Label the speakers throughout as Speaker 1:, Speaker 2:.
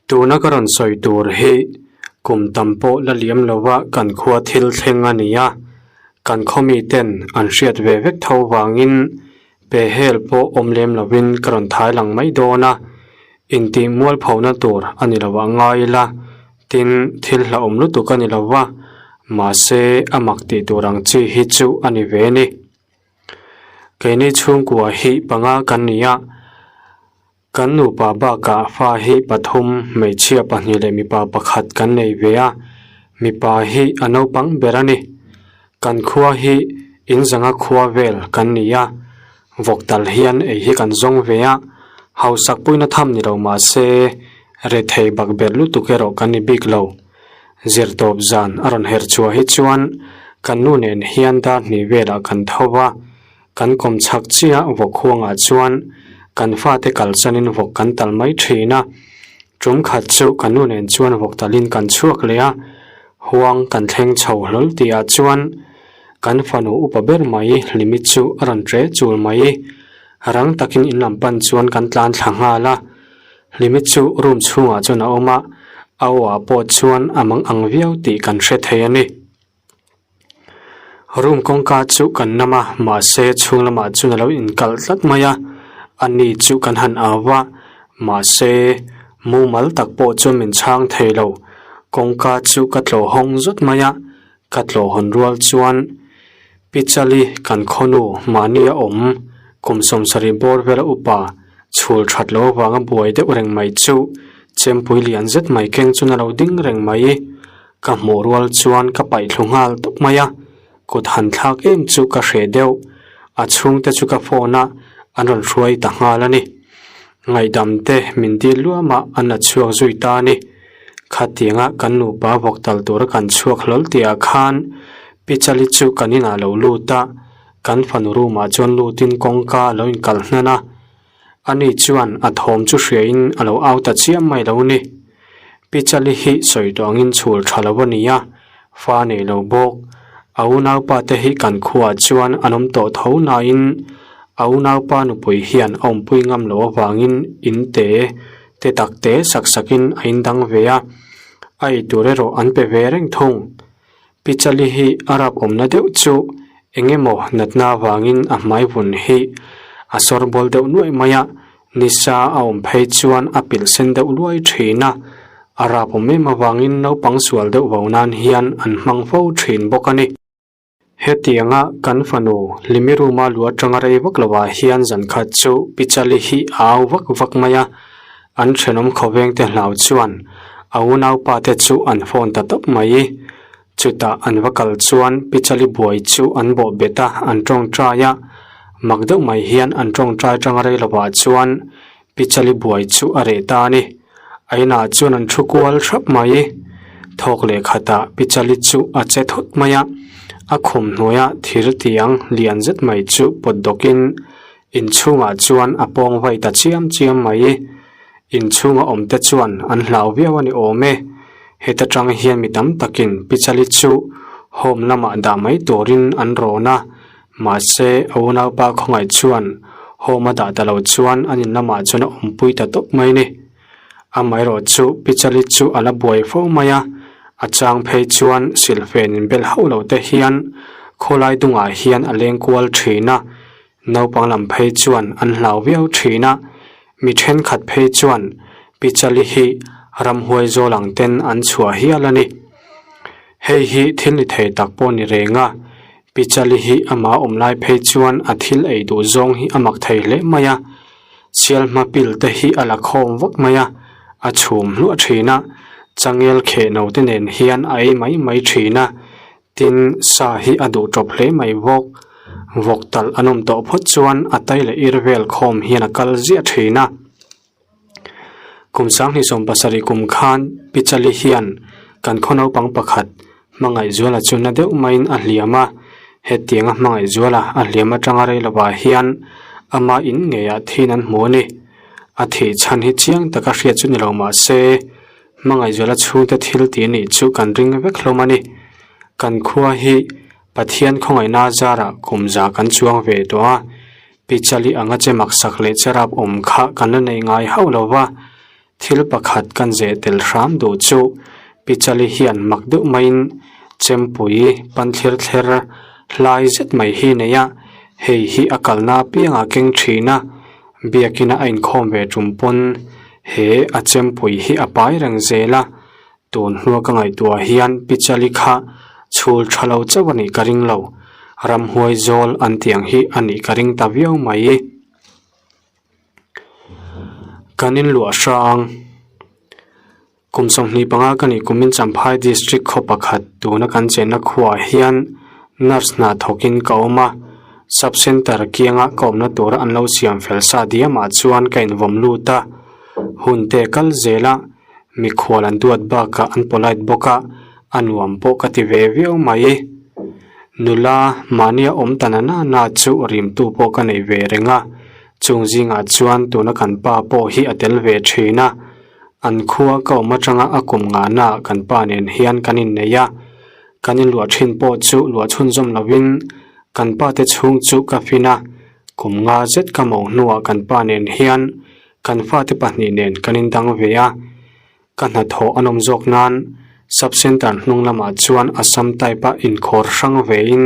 Speaker 1: Tuna ka rawn sawi tur hi kum tam pawh la liam lova kan khua thil thleng a ni a, kan khaw miten an hriat ve vek tho vangin pehhel pawh awm lem lovin ka rawn thai lang mai dawn a, intih mualphona tur a ni lo ah ngai ila, tin thil hlauhawm lutuk a ni lo va, mahse a mak tih tur ang chi hi chu a ni ve ni. Keini chhungkua hi panga kan ni a. Kan nupa bakah fa hi pathum, hmeichhia pahnih leh mipa pakhat kan nei ve a, mipa hi a naupang ber a ni. Kan khua hi in zanga khua vel kan ni a, vawk tal hian ei hi kan zawng ve a, hausak puina tham ni lo mah se rethei bak ber lutuk erawh kan ni bik lo. Zirtawp zan a rawn her chhuah hi chuan kan nu nen hian dar hnih velah kan tho va, Kan kawm chhak chiah vawk huangah chuan kan fate kalsanin vawk kan tal mai thin a. Tum khat chu ka nu nen chuan vawk talin kan chhuak leh a, huang kan thleng chho hlawl tihah chuan kan fanu upa ber mai Hlimi chu a rawn tre chul mai. Rang takin in lam pan chuan kan tlan thla nghal a. Hlimi chu room chhungah chuan a awm a, a aw ah pawh chuan a mang ang viau tih kan hre thei a ni. Room kawngka chu kan nam a mahse chhung lamah chuan a lo inkalh tlat mai a ani chu kan han au va mahse mumal tak pawh chuan min chhang thei lo kawngka chu ka tlawh hawng zawt mai a ka tlawh hawn rual chuan Pichali kan khawnu mahni a awm kum sawmsarih bawr vela upa chhul that loh avanga buai deuh reng mai chu chempui lian zet mai keng chuan a lo ding reng mai. Ka hmuh rual chuan ka paih thlu nghal tawp mai a, kut han thlak em chu ka hreh deuh. A chhungte chu ka phone a, an rawn hruai ta nghal a ni. Ngaihdam te min dil luam a, an la chhuak zui ta a ni. Khatianga kan nupa vawk tal tura kan chhuak hlawl tihah khan Pichali chu kan inah lo lut a, kan fanu room ah chuan lutin kawngka a lo inkalh hnan a. Ani chuan a thawm chu hriain a lo au ta chiam mai lo ni. Pichali hi sawi tawh angin chhul tha lo a ni a, fa nei lo bawk. A unaupa te hi kan khuaah chuan an awm tawh tho nain a unaupa nupui hian a awmpui ngam loh avangin in te te tak te sak sakin a indang ve a, a eitur erawh an pe ve reng thung. Pichali hi a rap awmna deuh chu eng emaw natna avangin a hmai vun hi a sawr bawl deuh nuaih mai a, nisa a awm phei chuan a pilh sen deuh luai thin a, a rap awm em avangin naupang sual deuh vo nan hian an hmang fo thin bawk a ni. Hetianga kan fanu Hlimi room-a lu atanga rei vak lovah hian zan khat chu Pichali hi a au vak vak mai a, An thenawm khawvengte hlau chuan a unaupa te chu an phone ta tawp mai. Chutah an va kal chuan Pichali buai chu an bawh bet a, an tawngtai a. Mak deuh mai hian an tawngtai tang rei lovah chuan Pichali buai chu a reh ta a ni. A inah chuan an thu kual hrap mai. Thawk leh khatah Pichali chu a che thut mai a, a khum hnuaia thir tiang lian zet mai chu pawt dawkin Inchhungah chuan a pawng vai ta chiam chiam mai. Inchhunga awmte chuan an hlau viau a ni awm e. Heta tang hian mi tam takin Pichali chu home lamah dah mai turin an rawn a, mahse a unaupa khawngaih chuan home a dah ta lo chuan an in lamah chuan a awmpui ta tawp mai ni. Amaherawh chu Pichali chu a la buai fo mai a, a chang phei chuan silhfen inbel hauh lo te hian khawlai dungah hian a leng kual thin a, Naupang lam phei chuan an hlau viau thin a, mi thenkhat phei chuan Pichali hi ramhuai zawl ang ten an chhuah hial a ni. Hei hi thil ni thei tak pawh ni reng a, Pichali hi amah awm lai phei chuan a thil ei duh zawng hi a mak thei hle mai a, sialhma pil te hi a la khawm vak mai a, a chhum hluah thin a, changel kheh no te nen hian a ei mai mai thin a, Tin, sa hi a duh tawp hle mai bawk. Vawk talh an awm tawh phawt chuan a tai leh ir vel khawm hian a kal ziah thin a. Kum sanghnih 70 kum khan Pichali hian kan khaw naupang pakhat Hmangaihzuala chu na deuh maiin a hliam a. Hetianga Hmangaihzuala a hliam atanga rei lovah hian ama in ngeiah thin an hmu a ni. A thih chhan hi chiang taka hriat chu ni lo mah se, Hmangaihzuala chhungte thil tih nih chu kan ring vek hlawm a ni. Kan khua hi Pathian khawngaihna zarah kum za kan chuang ve tawh a, Pichali anga che maksak leh cherap awm kha kan la nei ngai hauh lo va. Thil pakhat kan zeh tel hram duh chu Pichali hian mak deuh maiin chempui pan thlir thler hlai zet mai hi nei a, hei hi a kalna apiangah a keng thin a, biakina a inkhawm ve tum pawn he a chempui hi a pai reng zel a, tun hnua ka ngaihtuah hian Pichali kha chhul tha lo chauh a nih ka ring lo, ramhuai zawl an tih ang hi a nih ka ring ta viau mai. Kan inluah hrang kum 25 ka nih kumin Champhai District khaw pakhat tuna kan chenna khuaah hian nurse hna thawkin ka awm a, sub centre kianga ka awmna tura an lo siam fel sa diamah chuan ka invawm lut a, hun te kal zel a, mikhual an duat bakah an polite bawk a, a nuam pawh ka ti ve viau mai. Nula mahnia awm ta na na na chu rimtu pawh ka nei ve reng a, chung zingah chuan tuna kan pa pawh hi a tel ve thin a, an khua ka awm atanga a kum ngahnaah kan pa nen hian kan innei a, kan inluah thin pawh chu luah chhunzawm lovin kan pa te chhung chu ka fin a, kum nga zet ka mo hnuah kan pa nen hian kan fate pahnih nen kan indang ve a. Ka hnathawh a nawm zawk nan Sub Centre hnung lamah chuan Assam type a inkhawr hrang vein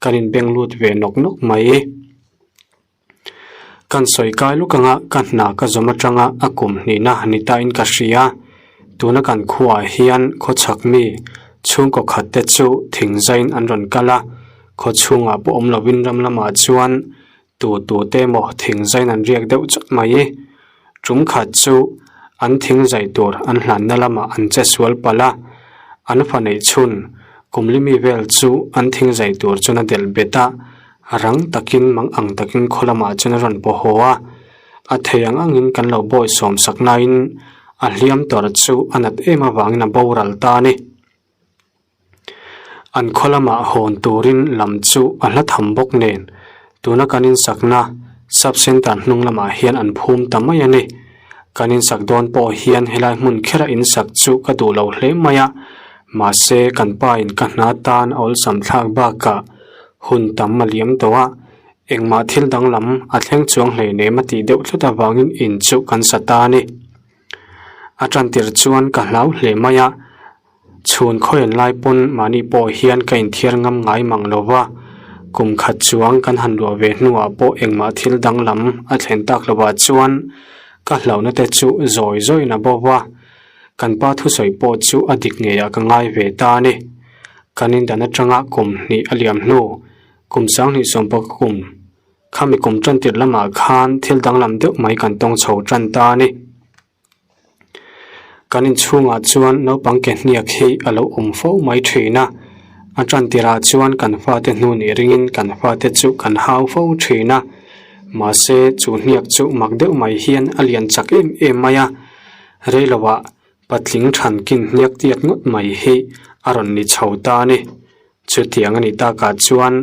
Speaker 1: kan inbeng lut ve nawk nawk mai. Kan sawi kai luk anga ka hna ka zawm atanga a kum hnihna ni tain ka hria. Tuna kan khuaah hian khawchhak mi chhungkaw khat te chu thingzain an rawn kal a, khaw chhungah pawh awm lovin ram lamah chuan Tu tu te emaw thingzain an riak deuh chawt mai. Tum khat chu an thingzai tur an hlanna lamah an che sual palh a, an fa neih chhun kum li mi vel chu an thingzai tur chuan a delh bet a, rang takin mang ang takin khaw lamah chuan a rawn paw haw a. A thei ang angin kan lo bawi sawm sak nain a hliam tawrh chu a nat em avangin a boral ta a ni. An khaw lamah hawn turin lam chu a hla tham bawk nen tuna kan insakna sub centre hnung lamah hian an phum ta mai a ni. Kan insak dawn pawh hian helai hmun khera insak chu ka duh lo hle mai a, mahse kan pa in ka hna tan a awlsam thlak bakah hun tam a liam tawh a, engmah thil danglam a thleng chuang hleinem a tih deuh tlat avangin in chu kan sa ta a ni. A tantir chuan ka hlau hle mai a. Chhun khawian lai pawn mahni pawh hian ka inthiar ngam ngai mang lo va, kum khat chuang kan han luah ve hnuah pawh engmah thil danglam a thlen tak lovah chuan ka hlauhna te chu zawi zawiin a bo va, kan pa thusawi pawh chu a dik ngeiah ka ngai ve ta a ni. Kan indan atanga kum hnih a liam hnu, kum 2010 kum khami kum tantir lamah khan thil danglam deuh mai kan tawng chho tan ta a ni. Kan inchhungah chuan naupang ke hniak hi a lo awm fo mai thin a, a tan tirah chuan kan fate hnu nih ringin kan fate chu kan hau fo thin a, mahse chu hniak chu mak deuh mai hian a lian chak em em mai a, reiloah patling thankin hniak tiat ngawt mai hi a rawn ni chho ta a ni. Chutiang a nih takah chuan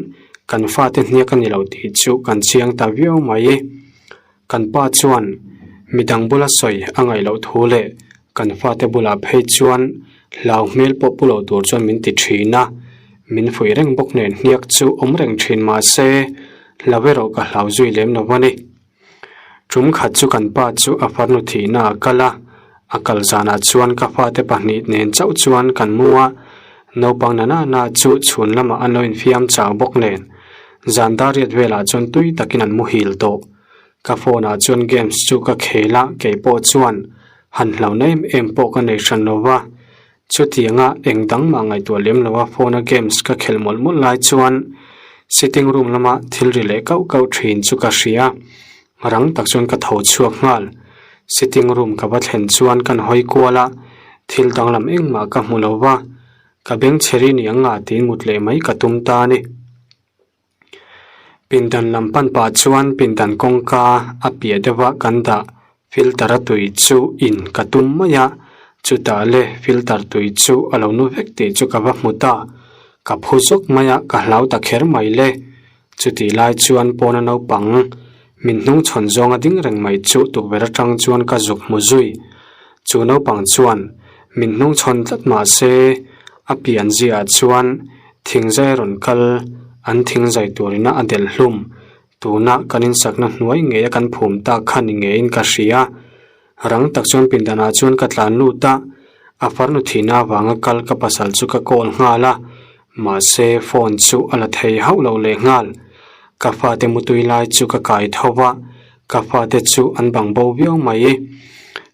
Speaker 1: kan fate hniak a ni lo tih chu kan chiang ta viau mai. Kan pa chuan midang bula sawi a ngaih loh thu leh kan fate bulah phei chuan hlau hmel pawh pu lo tur chuan min ti thin a, min fuih reng bawk nen hniak chu awm reng thin mah se hlau erawh ka hlau zui lem lo a ni. Tum khat chu kan pa chu a farnu thihna a kal a, a kal zanah chuan ka fate pahnih nen chauh chuan kan mu a, naupang na na na chu chhun lamah an lo infiam chau bawk nen zan dar riat velah chuan tui takin an muhil tawh. Ka phone ah chuan games chu ka khel a, kei pawh chuan han hlauhna em em pawh ka nei hran lo va, chutianga eng dang mah ngaihtuah lem lo a phone a games ka khelh mawlh mawlh lai chuan sitting room lama thil ri leh kauh kauh thin chu ka hria, rang tak chuan ka tho chhuak nghal. Sitting room ka va thlen chuan kan hawi kual a, thil danglam engmah ka hmu lo va, ka beng chhe ri ni ang nga tiin mut leh mai ka tum ta a ni. Pindan lam pan pah chuan pindan kawngka a piah deuha kan dah filter a tui chu in ka tum mai a, chutah le filter tui chu a lo nu vek tih chu ka va hmu ta, ka phu zawk mai a ka hlau ta kher mai le. Chutih lai chuan pawna naupang min hnung chhawn zawnga ding reng mai chu tukverh atang chuan ka zuk hmu zui. Chu naupang chuan min hnung chhawn tlat mah se a pian ziaah chuan Thingzai rawn kal, an thingzai turina a delh hlum. Tuna kan insakna hnuai ngeia kan phum tak kha ni ngeiin ka hria. Rang tak chuan pindanah chuan ka tlan lut a, a farnu thihna avanga kal ka pasal chu ka call nghal a, mahse phone chu a la thei hauh lo leh nghal. Ka fate mutui lai chu ka kai tho va, ka fate chu an bang bo viau mai.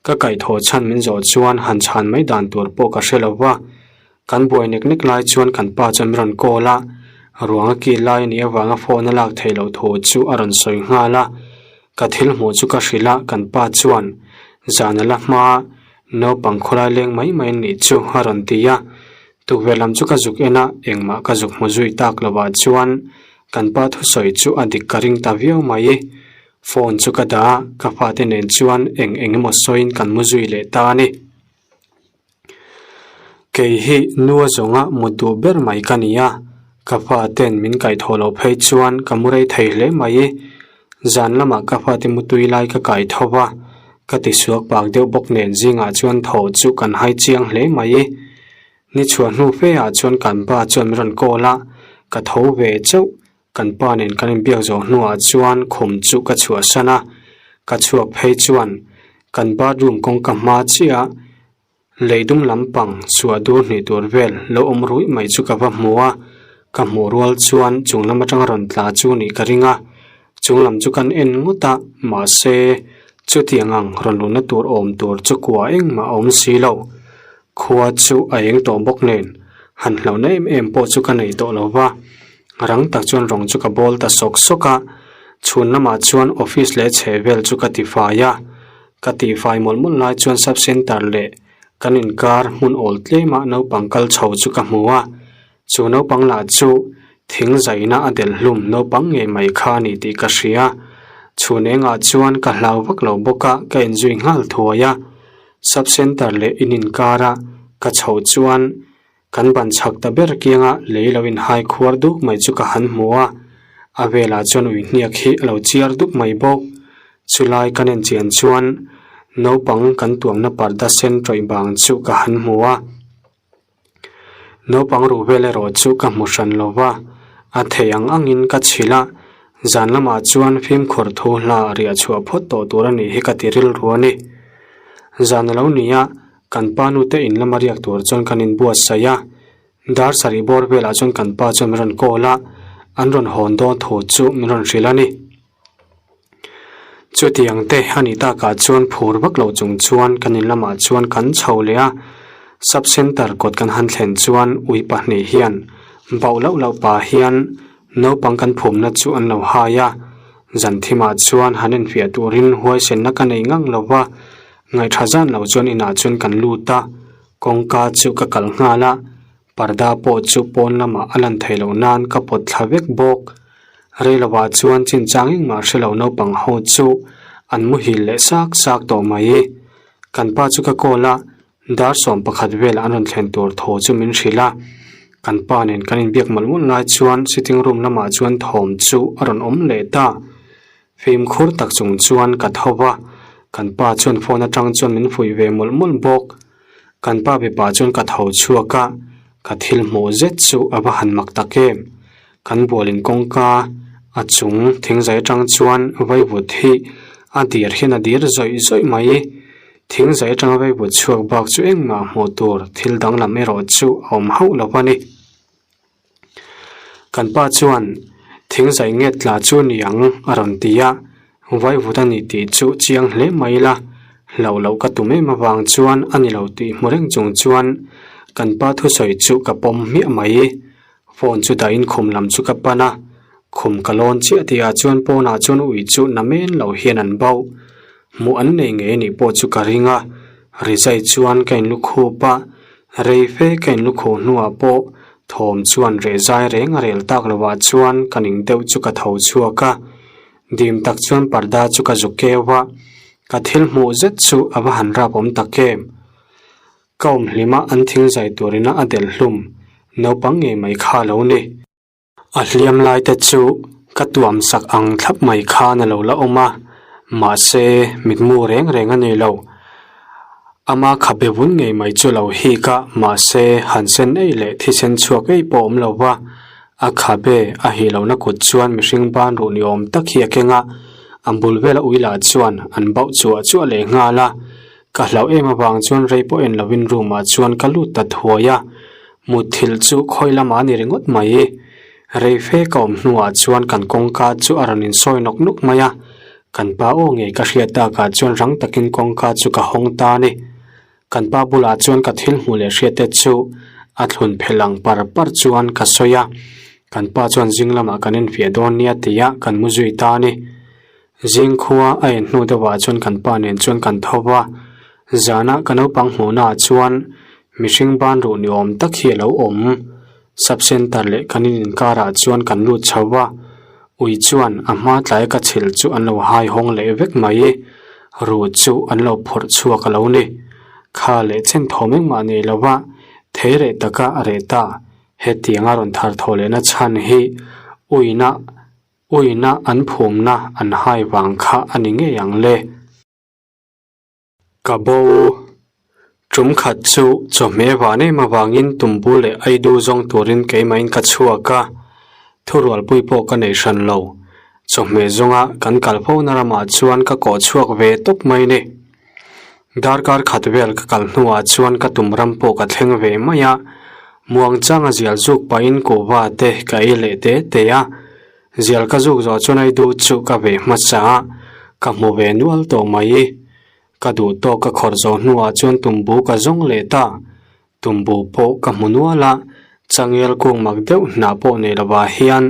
Speaker 1: Ka kaihthawh chhan min zawh chuan han chhan mai dan tur pawh ka hre lo va. Kan buai nek nek lai chuan kan pa chuan min rawn call a, ruang a kil lai a nih avanga phone a lak theih loh thu chu a rawn sawi nghal a. Ka thil hmuh chu ka hrilh a, kan pa chuan zan a la hma naupang khawlai leng mai mai an nih chu a rawn ti a. Tukverh lam chu ka zuk en a, engmah ka zuk hmu zui tak lovah chuan kan pa thusawi chu a dik ka ring ta viau mai. Phone chu ka dah a, ka fate nen chuan eng eng emaw sawiin kan mu zui leh ta a ni. Kei hi nua zawnga mut duh ber mai ka ni a, ka fa ten min kaihthawh loh phei chuan ka mu rei thei hle mai. Zan lamah ka fate mutui lai ka kai tho va, ka ti suak pak deuh bawk nen zingah chuan thaw chu kan hai chiang hle mai. Ni chhuah hnu fe ah chuan kan pa chuan min rawn call a, ka tho ve chauh. Kan pa nen kan inbiak zawh hnuah chuan khum chu ka chhuahsan a, ka chhuak phei chuan kan bathroom kawngka hma chiah lei dum lampang chhuah dur hnih tur vel lo awm ruih mai chu ka va hmu a, ka hmuh rual chuan chung lam atanga rawn tla chu nih ka ring a, chung lam chu kan en ngawt a, mahse chutiang ang rawn luhna tur awm tur chu kua engmah a awm si lo. Khua chu a eng tawh bawk nen, han hlauhna em em pawh chu ka nei tawh lo va, rang tak chuan rawng chu ka bawl ta sawk sawk a, chhun lamah chuan office leh chheh vel chu ka tifai a, ka tihfai mawlh mawlh lai chuan sub centre leh kan inkar hmun awl tlemah naupang kal chho chu ka hmu a, chu naupang lah chu thing zaina a delh hlum naupang ngei mai kha a ni tih ka hria, chhun engah chuan ka hlau vak lo bawk a, ka inzui nghal thuai a. Sub Centre leh in inkara ka chhoh chuan kan ban chhak ta ber kianga lei lo inhai khuar duk mai chu ka han hmu a, a velah chuan ui hniak hi a lo chiar dup mai bawk. Chulai kan enchian chuan naupang kan tuamna parda sen tawih bang chu ka han hmu a. Naupang ruh vel erawh chu ka hmu hran lo va, a thei ang angin ka chhilh a, zan lamah chuan fimkhur thu hla riah chhuah phawt tawh tur a nih hi ka ti rilru a ni. Zan a lo ni a, kan pa nute in lama riak tur chuan kan inbuatsaih a, dar sarih bawr velah chuan kan pa chuan min rawn call a, an rawn hawn dawn thu chu min rawn hrilh a ni. Chutiang te a nih takah chuan phur vak lo chung chuan kan in lamah chuan kan chho leh a, sub centre kawt kan han thlen chuan ui pahnih hian bauh loh loh pah hian naupang kan phumna chu an lo hai a, zan thimah chuan han enfiah turin huaisenna ka nei ngang lo va, ngaihṭha zan lo chuan inah chuan kan lut a, kawngka chu ka kalh nghal a. Parda pawh chu pawn lamah a lan theih loh nan ka pawt thla vek bawk. Rei lovah chuan chinchang engmah hre lo naupang ho chu an muhil leh sak sak tawh mai. Kan pa chu ka call a, dar 11 velah an rawn thlen tur thaw chu min hrilh a. Kan pa nen kan inbiak mawlh mawlh lai chuan sitting room lamah chuan thawm chu a rawn awm leh ta. Fimkhur tak chung chuan ka tho va, kan pa chuan phone atang chuan min fuih ve mawlh mawlh bawk. Kan pa mipa chuan ka tho chhuak a, ka thil hmuh zet chu a va han mak tak em. Kan bualin kawngka a chung thingzai atang chuan vaivut hi a dir hian a dir zawih zawih mai. Thingzai atanga vaivut chhuak bak chu engmah hmuh tur thil danglam erawh chu a awm hauh lo a ni. Kan pa chuan thingzai nge tla chu ni ang a rawn ti a, vaivut a ni tih chu chiang hle mai ila, hlauh loh ka tum em avang chuan a ni lo tih hmu reng chung chuan kan pa thusawi chu ka pawm hmiah mai. Phone chu dahin khum lam chu ka pan a, khum ka lawn chiah tihah chuan pawnah chuan ui chu na men lo hian an bauh. Hmuh an nei ngei anih pawh chu ka ring a, rizai chuan ka inlukhup a, rei fe ka inlukhuh hnuah pawh thawm chuan reh zai reng a rel tak lovah chuan ka ning deuh chu ka tho chhuak a, dim tak chuan parda chu ka zuk keu a, ka thil hmuh zet chu a va han rap awm tak em. Ka awm hlima an thing zai turina a delh hlum naupang ngei mai kha a lo ni. A hliam lai te chu ka tuam sak ang thlap mai khan a lo la awm a, mahse mitmu reng reng a nei lo. Ama khabe vun ngei mai chu lo hik a, mahse han sen ei leh thisen chhuak ei pawh awm lo va, a khabe a hih lohna kut chuan mihring ban ruh ni awm tak hi a keng a, a bul vela ui lah chuan an bauh chuah chuah leh nghal a. Ka hlauh em avang chuan rei pawh en lovin room ah chuan ka lut ta thuai a, mutthilh chu khawi lamah a ni ringawt mai. Rei fe ka awm hnuah chuan kan kawngka chu a rawn insawi nawk nawk mai a, kan pa aw ngei ka hriat takah chuan rang takin kawngka chu ka hawng ta a ni. Kan pa bulah chuan ka thil hmuh leh hriat te chu a thlun phelh ang par par chuan ka sawi a, kan pa chuan zing lamah kan infiah dawn nia tia kan mu zui ta a ni. Zing khua a en hnu deuhah chuan kan pa nen chuan kan tho va, zana ka naupang hmuhnaah chuan mihring ban ruh ni awm tak hi a lo awm. Sub centre leh kan in inkarah chuan kan lut chho va, ui chuan a hma tlaia ka chhilh chu an lo hai hawng leh vek mai. Ruh chu an lo phawrh chhuak a lo ni. Kha leh chen thawm engmah nei lova thei reh taka a reh ta. Hetianga rawn thar thawh lehna chhan hi uina Uina an phumna an hai vang kha a ni ngei ang le. Ka bo. Tum khat chu chawhmeh van em avangin tumbu leh aidu zawng turin keimahin ka chhuak a, thurualpui pawh ka nei hran lo. Chawhmeh zawnga kan kal fo na ramah chuan ka kawh chhuak ve tawp mai ni. Darkar khat vel ka kal hnuah chuan ka tum ram pawh ka thleng ve mai a, muangchanga zial zuk pahin kuhva te ka ei leh te te a. Zial ka zuk zawh chuan aidu chu ka ve hmasa a, ka hmu ve nual tawh mai. Ka duh tawk ka khawrh zawh hnuah chuan tumbu ka zawng leh ta. Tumbu pawh ka hmu nual a, changel kung mak deuh hnah pawh nei lovah hian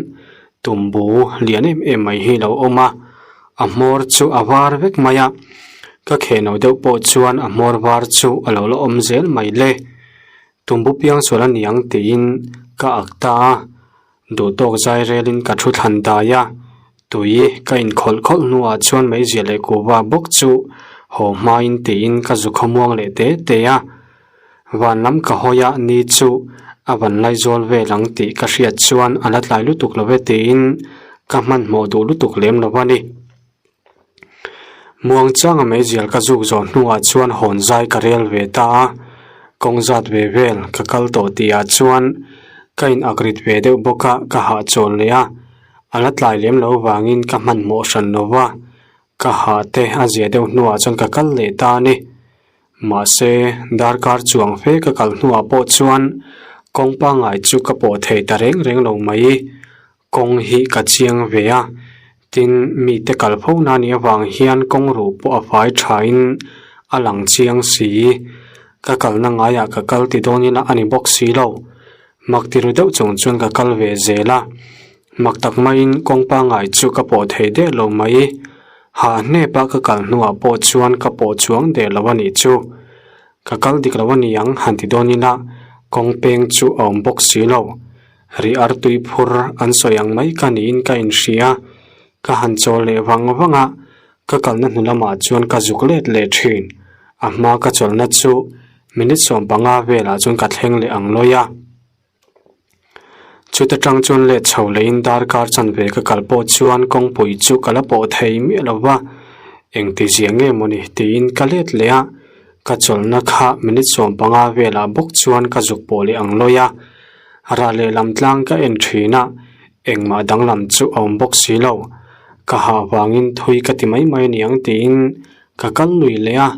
Speaker 1: tumbu lian em em mai hi lo awm a, a hmawr chu a var vek mai a, ka khehno deuh pawh chuan a hmawr var chu a lo la awm zel mai le. Tumbu piangsual a niang tiin ka ak ta a. Duhtawk zai relin ka thu thlan dai a, tui ka inkhawlh khawlh hnuah chuan meizia leh kuhva bawk chu haw hmain tiin ka zu khawmuang leh te te a. Van lam ka hawi a ni chu a van laizawl vel ang tih ka hriat chuan a la tlai lutuk lo ve tiin ka hmanhmawh duh lutuk lem lo a ni. Muangchanga meizial ka zuk zawh hnuah chuan hawn zai ka rel ve ta a, kawng zat ve vel ka kal tawh tihah chuan ka in ak rit ve deuh bawk a, ka hahchawl leh a, a la tlai lem lo vangin ka hmanhmawh hran lo va, ka hah te a zia deuh hnuah chuan ka kal leh ta a ni. Mahse, darkar chuang fe ka kal hnuah pawh chuan kawng pangngai chu ka pawh thei ta reng reng lo mai. Kawng hi ka chiang ve a, tin mite kal fo na nih avang hian kawng ruh pawh a fai thain a lang chiang si. Ka kalna ngaiah ka kal ti dawn ila a ni bawk si lo. Mak ti ru deuh chung chuan ka kal ve zel a, mak tak maiin kawng pangngai chu ka pawh thei der lo mai. Hah hnepa ka kal hnuah pawh chuan ka pawh chuang der lo a nih chu. Ka kal dik lo a ni ang han ti dawn ila kawng peng chu a awm bawk si lo. Ri artui phur an sawi ang mai ka niin ka inhria. Ka han chawl leh vang vang a, ka kalna hnu lamah chuan ka zuk let leh thin. A hma ka chawlhna chu minute 15 velah chuan ka thleng leh ang lawi a. Chuta tang chuan let chho leiin darkar chanve ka kal pawh chuan kawngpui chu ka la pawh thei miah lo va, engti zia nge mawni tiin ka let leh a. Ka chawlhna kha minute 15 velah bawk chuan ka zuk pawh leh ang lawi a. Rah lehlam tlang ka en thin a, engmah danglam chu a awm bawk si lo. Ka hah vangin thui ka ti mai mai aniang tiin ka kal lui leh a,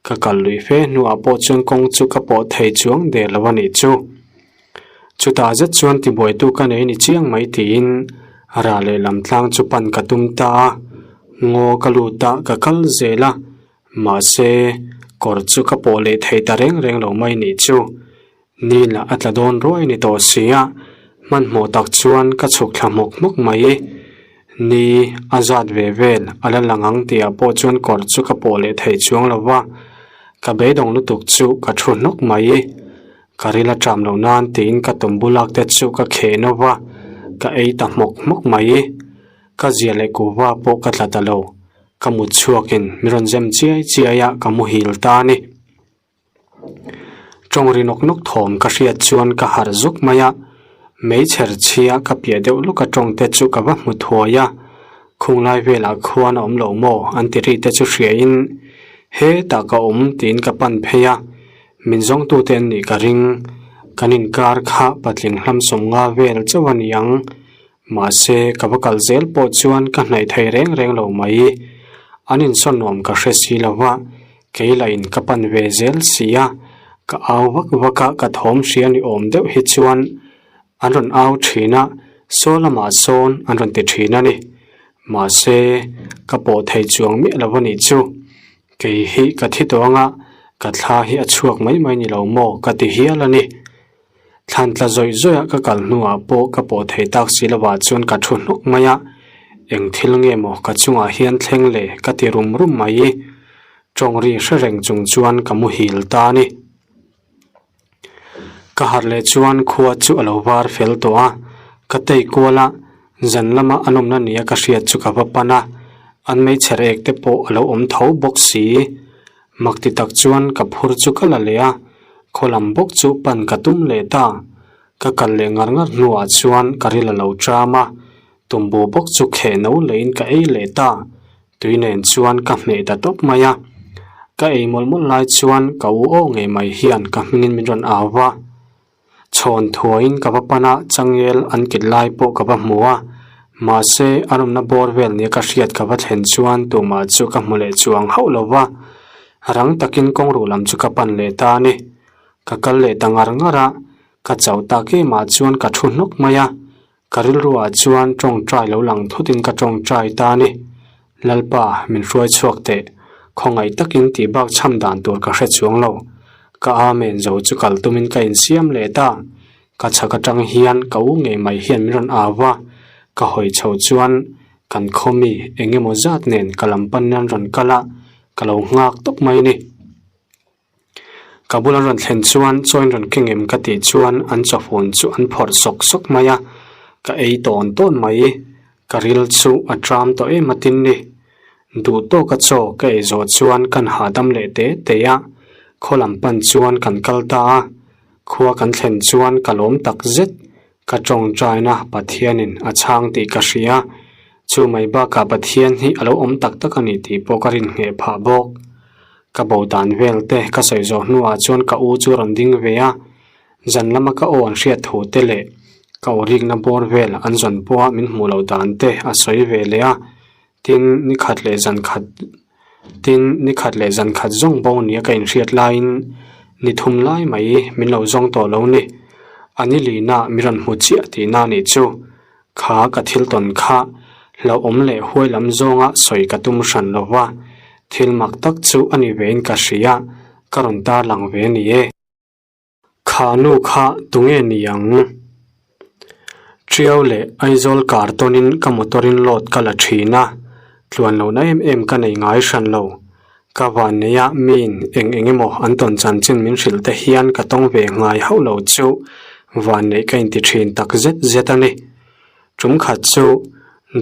Speaker 1: ka kal lui fe hnuah pawh chuan kawng chu ka pawh thei chuang der lo a nih chu. Chutah zet chuan tibuaitu ka nei ni chiang mai tiin rah lehlam tlang chu pan ka tum ta a, ngaw ka lut a, ka kal zel a. Mahse, kawr chu ka pawh leh thei ta reng reng lo mai nih chu. Ni lah a tla dawn ruai ni tawh si a, hmanhmawh tak chuan ka chhuk thla hmawk hmawk mai. Ni a zat ve vel a la lang ang tihah pawh chuan kawr chu ka pawh leh thei chuang lo va, ka beidawng lutuk chu ka thu hnawk mai. Ka ril a ṭam loh nan tiin ka tumbu lak te chu ka kheh no va, ka ei ta hmawk hmawk mai. Ka zia leh kuhva pawh ka tla ta lo. Ka mut chhuakin mi rawn zem chiai chiai a, ka muhil ta a ni. Tawng ri nawk nawk thawm ka hriat chuan ka harh zuk mai a, meichher chhia ka piah deuh lawk a tawng te chu ka va hmu thuai a, khunglai velah khuan a awm lo maw an ti ri te chu hriain hetah ka awm tiin ka pan phei a, min zawngtute an nih ka ring, kan inkar kha patling hlam sawmnga vel chauh a ni ang. Mahse, ka va kal zel pawh chuan ka hnaih thei reng reng lo mai. An insawn nuam ka hre si lo va. Kei lah in ka pan ve zel si a, ka au vak vak a, ka thawm hria ni awm deuh hi chuan an rawn au thin a, saw lamah sawn an rawn ti thin a ni. Mahse, ka pawh thei chuang miah lo a nih chu. Kei hi ka thi tawh anga ka thla hi a chhuak mai mai ni lo maw ka ti hial a ni. Thlan tla zawih zawih a ka kal hnuah pawh ka pawh thei tak si lovah chuan ka thu hnawk mai a, eng thil nge maw ka chungah hian thleng le ka ti rum rum mai. Tawng ri hre reng chung chuan ka muhil ta a ni. Ka harh leh chuan khua chu a lo var fel tawh a, ka tei kual a, zan lama an awmna nia ka hriat chu ka va pan a, an meichher ek te pawh a lo awm tho bawk si. Mak ti tak chuan ka phur chu ka la leh a, khaw lam bawk chu pan ka tum leh ta. Ka kal leh ngar ngar hnuah chuan ka ril a lo ṭam a, tumbu bawk chu kheh no leiin ka ei leh ta. Tui nen chuan ka hmeh ta tawp mai a, ka ei mawlh mawlh lai chuan ka u aw ngei mai hian ka hmingin min rawn au va. Chhawn thuaiin ka va pan a, changel an kit lai pawh ka va hmu a, mahse a rawmna bawr vel nia ka hriat ka va thlen chuan tumah chu ka hmu leh chuang hauh lo va, rang takin kawngruh lam chu ka pan leh ta a ni. Ka kal leh ta ngar ngar a, ka chauh tak emah chuan ka thu hnawk mai a, Ka rilruah chuan tawngtai lo lang thutin ka tawngtai ta a ni. Lalpa, min hruai chhuak teh. Khawngaih takin tih bak chham dan tur ka hre chuang lo. Ka amen zo chu kal tumin ka insiam leh ta. Ka chhak atang hian ka u ngei mai hian min rawn au va. Ka hawi chho chuan kan khaw mi eng emaw zat nen ka lam pan nan rawn kal a, ka lo nghak tawp mai a ni. Ka bula rawn thlen chuan chaw in rawn keng em ka tih chuan an chawfun chu an phawrh sawk sawk mai a, ka ei tawn tawn mai. Ka ril chu a tram tawh em a tin ni. Duh tawka chaw ka ei zawh chuan kan hahdam leh te te a, khaw lam pan chuan kan kal ta a. Khua kan thlen chuan ka lawm tak zet, ka tawngtaina Pathianin a chhang tih ka hria. Chu mai bakah Pathian hi a lo awm tak tak a ni tih pawh ka rinhneh phah bawk. Ka bo dan vel te ka sawi zawh hnuah chuan ka u chu rawn ding ve a, zan lama ka aw an hriat thu te leh ka aw rikna bawr vel an zawn pawha min hmuh loh dan te a sawi ve leh a, tin ni khat leh zan khat tin ni khat leh zan khat zawng bo nia ka inhriat laiin ni thum lai mai min lo zawng tawh lo ni, a ni lina mi rawn hmu chiah tihna a nih chu. Kha ka thil tawn kha hlauhawm leh huai lam zawnga sawi ka tum hran lo va, thil mak tak chu a ni vein ka hria, ka rawn tarlang ve a ni e. Kha nu kha tunge ni ang? Ṭiau leh Aizawl kar tawnin ka motor-in load ka la ṭhin a, tluan lohna em em ka nei ngai hran lo. Ka vanneia miin eng eng emaw an tawn chanchin min hrilh te hian ka tawng ve ngai hauh lo chu vanneih ka inti thin tak zet zet a ni. Tum khat chu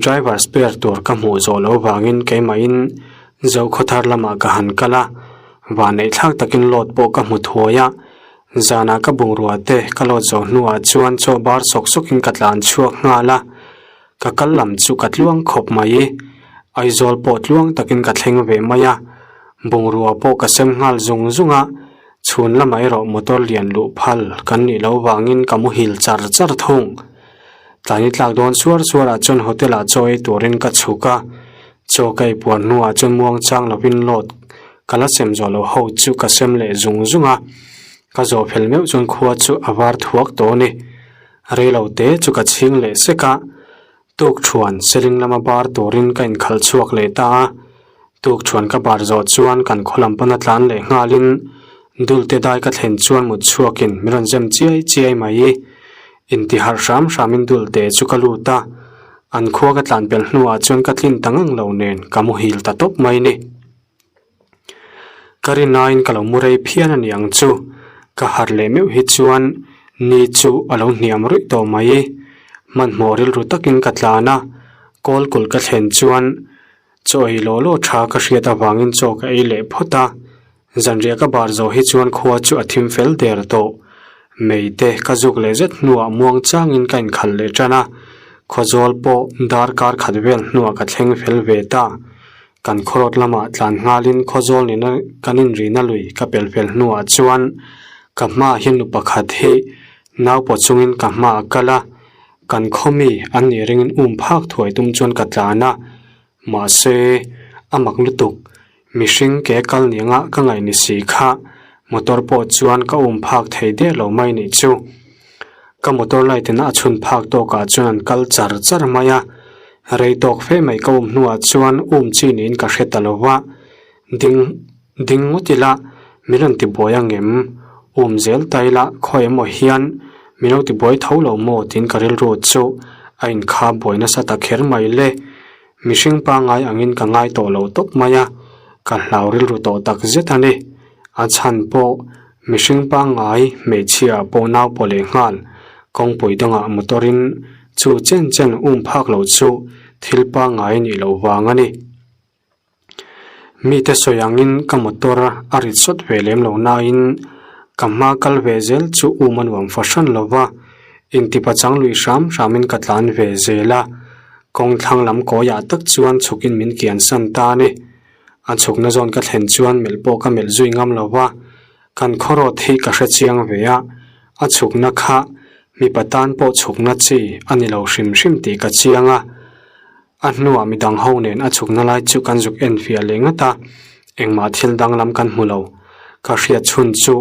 Speaker 1: driver spare tur ka hmuh zawh loh vangin keimahin Zokhawthar lamah ka han kal a, vanneih thlak takin load pawh ka hmu thuai a, zanah ka bungrua te ka load zawh hnuah chuan chaw bar sawk sawkin ka tlan chhuak nghal a. Ka kal lam chu ka tluang khawp mai. Aizawl pawh tluang takin ka thleng ve mai a, bungrua pawh ka sem nghal zung zung a, chhun lamah erawh motor lian luh phal kan nih loh vangin ka muhil char char thung. Tlai tlak dawn suar suarah chuan hotel ah chaw ei turin ka chhuk a, chaw ka ei puan hnuah chuan muangchang lovin load ka la sem zawh loh ho chu ka sem leh zung zung a, ka zawh fel meuh chuan khua chu a var thuak tawh a ni. Reilo te chu ka chhing leh sek a, tuk thuan seling lama bar turin ka inkhalh chhuak leh ta a, tuk thuan ka bar zawh chuan kan khaw lam pana tlan leh nghalin dulte dai ka thlen chuan mut chhuakin min rawn zem chiai chiai mai. Inti harh hram hramin dulte chu ka lut a, an khua ka tlan pelh hnuah chuan ka tlin ta ngang lo nen ka muhil ta tawp mai ni. Ka rinaiin ka lo mu rei phian a ni ang chu, ka harh leh meuh hi chuan ni chu a lo hniam ruih tawh mai. Hmanhmawh rilru takin ka tlan a, kawl kulh ka thlen chuan chaw ei law law tha ka hriat avangin chaw ka ei leh phawt a, zanriah ka bar zawh hi chuan khua chu a thim fel der tawh. Mei te ka zuk leh zet hnuah muang changin ka inkhalh leh tan a, khawzawl pawh darkar khat vel hnuah ka thleng fel ve ta. Kan khawrawt lamah tlan nghalin khawzawl nena kan inrina lui ka pel fel hnuah chuan ka hmaah hian nu pakhat hi nau pawh chungin ka hmaah a kal a, kan khaw mi an nih ringin um phak thuai tum chuan ka tlan a, mahse a mak lutuk. Mihring ke kal nianga ka ngaih ni si kha motor pawh chuan ka um phak thei der lo mai nih chu. Ka motor light in a chhun phak tawkah chuan an kal char char mai a, rei tawk fe mai ka um hnuah chuan um chi niin ka hre ta lo va, ding ding ngawt ila min rawn ti buai angem? Um zel ta ila khawi emaw hian min lo ti buai tho lo maw tiin ka rilru chu a inkha buai nasa ta kher mai le. Mihring pangngai angin ka ngai tawh lo tawp mai a, ka hlau rilru tawh tak zet a ni. A chhan pawh mihring pangngai hmeichhia pawh nau pawh leh nghal kawngpui dangah motor in chu chen chen um phak lo chu thil pangngai nih loh vang a ni. Mite sawi angin ka motor a rit sawt ve lem lo nain ka hma kal ve zel chu um a nuam fahran lo va, intipa chang lui hram hramin ka tlan ve zel a, kawng thlang lam kawiah tak chuan chhukin min kian san ta a ni. A chhukna zawn ka thlen chuan melh pawh ka melh zui ngam lo va, kan khawrawt hi ka hre chiang ve a, a chhukna kha mipa tan pawh chhukna chi a ni lo hrim hrim tih ka chiang a. A hnuah midang ho nen a chhukna lai chu kan zuk en fiah leh ngat a, engmah thil danglam kan hmu lo. Ka hriat chhun chu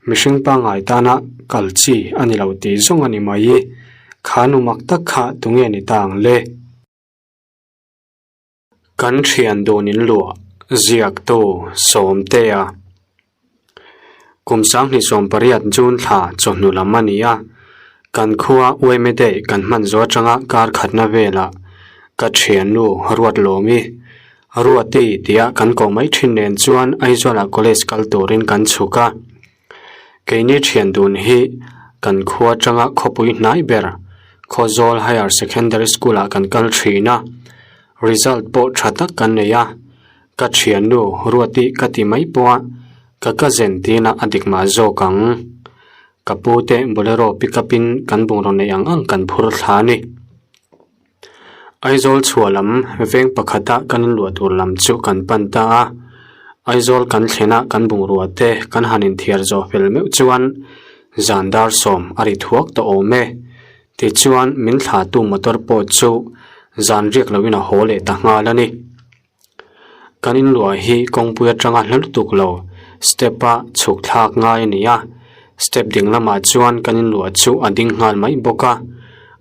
Speaker 1: mihring pangngai tana kal chi a ni lo tih zawng a ni mai. Kha nu mak tak kha tunge ni ta ang le? Kan thian dun in luah ziaktu Sawmtea. Kum 2018 June thla chawhnu lam a ni a, kan khua Uaimedei kan hman zawh atanga kar khatna velah ka thiannu Ruatlawmi, Ruati tia kan koh mai thin nen chuan Aizawlah college kal turin kan chhuk a. Keini thian dun hi kan khua atanga khawpui hnai ber Khawzawl Higher Secondary School-ah kan kal thin a, result pawh tha tak kan nei a. Ka thiannu Ruati ka ti mai pawh a, ka cousin tina a dik mah zawk ang. Ka pu te Bolero pickup in kan bungraw neih ang ang kan phur thla a ni. Aizawl chhuah lam veng pakhata kan inluah tur lam chu kan pan ta a. Aizawl kan thlen a kan bungrua te kan han inthiar zawh fel meuh chuan zan dar sawm a ri thuak tawh awm e. Tichuan min thlahtu motor pawh chu zan riak loin a haw leh ta nghal a ni. Kan inluah hi kawngpui atanga hla lutuk lo step a chhuk thlak ngai a ni a, step ding lamah chuan kan inluah chu a ding nghal mai bawk a,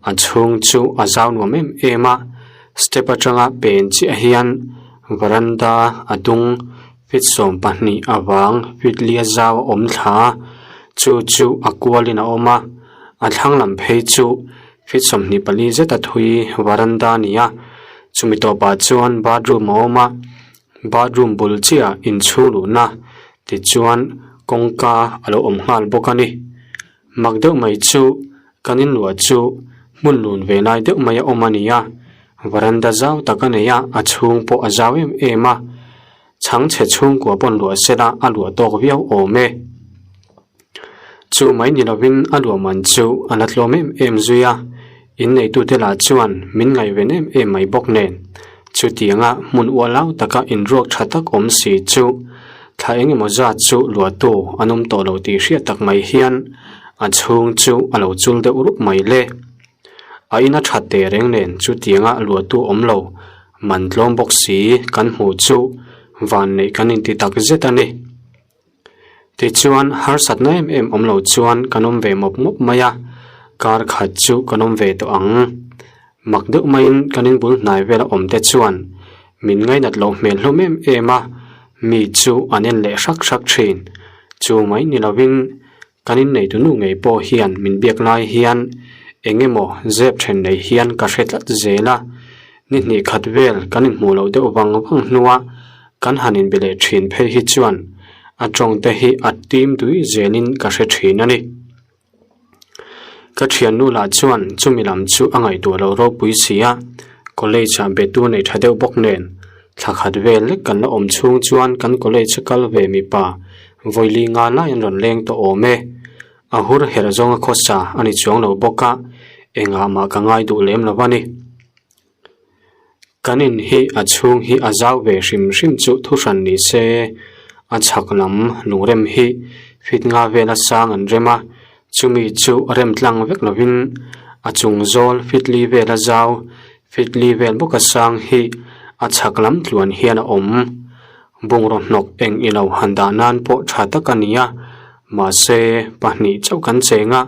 Speaker 1: a chhung chu a zau nuam em em a, step atanga pen chiah hian varanda a dung feet 12 avang feet lia zau a awm thla a, chu chu a kualin a awm a, a thlang lam phei chu. Feet 24 zeta thui varanda a ni a, chumi tawpah chuan bathroom a awm a, bathroom bul chiah inchhung luhna tichuan kawngka a lo awm nghal bawk a ni. Mak deuh mai chu kan inluah chu hmun lun ve lai deuh mai a awm a ni a, varanda zau tak a nei a, a chhung pawh a zau em em a, chhangchhe chhungkua pawn luah sela a luah tawk viau awm e. Chu mai ni lovin a luah man chu a la tlawm em em zui a, inneitute lah chuan min ngaihven em em mai bawk nen. Chutianga hmun ualau taka inruak tha tak awm si chu thla eng emaw zat chu luahtu an awm tawh lo tih hriat tak mai hian a chhung chu a lo chul deuh rup mai le. A ina that teh reng nen chutianga luahtu awm lo man tlawm bawk si kan hmuh chu vanneih kan inti tak zet a ni. Tichuan harsatna em em awm lo chuan kan awm ve mawp mawp mai a, kar khat chu kan awm ve tawh ang. Mak deuh maiin kan inbul hnai vela awm te chuan min ngainat loh hmel hlawm em em a, mi chu an en leh hrak hrak thin. Chu mai ni lovin kan inneitu nu ngei pawh hian min biak lai hian eng emaw zep then nei hian ka hre tlat zel a, ni hnih khat vel kan inhmuh loh deuh vang vang hnua kan han inbe leh thin phei hi chuan a tawng te hi a tim dui zelin ka hre thin a ni. Ka thiannu lah chuan chumi lam chu a ngaihtuah lo ropui si a, college ah betu nei tha deuh bawk nen thla khat vel lek kan la awm chhung chuan kan college a kal ve mipa vawili nga lai an rawn leng tawh awm e. A hur herh zawnga khawsa a ni chuang lo bawk a, engah mah ka ngai duh lem lo a ni. Kan in hi a chhung hi a zau ve hrim hrim chu thuhran ni se, a chhak lam lungrem hi feet nga vela sang an rem a, chumi chu rem tlang vek lovin a chung zawl feet li vela zau feet li vel bawka sang hi a chhak lam tluan hian a awm. Bungraw hnawk eng i lo han dah nan pawh tha tak a ni a, mahse pahnih chauh kan cheng a,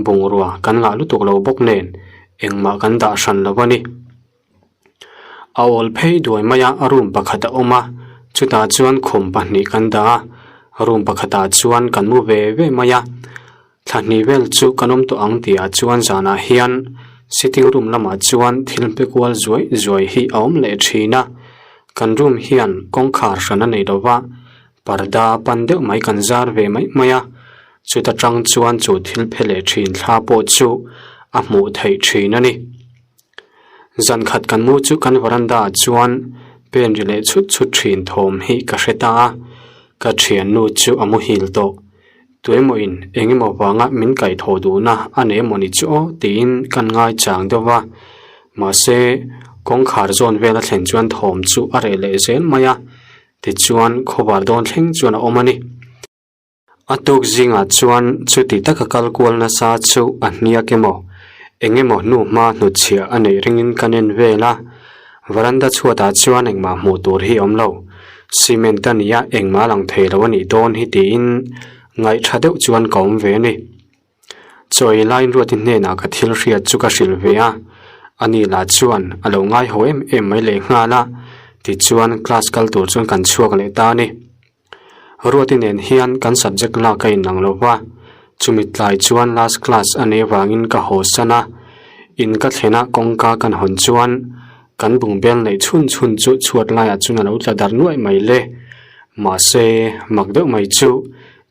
Speaker 1: bungrua kan ngah lutuk lo bawk nen engmah kan dah hran lo a ni. A awl phei duai mai a, room pakhat a awm a, chutah chuan khum pahnih kan dah a, room pakhatah chuan kan mu ve ve mai a. Thla hnih vel chu kan awm tawh ang tihah chuan zanah hian sitting room lamah chuan thil pe kual zuai zuai hi a awm leh thin a, kan room hian kawngkhar hran a nei lo va, parda pan deuh mai kan zar ve mai mai a, chuta tang chuan chu thil phe leh thin thla pawh chu a hmuh theih thin a ni. Zan khat kan mu chu kan veranda ah chuan pen ri leh chhut chhut thin thawm hi ka hre ta a, ka thiannu chu a muhil tawh. Tuemaw-in eng emaw vanga min kaihthawh duhna a nei emawni chu aw tiin kan ngai chang deuh va, mahse kawngkhar zawn vel a thlen chuan thawm chu a reh leh zel mai a, tichuan khawvar dawn thleng chuan a awm a ni. A tuk zingah chuan chuti taka kal kual nasa chu a hniak emaw eng emaw hnu hma hnutchhiah a neih ringin kan en vel a, Veranda chhuatah chuan engmah hmuh tur hi awm lo. Cement a nia engmah a lang thei lo a nih dawn hi tiin ngaihtha deuh chuan ka awm ve a ni. Chaw ei laiin Ruati hnenah ka thil hriat chu ka hrilh ve a, ani lah chuan a lo ngaihaw em em mai leh nghal a, tichuan class kal tur chuan kan chhuak leh ta a ni. Ruati nen hian kan subject lak a inang lo va, chumi tlai chuan last class a nei avangin ka haw san a, in ka thlen a kawngka kan hawn chuan kan bungbel neih chhun chhun chu chhuat laiah chuan a lo tla dar nuaih mai le. Mahse, mak deuh mai chu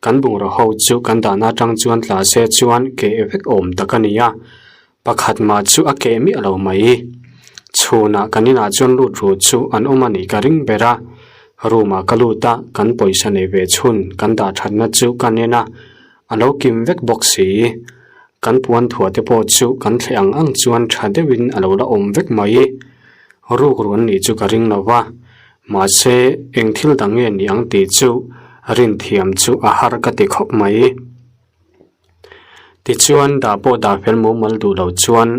Speaker 1: kan bungraw ho chu kan dahna atang chuan tla se chuan keh vek awm tak a ni a, Pakhat mah chu a keh miah lo mai. Chhunah kan inah chuan lut ru chu an awm a nih ka ring ber a. Room ah ka lut a, kan pawisa nei ve chhun kan dah thatna chu ka nen a, a lo kim vek bawk si. Kan puan thuah te pawh chu kan thleh ang ang chuan tha deuhin a lo la awm vek mai. Ruk ru an nih chu ka ring lo va, mahse eng thil dang nge ni ang tih chu rinthiam chu a har ka ti khawp mai. Tichuan dah pawh dah fel mumal duh lo chuan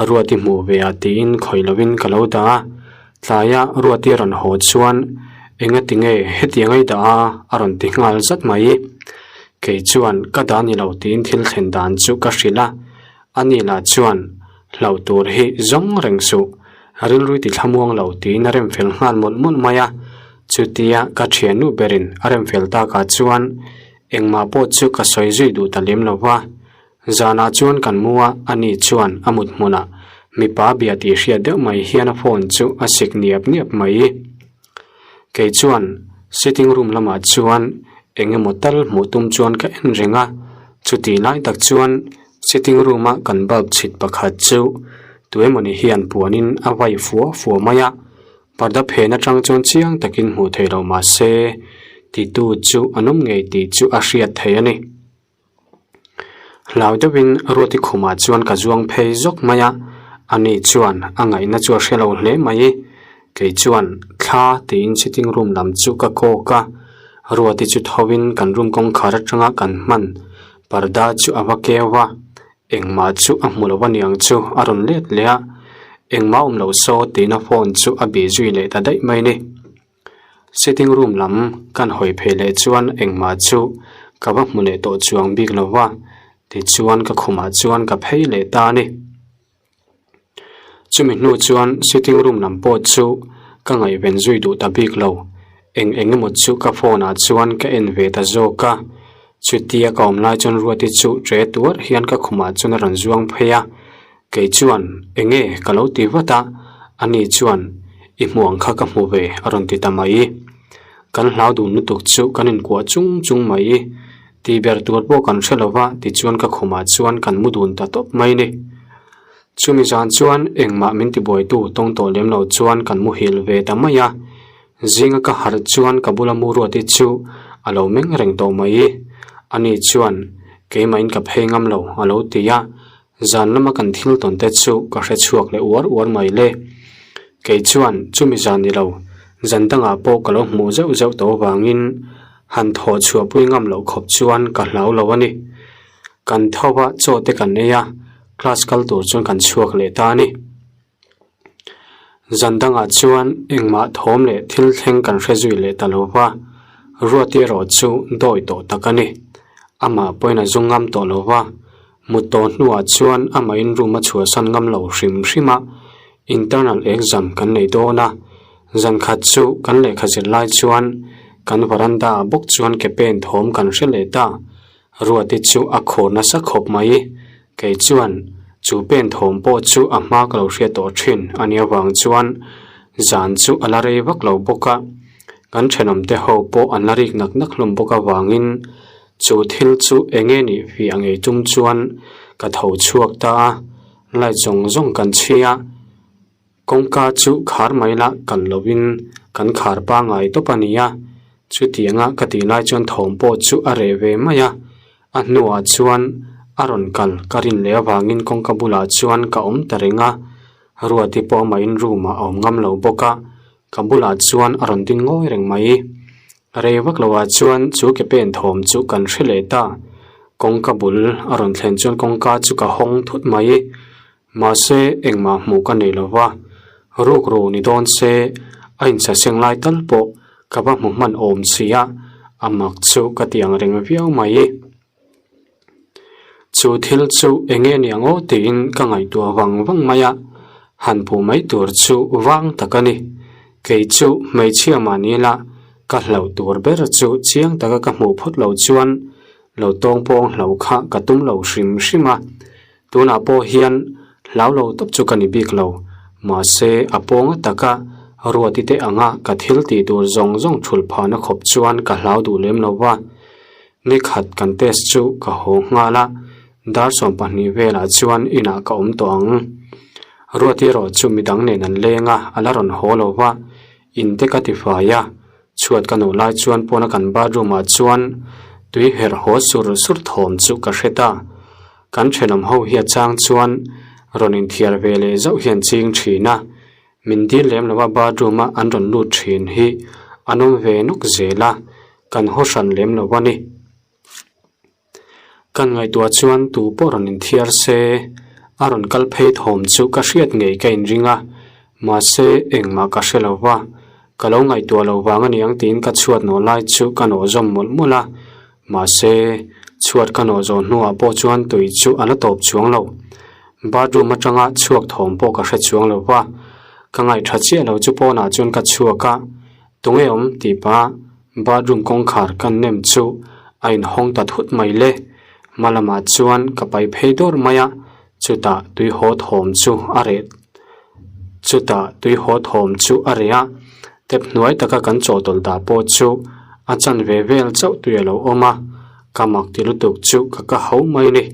Speaker 1: Ruati hmuh ve ah tiin khawih lovin ka lo dah a, tlaia Ruati a rawn haw chuan enga tinge hetiang a i dah a a rawn ti nghal zat mai. Kei chuan ka dah ni lo tiin thil thlen dan chu ka hrilh a, ani lah chuan hlauh tur hi zawng reng suh, rilru ti thlamuang lo tiin a rem fel nghal mawlh mawlh mai a, chutia ka thiannu berin a rem fel takah chuan Engmah pawh chu ka sawi zui duh ta lem lo va, zanah chuan kan mu a, ani chuan a mut hmunah mipa bia tih hriat deuh mai hian a phone chu a sik niap niap mai. Kei chuan sitting room lamah chuan eng emaw tal hmuh tum chuan ka en reng a, chutih lai tak chuan sitting room a kan bulb chhit pakhat chu tuemawni hian puanin a vai fua fua mai a, Parda phen atang chuan chiang takin hmuh theih loh mah se titu chu an awm ngei tih chu a hriat theih a ni. Hlau deuhin Ruati khumah chuan ka zuang phei zawk mai a, ani chuan a ngaihna chu a hre lo hle mai. Kei chuan thla tiin sitting room lam chu ka kawk a, Ruati chu thovin kan room kawngkhar atanga kan hman parda chu a va keu a, Engmah chu a hmu lo a niang chu a rawn let leh a, engmah awm lo saw tiin a phone chu a bih zui leh ta daih mai ni. Sitting room lam kan hawi phei leh chuan engmah chu ka va hmu leh tawh chuang bik lo va, tichuan ka khumah chuan ka phei leh ta a ni. Chumi hnu chuan sitting room lam pawh chu ka ngaihven zui duh ta bik lo, eng eng emaw chu ka phone ah chuan ka en ve ta zawk a, chutia ka awm lai chuan Ruati chu ṭe tuar hian ka khumah chuan a rawn zuang phei a, kei chuan eng nge ka lo ti vat a, ani chuan i hmuh ang kha ka hmu ve a rawn ti ta mai. Kan hlau dun lutuk chu kan inkuah chung chung mai. Tih ber tur pawh kan hre lo va, tichuan ka khumah chuan kan mu dun ta tawp mai ni. Chumi zan chuan engmah min tibuaitu tawng tawh lem lo chuan kan muhil ve ta mai a. Zinga ka harh chuan ka bula mu ruati chu a lo meng reng tawh mai. Ani chuan keimahin ka phei ngam lo a lo ti a, zan lama kan thil tawn te chu ka hre chhuak leh uar uar mai le. Kei chuan chumi zan ni lo, zan dangah pawh ka lo hmuh zeuh zeuh tawh avangin Han thawh chhuah pui ngam loh khawp chuan ka hlau lo a ni. Kan tho a, chaw te kan ei a, class kal tur chuan kan chhuak leh ta a ni. Zan dangah chuan engmah thawm leh thil thleng kan hre zui leh ta lo va, Ruati erawh chu dawi tawh tak a ni. Amah pawhin a zu ngam tawh lo va, mut tawh hnuah chuan amahin room a chhuahsan ngam lo hrim hrim a, internal exam kan nei dawn a, zan khat chu kan lehkha zir lai chuan kan veranda ah bawk chuan ke pen thawm kan hre leh ta. Ruati chu a khur nasa khawp mai. Kei chuan chu pen thawm pawh chu a hma ka lo hriat tawh thin a nih avang chuan zan chu a la rei vak lo bawk a, kan thenawm te ho pawh an la rik nak nak hlawm bawk avangin chu thil chu eng nge nih fih ang ei tum chuan ka tho chhuak ta a, light zawng zawng kan chhi a. Kawngka chu khar mai la kal lovin kan khar pangai tawp a ni a, chutianga ka tih lai chuan thawm pawh chu a reh ve mai a, a hnuah chuan a rawn kal ka rin leh avangin kawngka bulah chuan ka awm ta reng a, Ruati pawh amahin room ah a awm ngam lo bawk a, ka bulah chuan a rawn ding ngawi reng mai. Rei vak loah chuan chu ke pen thawm chu kan hre leh ta, kawngka bul a rawn thlen chuan kawngka chu ka hawng thut mai. Mahse, engmah hmuh ka nei lo va, rukru ni dawn se a insaseng lai tal pawh ka va hmu hman awm si a, a mak chu ka ti ang reng viau mai. Chu thil chu eng nge ni ang aw tiin ka ngaihtuah vang vang mai a, han puh mai tur chu vang tak a ni. Kei chu hmeichhia mah ni la, ka hlauh tur ber chu chiang taka ka hmuh phawt lo chuan lo tawng pawng hlauh kha ka tum lo hrim hrim a. Tunah pawh hian hlau lo tawp chu ka ni bik lo, mahse a pawnga taka Ruati te anga ka thil tih tur zawng zawng thulh phahna khawp chuan ka hlau duh lem lo va. Nikhat kan test chu ka haw nghal a, dar 12 velah chuan inah ka awm tawh ang. Ruati erawh chu midang nen an leng a, a la rawn haw lo va, in te ka ti fai a, Chhuat ka nuh lai chuan pawna kan bathroom ah chuan tui herh haw sur sur thawm chu ka hre ta. Kan thenawm ho hi a chang chuan rawn inthiar ve leh zauh hian ching thin a, min dil lem lova bathroom a an rawn lut thin hi an awm ve nawk zel a, kan haw hran lem lo a ni. Kan ngaihtuah chuan tu pawh rawn inthiar se, a rawn kal phei thawm chu ka hriat ngei ka inring a, mahse engmah ka hre lo va, ka lo ngaihtuah lo vang a niang tiin ka chhuat nawh lai chu ka nawh zawm mawlh mawlh a, mahse chhuat ka nawh zawh hnuah pawh chuan tui chu a la tawp chuang lo. Bathroom atanga chhuak thawm pawh ka hre chuang lo va, ka ngaihṭha chiah lo chu pawnah chuan ka chhuak a, Tunge awm tih pah bathroom kawngkhar ka nem chu a inhawng ta thut mai le. Hma lamah chuan ka pai phei dawr mai a, chutah tui haw thawm chu a reh chutah tui haw thawm chu a reh a, tap hnuai taka kan chawhtawlh dah pawh chu a chanve vel chauh tui a lo awm a, ka mak ti lutuk chu ka ka ho mai ni.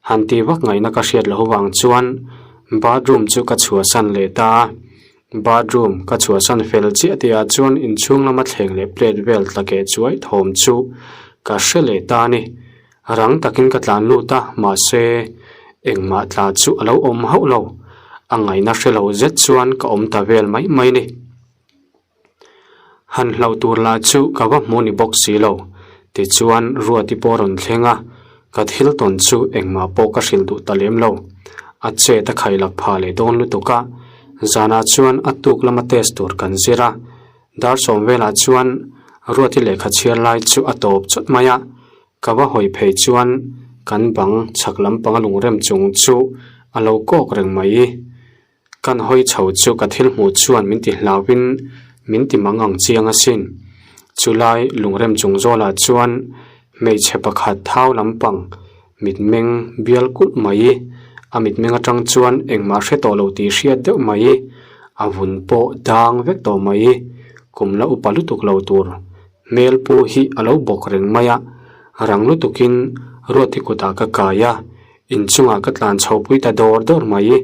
Speaker 1: Han ti vak ngaihna ka hriat loh vang chuan bathroom chu ka chhuahsan leh ta a. Bathroom ka chhuahsan fel chiah tihah chuan inchhung lama thleng leh plate vel tla keh chuai thawm chu ka hre leh ta a ni. Rang takin ka tlan lut a, mahse engmah tla chu a lo awm hauh lo. A ngaihna hre lo zet chuan ka awm ta vel mai mai a ni. Han hlauh tur lah chu ka va hmu ni bawk si lo. Tichuan Ruati pawh a rawn thleng a, ka thil tawn chu engmah pawh ka hrilh duh ta lem lo. A chet a khailak phah leh dawn lutuk a, zanah chuan a tuk lama test tur kan zir a. Dar sawm velah chuan Ruati lehkha chhiar lai chu a tawp chawt mai a, ka va hawi phei chuan kan bang chhak lampanga lungrem chung chu a lo kawk reng mai. Kan hawi chho chu ka thil hmuh chuan min ti hlauhin min ti mang ang chiang asin. Chulai lungrem chung zawlah chuan hmeichhe pakhat thau lampang mitmeng bial kulh mai, a mitmeng atang chuan engmah hre tawh lo tih hriat deuh mai, a vun pawh dang vek tawh mai, kum la upa lutuk lo tur hmel pu hi a lo bawk reng mai a, rang lutukin Ruati kutah ka kai a. Inchungah ka tlan chho pui ta dawr dawr mai.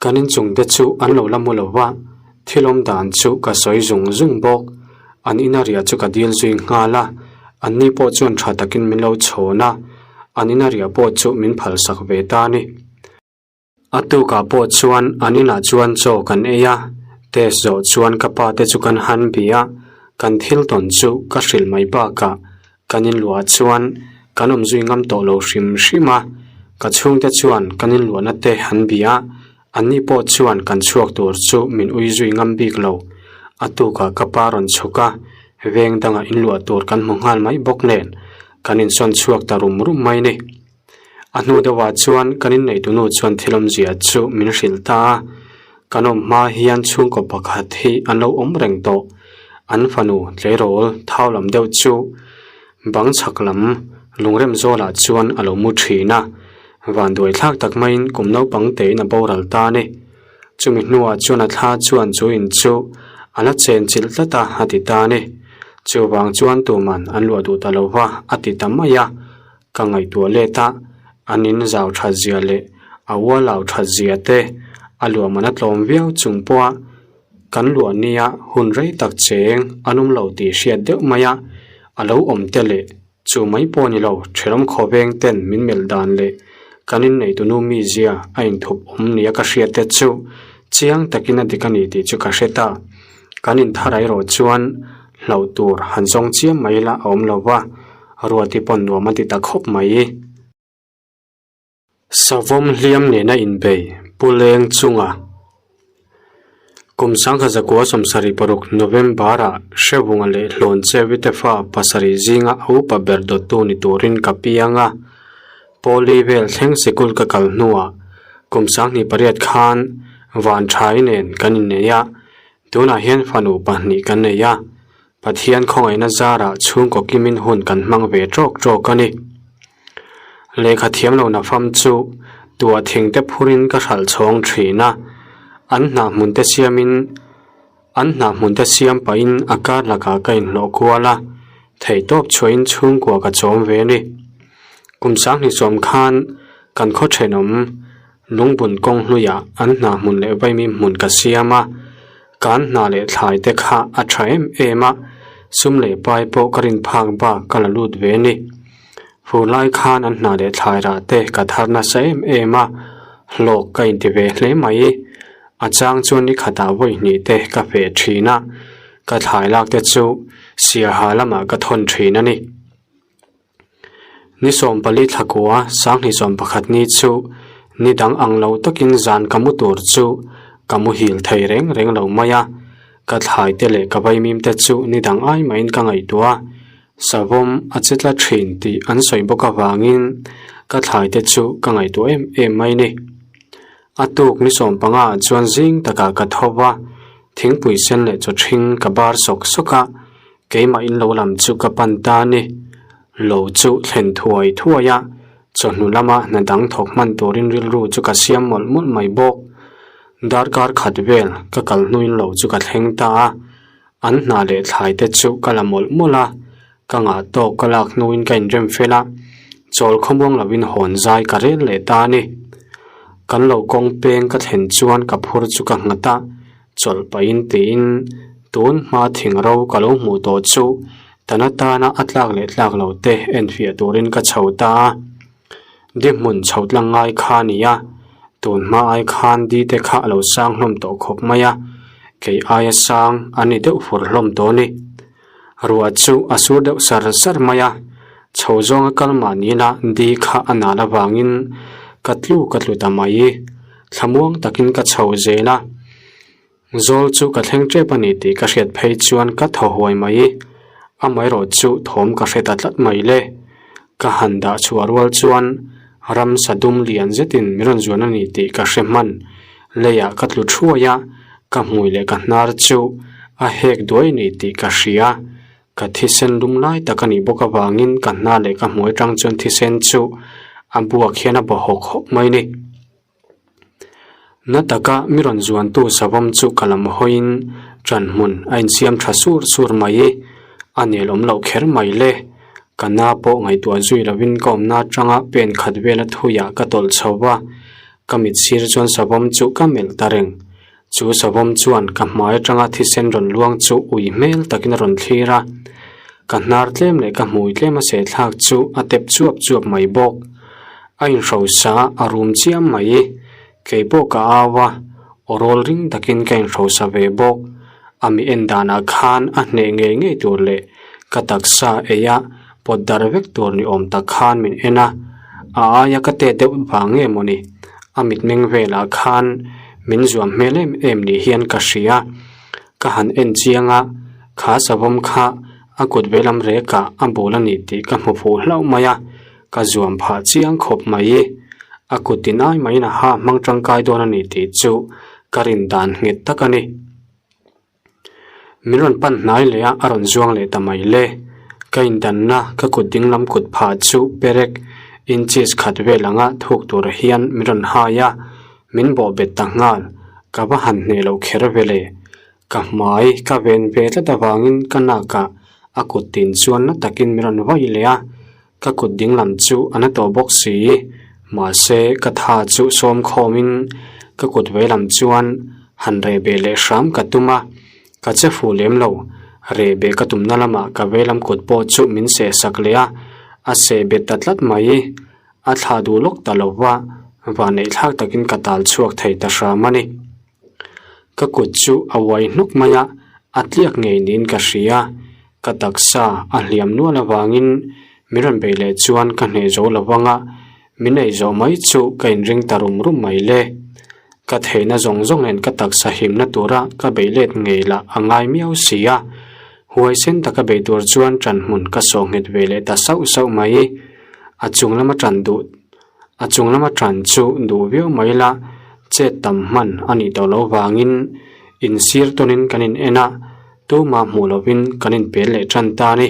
Speaker 1: Kan inchung te chu an lo la mu lo va, thil awm dan chu ka sawi zung zung bawk. An ina riah chu ka dil zui nghal a, anni pawh chuan tha takin min lo chhawn a, an ina riah pawh chu min phalsak ve ta a ni. A tukah pawh chuan an inah chuan chaw kan ei a, test zawh chuan ka pa te chu kan han bi a, kan thil tawn chu ka hrilh mai bakah kan inluah chuan kan awm zui ngam tawh lo hrim hrim a, ka chhungte chuan kan inluahna te an bi a. Anni pawh chuan kan chhuak tur chu min ui zui ngam bik lo. A tukah ka pa rawn chhuk a, veng dangah inluah tur kan hmu nghal mai bawk nen kan insawn chhuak ta rum rum mai ni. A hnu deuhah chuan kan inneitunu chuan thil awmzia chu min hrilh ta a, kan awm hma hian chhungkaw pakhat hi an lo awm reng tawh. An fanu tleirawl thau lam deuh chu bang chhak lam lungrem zawlah chuan a lo mu thin a, vanduai thlak tak maiin kum naupang tein a boral ta a ni. Chumi hnuah chuan a thla chuan chu in chu a la chen chilh tlat a, a ti ta a ni. Chuvang chuan tuman an luah duh ta lo va, a ti ta mai a. Ka ngaihtuah let a, an in zau that zia leh a ualau that zia te a luahman a tlawm viau chung pawha kan luah nia hun rei tak cheng an awm lo tih hriat deuh mai a, a lo awm te leh chu mai pawh ni lo ṭhelawm khawveng ten min melh dan leh kan inneitunu mizia a inthup awm nia ka hriat te chu chiang takin a dik a ni tih chu ka hre ta. Kan intharai erawh chuan hlauh tur han zawng chiam mai la a awm lo va, Ruati pawn nuam a ti ta khawp mai. Savawm hliam nena inbei Pu Leng chunga kum sangkhat zakua 76 November-ah Hrevunga leh Hlawn Chevite fa pasarih zinga a upa ber dawttu ni turin ka piang a. Pawli vel thleng sikul ka kal hnuah kum 28 khan Vanthai nen kan innei a, tunah hian fanu pahnih kan nei a. Pathian khawngaihna zarah chhungkaw kimin hun kan hmang ve tawk tawk a ni. Lehkha thiam lo nafam chu tuah thing te phurin ka hralh chhawng thin a, an hna hmun te siamin an hna hmun te siam pahin a kar lakah ka inhlawh kual a, theihtawp chhuahin chhungkua ka chawm ve a ni. Kum 2010 khan kan khaw thenawm Lungbun kawng hluiah an hna hmun leh vaimim hmun ka siam a, kan hna leh thlai te kha a tha em em a, sum leh pai pawh ka rin phak bak ka la lut ve a ni. Fur lai khan an hna leh thlai rah te ka thar nasa em em a, hlawk ka inti ve hle mai. A chang chuan ni khatah vawi hnih te ka feh thin a, ka thlai lak te chu siaha lamah ka thawn thin a ni. Ni 14 thlakua 2011 ni chu ni dang ang lo takin zan ka mu tur chu ka muhil thei reng reng lo mai a, ka thlai te leh ka vaimim te chu ni dang ai mahin ka ngaihtuah a, savawm a che tla thin tih an sawi bawk avangin ka thlai te chu ka ngaihtuah em em mai ni. A tuk ni 15 ah chuan zing takah ka tho va, thingpui sen leh chaw ṭhing ka bar sawk sawk a, Keimah in lo lam chu ka pan ta a ni. Lo chu thlen thuai thuai a, chawhnu lama hna dang thawk hman turin rilru chu ka siam mawlh mawlh mai bawk. Darkar khat vel ka kal hnuin lo chu ka thleng ta a, an hna leh thlai te chu ka la mawlh mawlh a, ka ngah tawk ka lak hnuin ka inrem fel a, chawl khawmuang lovin hawn zai ka rel leh ta a ni. Kan lo kawng peng ka thlen chuan ka phur chu ka nghat a, Chawlh pahin tiin tun hma thing ro ka lo hmuh tawh chu tan atana a tlak leh tlak lo te enfiah turin ka chho ta a. Di hmun chho tlang ngai kha a ni a, tun hma ai khan di te kha a lo sang hlawm tawh khawp mai a, kei aia sang a ni deuh fur hlawm tawh a ni. Ruah chu a sur deuh sar sar mai a, chho zawnga kal mahniin a di kha a nal avangin ka tlu ka tlu ta mai. Thlamuang takin ka chho zel a, zawl chu ka thleng tep a ni tih ka hriat phei chuan ka thaw huai mai. Amaherawh chu thawm ka hre ta tlat mai le. Ka han dah chhuah rual chuan ramsa dum lian zetin min rawn zuan a ni tih ka hre hman. Leiah ka tlu thuai a, ka hmui leh ka hnar chu a hek duai a ni tih ka hria. Ka thisen lum lai tak a nih bawk avangin ka hnar leh ka hmui atang chuan thisen chu a buak hian a baw hawk hawk mai a ni. Na taka mi rawn zuantu savawm chu ka lam hawiin ṭan hmun a insiam ṭha sur sur mai. A nel awm loh kher mai le. Ka na pawh ngaihtuah zui lovin ka awmna aṭanga pen khat vela thuiah ka tawlh chho va, ka mit sir chuan savawm chu ka melh ta reng. Chu savawm chuan ka hmai aṭanga thisen rawn luang chu ui hmel takin a rawn thlir a, ka hnar tlem leh ka hmui tlem a sehthlak chu a tep chuap chuap mai bawk. A inhrosa a rum chiam mai. Kei pawh ka au a, aw rawl ring takin ka inhrosa ve bawk. A mi en danah khan a hneh ngei ngei tur leh ka taksa ei a pawt darh vek tur ni awm tak khan min en a, a aia ka tet deuh vang nge mawni a mitmeng velah khan. Min zuam hmel em em ni hian ka hria. Ka han en chiang a, kha savawm kha a kut veilam rekah a bul a ni tih ka hmu fuh hlauh mai a, ka zuam phah chiang khawp mai. A kut tin ai maiin a ha hmang tangkai dawn a ni tih chu ka rin dan nghet tak a ni. Min rawn pan hnai leh a, a rawn zuang leh ta mai le. Ka indanna ka kut dinglam kut phah chu perek inches khat vel anga thuk tur hian min rawn hai a, min bawh bet ta nghal. Ka va han hneh loh kher ve le. Ka hmai ka ven ve tlat avangin ka nakah a kut tin chuan na takin min rawn vawi leh a, ka kut dinglam chu a na tawh bawk si. Mahse, ka tha chu sawm khawmin ka kut veilam chuan han reh beh leh hram ka tum a, ka che fuh lem lo. Reh beh ka tumna lamah ka veilam kut pawh chu min seh sak leh a, a seh bet ta tlat mai. A thlah duh lawk ta lo va, vanneih thlak takin ka tal chhuak thei ta hram a ni. Ka kut chu a uai hnuk mai a, a tliak ngei niin ka hria. Ka taksa a hliam nual avangin min rawn beih leh chuan ka hneh zo lo vang a, min ei zawh mai chu ka inring ta rum rum mai le. Ka theihna zawng zawng nen ka taksa himna tura ka beih let ngei lah a ngai miau si a, huaisen taka beih tur chuan ṭan hmun ka sawh nghet ve leh ta sauh sauh mai. A chung lama ṭan duh A chung lama ṭan chu duh viau mai la, chet tam hman a nih tawh loh vangin insir tawnin kan in en a, tumah hmuh lovin kan inpel leh ṭan ta a ni.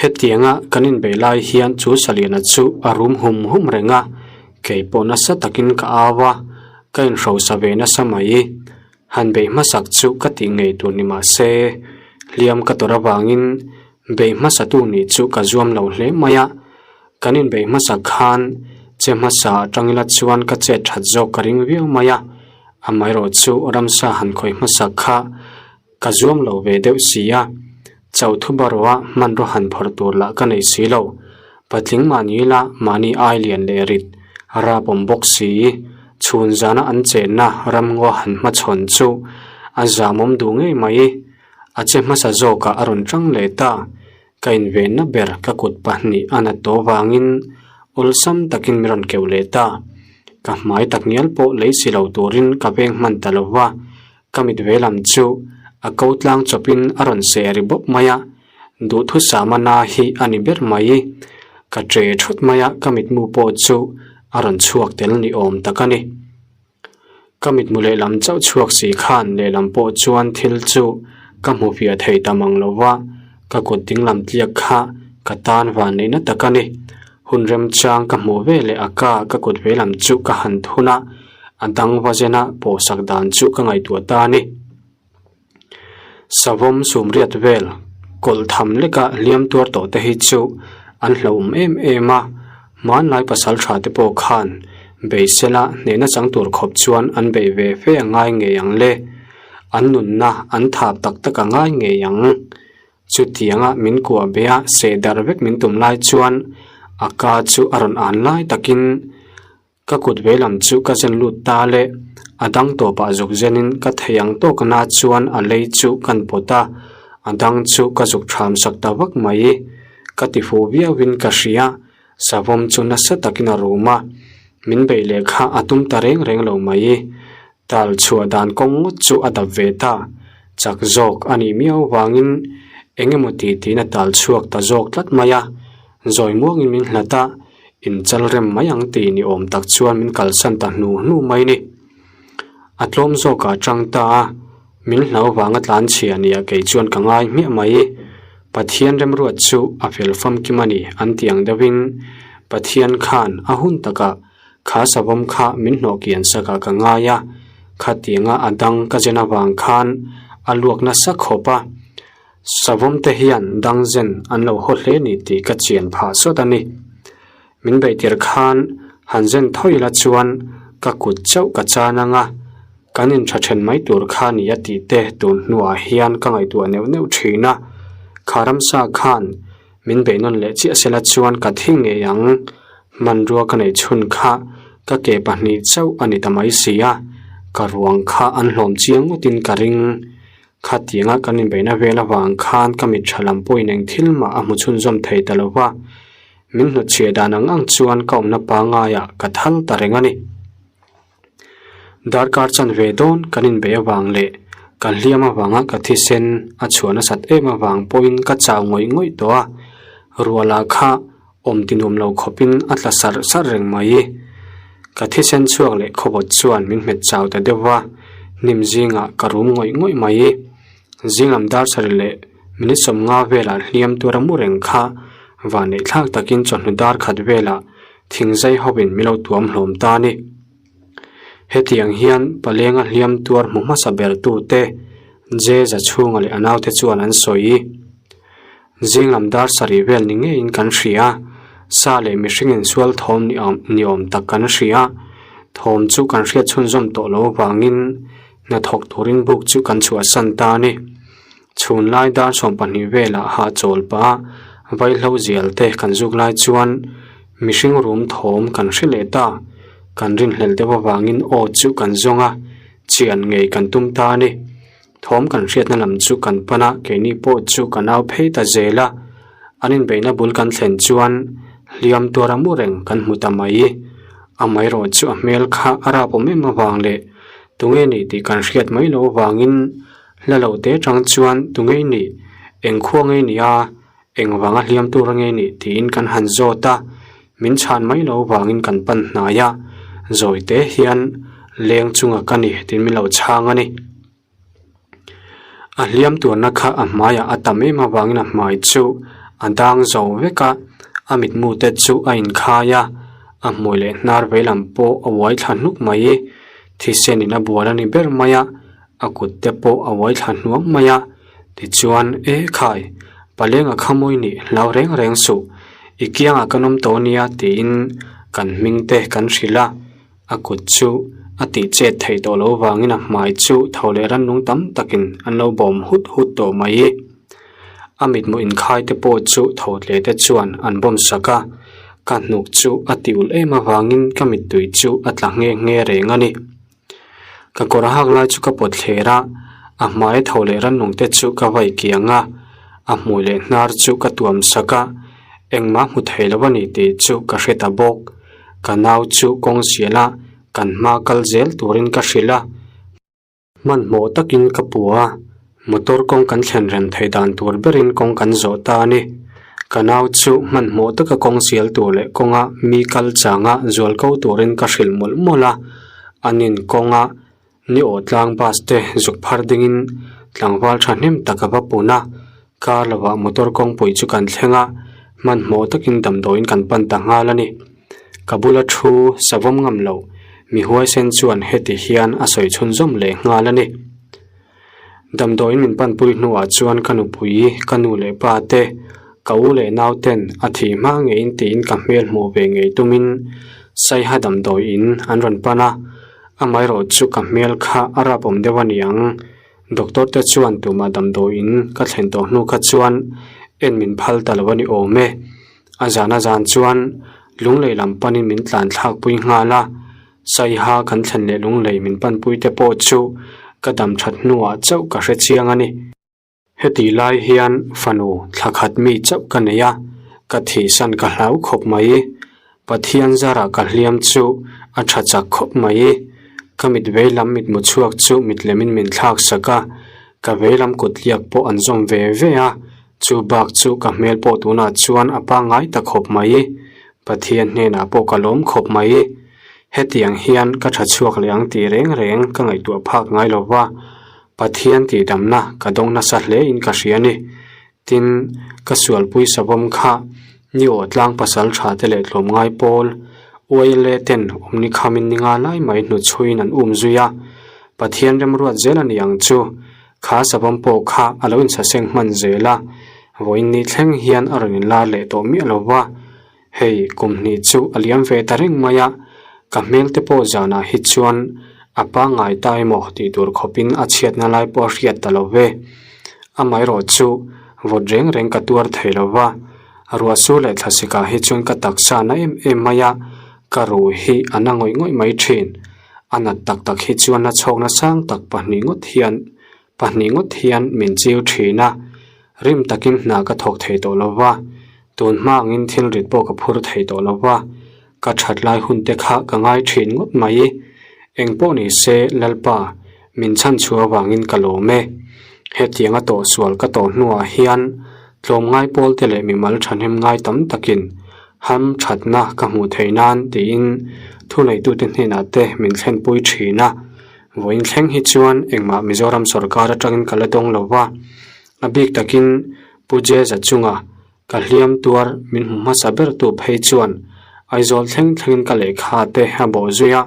Speaker 1: Hetianga kan inbeih lai hian chu Saliana chu a rum hum hum reng a, kei pawh nasa takin ka au a, ka inhrosa ve nasa mai. Han beih hmasak chu ka tih ngei tur ni mah se, hliam ka tawrh avangin beih hmasatu nih chu ka zuam lo hle mai a. Kan inbeih hmasak khan che hmasa atangila chuan ka chet that zawk ka ring viau mai a, amaherawh chu ramsa han khawih hmasak kha ka zuam lo ve deuh si a. Chauhthu barawha hmanraw han phawrh tur lah ka nei si lo. Patling mahni ila mahni ai lian leh rit rap awm bawk si. Chhun zana an chenna ramngaw han hmachhawn chu a zamawm duh ngei mai. A che hmasa zawkah a rawn tang leh ta. Ka invenna ber ka kut pahnih a nat tawh vangin awlsam takin min rawn keuh leh ta. Ka hmai takngial pawh lei si lo turin ka veng hman ta lo va. Ka mit ve lam chu a ko tlang chawpin a rawn seh ri bawp mai a, duhthusama na hi a ni ber mai. Ka ṭe thut mai a, ka mitmu pawh chu a rawn chhuak tel ni awm tak a ni. Ka mitmu lehlam chauh chhuak si khan lehlam pawh chuan thil chu ka hmu fiah thei ta mang lo va, ka kut dinglam tliak kha ka tan van neihna tak a ni. Hun remchang ka hmuh ve leh a ka ka kut veilam chu ka han thun a, a dang va zena pawhsak dan chu ka ngaihtuah ta a ni. Savawm sumriat vel kawlh tham leka hliam tuar tawh te hi chu an hlauhawm em em a, hmanlai pasal tha te pawh khan beisela hnehna chang tur khawp chuan an beih ve fe a ngai ngei ang le, an nunna an thap tak tak a ngai ngei ang. Chutianga min kuah be a seh darh vek min tum lai chuan a ka chu a rawn an lai takin ka kut ve lam chu ka zen lut ta le. A dang tawpah zuk zenin ka thei ang tawk na chuan a lei chu kan pawt a, a dang chu ka zuk tham sak ta vak mai. Ka ti fuh viauin ka hria, savawm chu nasa takin a rum a, min beih leh kha a tum ta reng reng lo mai. Tal chhuah dan kawng ngawt chu a dap ve ta. Chak zawk a nih miau vangin eng emaw ti tiin a tal chhuak ta zawk tlat mai a. Zawi muangin min hlat a, inchal rem mai ang tih ni awm tak chuan min kalsan ta hnu hnu mai ni. A tlawm zawkah tang ta a, min hlau vanga tlan chhia nia kei chuan ka ngai hmiah mai. Pathian remruat chu a fel famkim a ni an ti ang deuhin Pathian khan a hun takah Kha savawm kha min hnawh kian sak ah ka ngai a, khatianga a dang ka zen avang khan a luak nasa khawp a, savawm te hian dang zen an lo haw hle ni tih ka chian phah sawt a ni. Min beih tir khan han zen thawi la chuan ka kut chauh ka chan ang a, kan intha then mai tur kha ni a tih te tun hnuah hian ka ngaihtuah neuh neuh thin a, kha ramsa khan Min beih nawn leh chiah sela chuan ka thi ngei ang. Hmanrua ka neih chhun kha ka ke pahnih chauh a ni ta mai si a, ka ruang kha an hlawm chiang ngawtin ka ring. Khatianga kan inbeihna vel avang khan ka mit tha lam pawhin eng thil mah a hmu chhunzawm thei ta lo va, min hnutchhiah dan ang ang chuan ka awmna pangaiah ka thal ta reng a ni. Darkar chanve dawn kan inbeih avang leh ka hliam avanga ka thisen a chhuah nasat em avang pawhin ka chau ngawih ngawih tawh a, ruahlah kha awm ti nuam lo khawpin a tla sarh sarh reng mai. Ka thisen chhuak leh khawbawt chuan min hmet chau ta deuh va, hnim zingah ka rum ngawih ngawih mai. Zinglam dar sarih leh minute 50 velah hliam tura mu reng kha vanneih thlak takin chawhnu dar khat velah thingzai hovin min lo tuam hlawm ta a ni. Hetiang hian palenga hliam tuar hmu hmasa ber tute Jeza chhunga leh a naute chuan an sawi. Zinglam dar sarih vel ni ngeiin kan hria. Sa leh mihring insual thawm ni awm ni awm tak kan hria. Thawm chu kan hriat chhunzawm tawh lo avangin hnathawk turin buk chu kan chhuahsan ta a ni. Chhun lai dar 12 velah hahchawl pah a vaihlo zial te kan zuk lai chuan mihring rum thawm kan hre leh ta. Kan rinhlelh deuh avangin aw chu kan zawng a, chian ngei kan tum ta a ni. Thawm kan hriatna lam chu kan pan a, keini pawh chu ka nau phei ta zel a. An inbeihna bul kan thlen chuan hliam tuara mu reng kan hmu ta mai. Amaherawh chu a hmel kha a rap awm em avang leh tunge nih tih kan hriat mai loh avangin hla lo te tang chuan tunge nih, eng khua nge nih a, eng vanga hliam tura nge nih tiin kan han zawt a, min chhan mai loh avangin kan pan hnai a, zawi te hian leng chunga ka ni tiin min lo chhang a ni. A hliam tuarna kha a hmaiah a tam em avangin a hmai chu a dang zo vek a, a mitmu te chu a inkhai a, a hmui leh hnar veilam pawh a uai thla hnuk mai. Thisen in a bual a ni ber mai a, a kut te pawh a uai thla hnuang mai a, tichuan e khai, palenga kha mawi nih hlau reng reng suh, i kiangah kan awm tawh nia tiin kan hming te kan hrilh a. A kut chu a tih chet theih tawh loh vangin a hmai chu tho leh rannung tam takin an lo bawm hut hut tawh mai. A mithmuh inkhai te pawh chu tho tle te chuan an bawm sak a, ka hnuk chu a ti ulh em avangin ka mittui chu a tla nghe nghe reng a ni. Ka kawr hak lai chu ka pawt thler a, a hmai tho leh rannung te chu ka vai kiang a, a hmui leh hnar chu ka tuam sak a, engmah hmu thei lo a ni tih chu ka hre ta bawk. Ka nau chu kawng sial a, kan hma kal zel turin ka hrilh a. Hmanhmawh takin ka pu a, motor kawng kan thlen rem theih dan tur berin kawng kan zawh ta a ni. Ka nau chu hmanhmawh taka kawng sial tur leh kawnga mi kal changa zual ko turin ka hrilh mawlh mawlh a, an in kawnga ni aw tlang bus te zuk phar dingin tlangval thahnem tak a va pun a, car lovah motor kawngpui chu kan thleng a, hmanhmawh takin damdawiin kan pan ta nghal a ni. Ka bula thu savawm ngam loh mi huaisen chuan heti hian a sawi chhunzawm leh nghal a ni. Damdawiin min panpui hnuah chuan ka nupui, ka nu leh pa te, ka u leh nau ten a thih hma ngeiin tiin ka hmel hmuh ve ngei tumin Saiha damdawiin an rawn pan a, amaherawh chu ka hmel kha a rap awm deuh a niang. Doctor te chuan tumah damdawiin ka thlen tawh hnu kha chuan en min phal ta lo a ni awm e. A zan a zan chuan lunglei lam panin min tlan thlak pui nghal a, Saiha kan thlen leh lunglei min panpui te pawh chu ka dam that hnuah chauh ka hre chiang a ni. Heti lai hian fanu thla khat mi chauh ka nei a, ka thihsan ka hlau khawp mai. Pathian zarah ka hliam chu a tha chak khawp mai. Ka mit veilam mitmu chhuak chu mit lemin min thlak sak a, ka veilam kut liak pawh an zawm ve ve a, Chu bak chu ka hmel pawh tunah chuan a pangngai ta khawp mai. Pathian hnenah pawh ka lawm khawp mai. Hetiang hian ka tha chhuak leh ang tih reng reng ka ngaihtuah phak ngai lo va, Pathian tihdamna ka dawng nasa hle in ka hria ni. Tin, ka sualpui savawm kha ni aw tlang pasal tha te leh tlawmngai pawl ULA ten awmni khamin ni nga lai mai hnuchhuiin an um zui a, Pathian remruat zel a ni ang chu. Kha savawm pawh kha a lo insaseng hman zel a, vawiin ni thleng hian a rawn inlar leh tawh miah lo va, hei kum hnih chu a liam ve ta reng mai a, ka hmel te pawh zanah hi chuan a pangngai ta emaw tih tur khawpin a chhiatna lai pawh a hriat ta lo ve. Amaherawh chu vawt reng reng ka tuar thei lo va, ruahsur leh thlasikah hi chuan ka taksa na em em mai a, ka ruh hi a na ngawih ngawih mai thin. A nat tak tak hi chuan a chhawkna sang tak pahnih ngawt hian pahnih ngawt hian min chiu thin a, rim takin hna ka thawk thei tawh lo va, tun hma angin thil rit pawh ka phur thei tawh lo va, ka that lai hun te kha ka ngai thin ngawt mai. Engpawh ni se, Lalpa, min chhanchhuah avangin ka lawm e. Hetianga tawhsual ka tawh hnuah hian tlawmngai pawlte leh mimal thahnem ngai tam takin ham thatna ka hmuh theih nan tiin thuneitute hnenah te min thlenpui thin a. Vawiin thleng hi chuan engmah Mizoram sorkar atangin ka la dawng lo va, a bik takin Pu Jeza chunga Ka hliam tuar min hmu hmasa bertu phei chuan Aizawl thleng thlengin ka lehkha te a bawh zui a,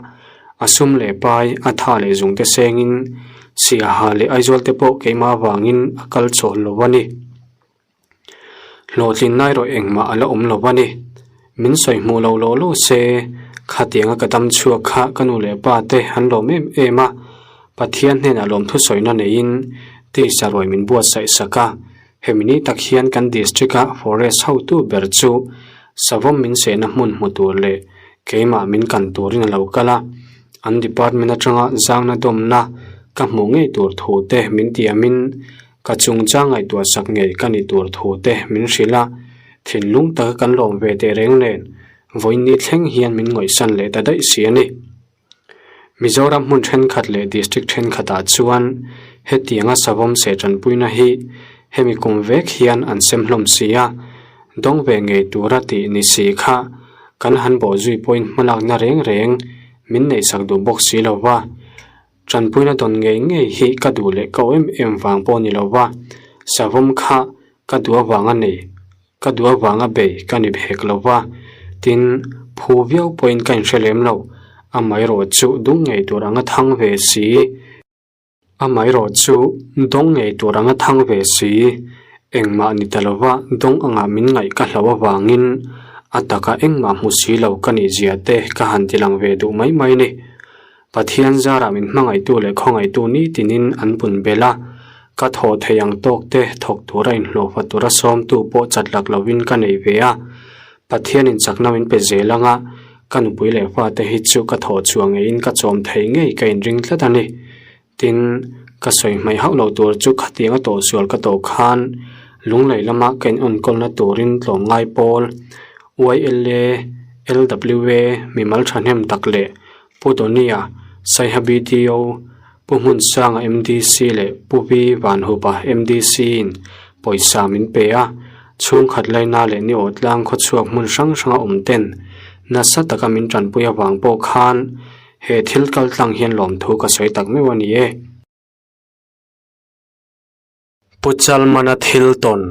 Speaker 1: a sum leh pai a tha leh zung te sengin Siaha leh Aizawl te pawh keimah avangin a kal chawl lo a ni. Hlawhtlinna erawh engmah a la awm lo a ni. Min sawi hmuh lo law law se, khatianga ka dam chhuak kha ka nu leh pa te an lawm em em a, Pathian hnenah lawmthu sawina neiin tisa ruai min buatsaih sak a, Hemi ni tak hian kan district-a forest hotu ber chu savawm min sehna hmun hmu tur leh keimah min kan turin a lo kal a, an department atanga zangna dawmna ka hmuh ngei tur thu te min tiamin ka chungchang ngaihtuah sak ngei ka ni tur thu te min hrilh a, thinlung taka kan lawm ve teh reng nen vawiin ni thleng hian min ngawihsan leh ta daih si a ni. Mizoram hmun thenkhat leh district thenkhatah chuan hetianga savawm seh tanpuina hi hemi kum vek hian an sem hlawm si a, dawng ve ngei tura tih ni si kha kan han bawhzui pawhin hmalakna reng reng min neihsak duh bawk si lo va. Tanpuina dawn ngei ngei hi ka duh leh ko em em vang pawh ni lo va, savawm kha ka duh avanga nei. Ka duh avanga bei ka ni hek lo va, tin, phu viau pawhin ka inhre lem lo. Amaherawh chu dung ngei tur anga thang ve si. Amaherawh chu dawng ngei tur anga thang ve si. Engmah ni ta lova dawng anga min ngaih ka hlauh avangin a taka engmah hmu si lo ka nih zia te ka han ti lang ve duh mai mai ni. Pathian zarah min hmangaihtu leh khawngaihtu nitinin an pun belh a, ka thawh theih ang tawk te thawk tura inhlawhfa tura sawmtu pawh chat lak lovin ka nei ve a. Pathianin chakna min pe zel anga ka nupui leh fate hi chu ka thawh chhuah ngeiin ka chawm thei ngei ka inring tlat a ni. Tin, ka sawi hmaih hauh loh tur chu khatiang a tawhsual ka tawh khan Lunglei lama ka inenkawlna turin tlawmngai pawl YLA, LWA mimal thahnem tak leh Pu Donia, Saiha BDO, Pu Hmunsanga MDC leh Pu V Vanhupa MDC in pawisa min pe a, chhungkhat laina leh ni awh tlang khawchhuak hmun hrang hranga awm ten nasa taka min tanpui avang pawh khan he thil kal tlang hian lawmthu ka sawi tak meuh a ni e. Pu Chalmana thil tawn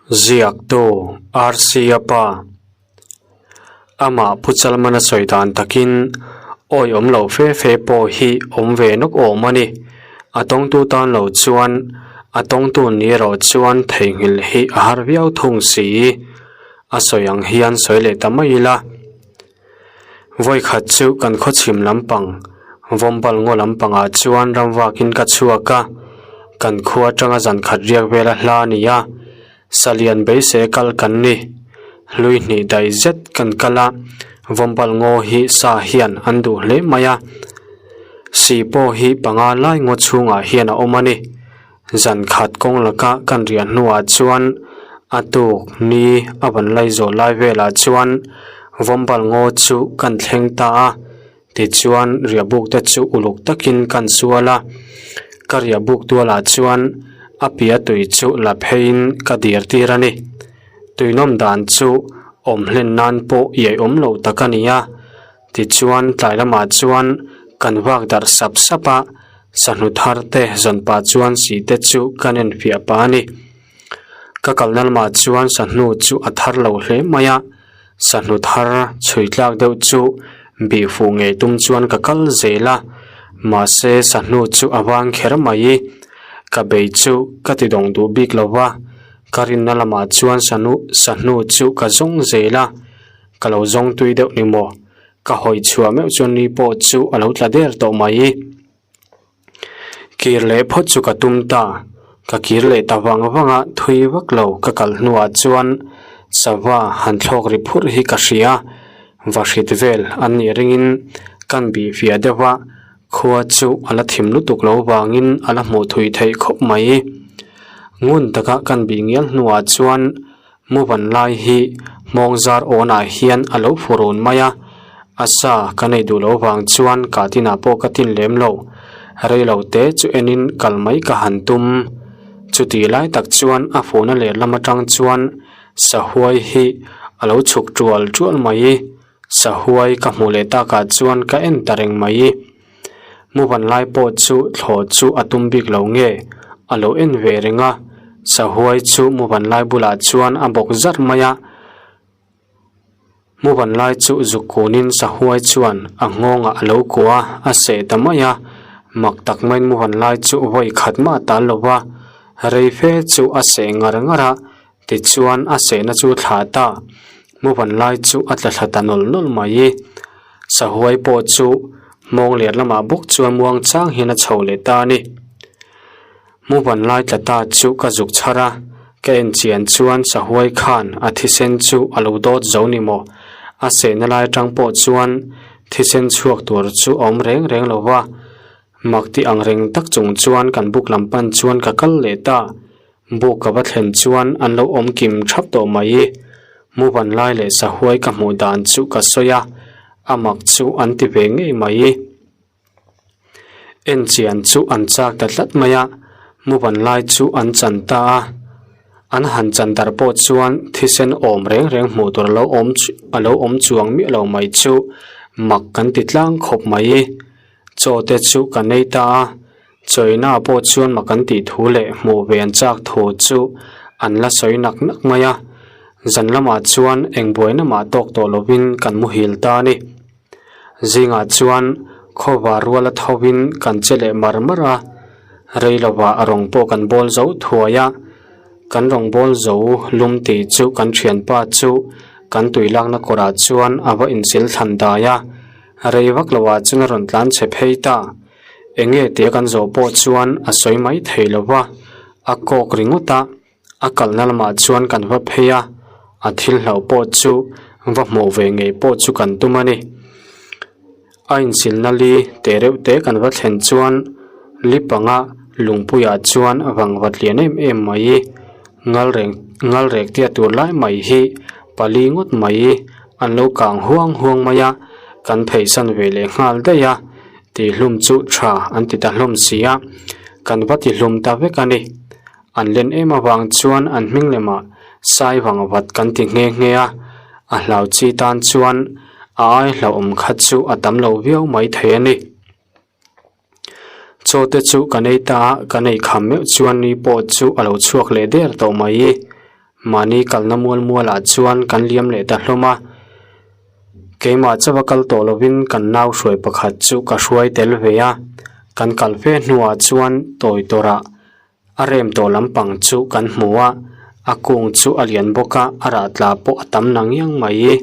Speaker 1: ziaktu RC-a pa. Amah Pu Chalmana sawi dan takin awi awm loh fe fe pawh hi awm ve nawk awm a ni. A tawngtu tan lo chuan a tawngtu ni erawh chuan theihnghilh hi a har viau thung si. A sawi ang hian sawi leh ta mai ila. Vawikhat chu kan khawchhim lampang, Vawmbal ngaw lampangah chuan ramvakin ka chhuak a, kan khua atanga zan khat riak vel a hla a ni a, Salian beisei kal kan ni. Hlui hnih daih zet kan kal a, Vawmbal ngaw hi sa hian an duh hle mai a, si pawh hi panga lai ngaw chhungah hian a awm a ni. Zan khat kawng laka kan riah hnuah chuan a tuk ni a van lai zawh lai velah chuan Vawmbal ngaw chu kan thleng ta a, tichuan riahbuk te chu uluk takin kan sual a, ka riahbuk tualah chuan a piah tui chu la pheiin ka dir tir a ni. Tuinawm dan chu awm hlen nan pawh iaiawm lo tak a ni a. Tichuan tlai lamah chuan kan vak darh sap sap a, sahnu thar te zawn pah chuan si te chu kan en fiah pah a ni. Ka kalna lamah chuan sahnu chu a thar lo hle mai a, sahnu thar chhui tlak deuh chu bih fuh ngei tum chuan ka kal zel a, mahse sahnu chu a vang kher mai. Ka bei chu ka ti dawng duh bik lo va, ka rinna lamah chuan sahnu sahnu chu ka zawng zel a. Ka lo zawng tui deuh ni maw? Ka hawi chhuah meuh chuan ni pawh chu a lo tla der tawh mai. Kir leh phawt chu ka tum ta. Ka kir leh ta vang vang a, thui vak lo ka kal hnuah chuan sava han thlawk ri phurh hi ka hria. Vahrit vel an nih ringin kan bih fiah deuh a, khua chu a la thim lutuk lo vangin a la hmuh thui theih khawp mai. Ngun taka kan bih ngial hnuah chuan Muvan lai hi hmawng zar awnah hian a lo fu run mai a. A sa ka nei duh lo vang chuan kah tinah pawh ka tin lem lo. Rei lo te chu enin kal mai ka han tum. Chutih lai tak chuan a fuhna lehlam atang chuan sahuai hi a lo chhuk tual tual mai. Sahuai ka hmuh leh takah chuan ka en ta reng mai. Muvan lai pawh chu thlawh chu a tum bik lo nge a lo en ve reng a. Sahuai chu muvan lai bulah chuan a bawk zar mai a. Muvan lai chu zuk kunin sahuai chuan a nghawngah a lo kuah a, a seh ta mai a. Mak tak maiin muvan lai chu vawi khat mah a tal lo va, rei fe chu a seh ngar ngar a, tichuan a sehna chu thlah ta. Muvan lai chu a tla thla ta nawlh nawlh mai. Sahuai pawh chu hmawng leh lamah bawk chuan muang chang hian a chho leh ta a ni. Muvan lai tla ta chu ka zuk chhar a, ka en chian chuan sahuai khan a thisen chu a lo dawt zo ni maw? A sehna lai atang pawh chuan thisen chhuak tur chu a awm reng reng lo va, mak ti ang reng tak chung chuan kan buk lam pan chuan ka kal leh ta. Buk ka va thlen chuan an lo awm kim thap tawh mai. Muvan lai leh sahuai ka hmuh dan chu ka sawi a, a mak chu an ti ve ngei mai. En chian chu an chak ta tlat mai a, muvan lai chu an chan ta a. An han chan darh pawh chuan thisen awm reng reng hmuh tur alo awm a lo awm chuang miah lo mai chu mak kan ti tlang khawp mai. Chaw te chu ka nei ta a, chawina pawh chuan mak an tih thu leh hmuh ve an chak thu chu an la sawi nak nak mai a. Zan lamah chuan eng buaina mah tawk tawh lovin kan muhil ta a ni. Zingah chuan khawvar ruala thovin kan che leh mar mar a, rei lovah rawng pawh kan bawl zo thuai a, kan rawng bawl zo lum tih chu kan thianpa chu kan tui lakna kawrah chuan a va insil thlan dai a, rei vak lovah chuan a rawn tlan chhe phei ta. Eng nge tia kan zawh pawh chuan a sawi mai thei lova, a kawk ringawt a. A kalna lamah chuan kan va phei a, a thil hlauh pawh chu va hmuh ve ngei pawh chu kan tum a ni. A insilna li teh reuh te kan va thlen chuan li panga lungpuiah chuan vangvat lian em em mai, ngal reng ngal rek tia tur lai mai hi pali ngawt mai an lo kang huang huang mai a, kan pheisan ve leh nghal daih a, tihhlum chu tha an ti ta hlawm si a, kan va tihlum ta vek a ni. An len em avang chuan an hming lemah sai vang vat kan ti nghe nghe a, a hlau chi tan chuan a ai hlauhawm kha chu a tam lo viau mai thei a ni. Chaw te chu ka nei ta a, ka nei kham meuh chuan ni pawh chu a lo chhuak leh der tawh mai. Mahni kalna mual mualah chuan kan liam leh ta hlawm a, keimah chauha kal tawh lovin kan nau hruai pakhat chu ka hruai tel ve a, kan kal fe hnuah chuan tawi tawrah A rem tawh lampang chu kan hmu a, a kung chu a lian bawk a, a rah tla pawh a tam na ngiang mai.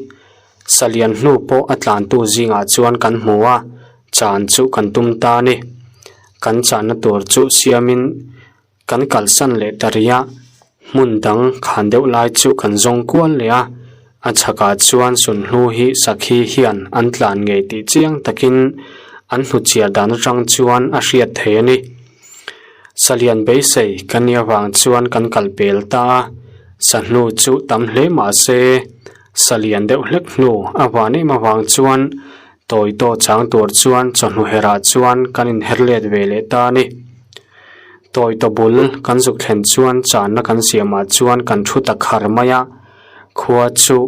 Speaker 1: Salian hnu pawh a tlantu zingah chuan kan hmu a, chan chu kan tum ta a ni. Kan channa tur chu siamin kan kalsan leh ta rih a, hmun dang khan deuh lai chu kan zawng kual leh a, a chhakah chuan sunhlu hi sakhi hian an tlan ngei tih chiang takin an hnuchhiar dan atang chuan a hriat thei a ni. Salian beisei ka nia vang chuan kan kal pel ta a, sahnu chu tam hle mah se salian deuh hlek hnu a van em avang chuan tawi taw chang tur chuan chawhnu herah chuan kan inher let ve leh ta a ni. Tawi taw bul kan zuk thlen chuan channa kan siamah chuan kan thu ta khar mai a, khua chu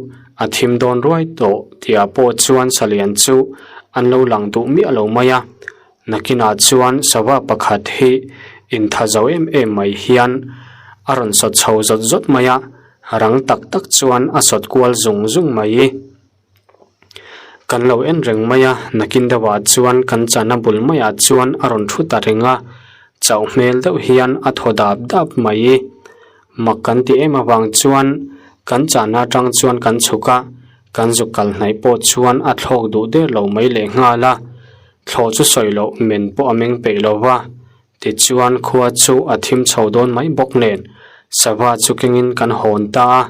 Speaker 1: a thim dawn ruai tawh tihah pawh chuan salian chu an lo lang duh miah lo mai a. Nakinah chuan sava pakhat hi intha zo em em mai hian a rawn sawt chho zawt zawt mai a, rang tak tak chuan a sawt kual zung zung mai. Kan lo en reng mai a, nakin deuhah chuan kan chana bul maiah chuan a rawn thu ta reng a, chauh hmel deuh hian a thaw dap dap mai. Mak kan ti em avang chuan kan chahna atang chuan kan chhuk a, kan zuk kal hnaih pawh chuan a thlawk duh der lo mai leh nghal a. Thlawh chu sawi loh men pawh a meng peih lo va, tichuan khua chu a thim chho dawn mai bawk nen sava chu kengin kan hawn ta a.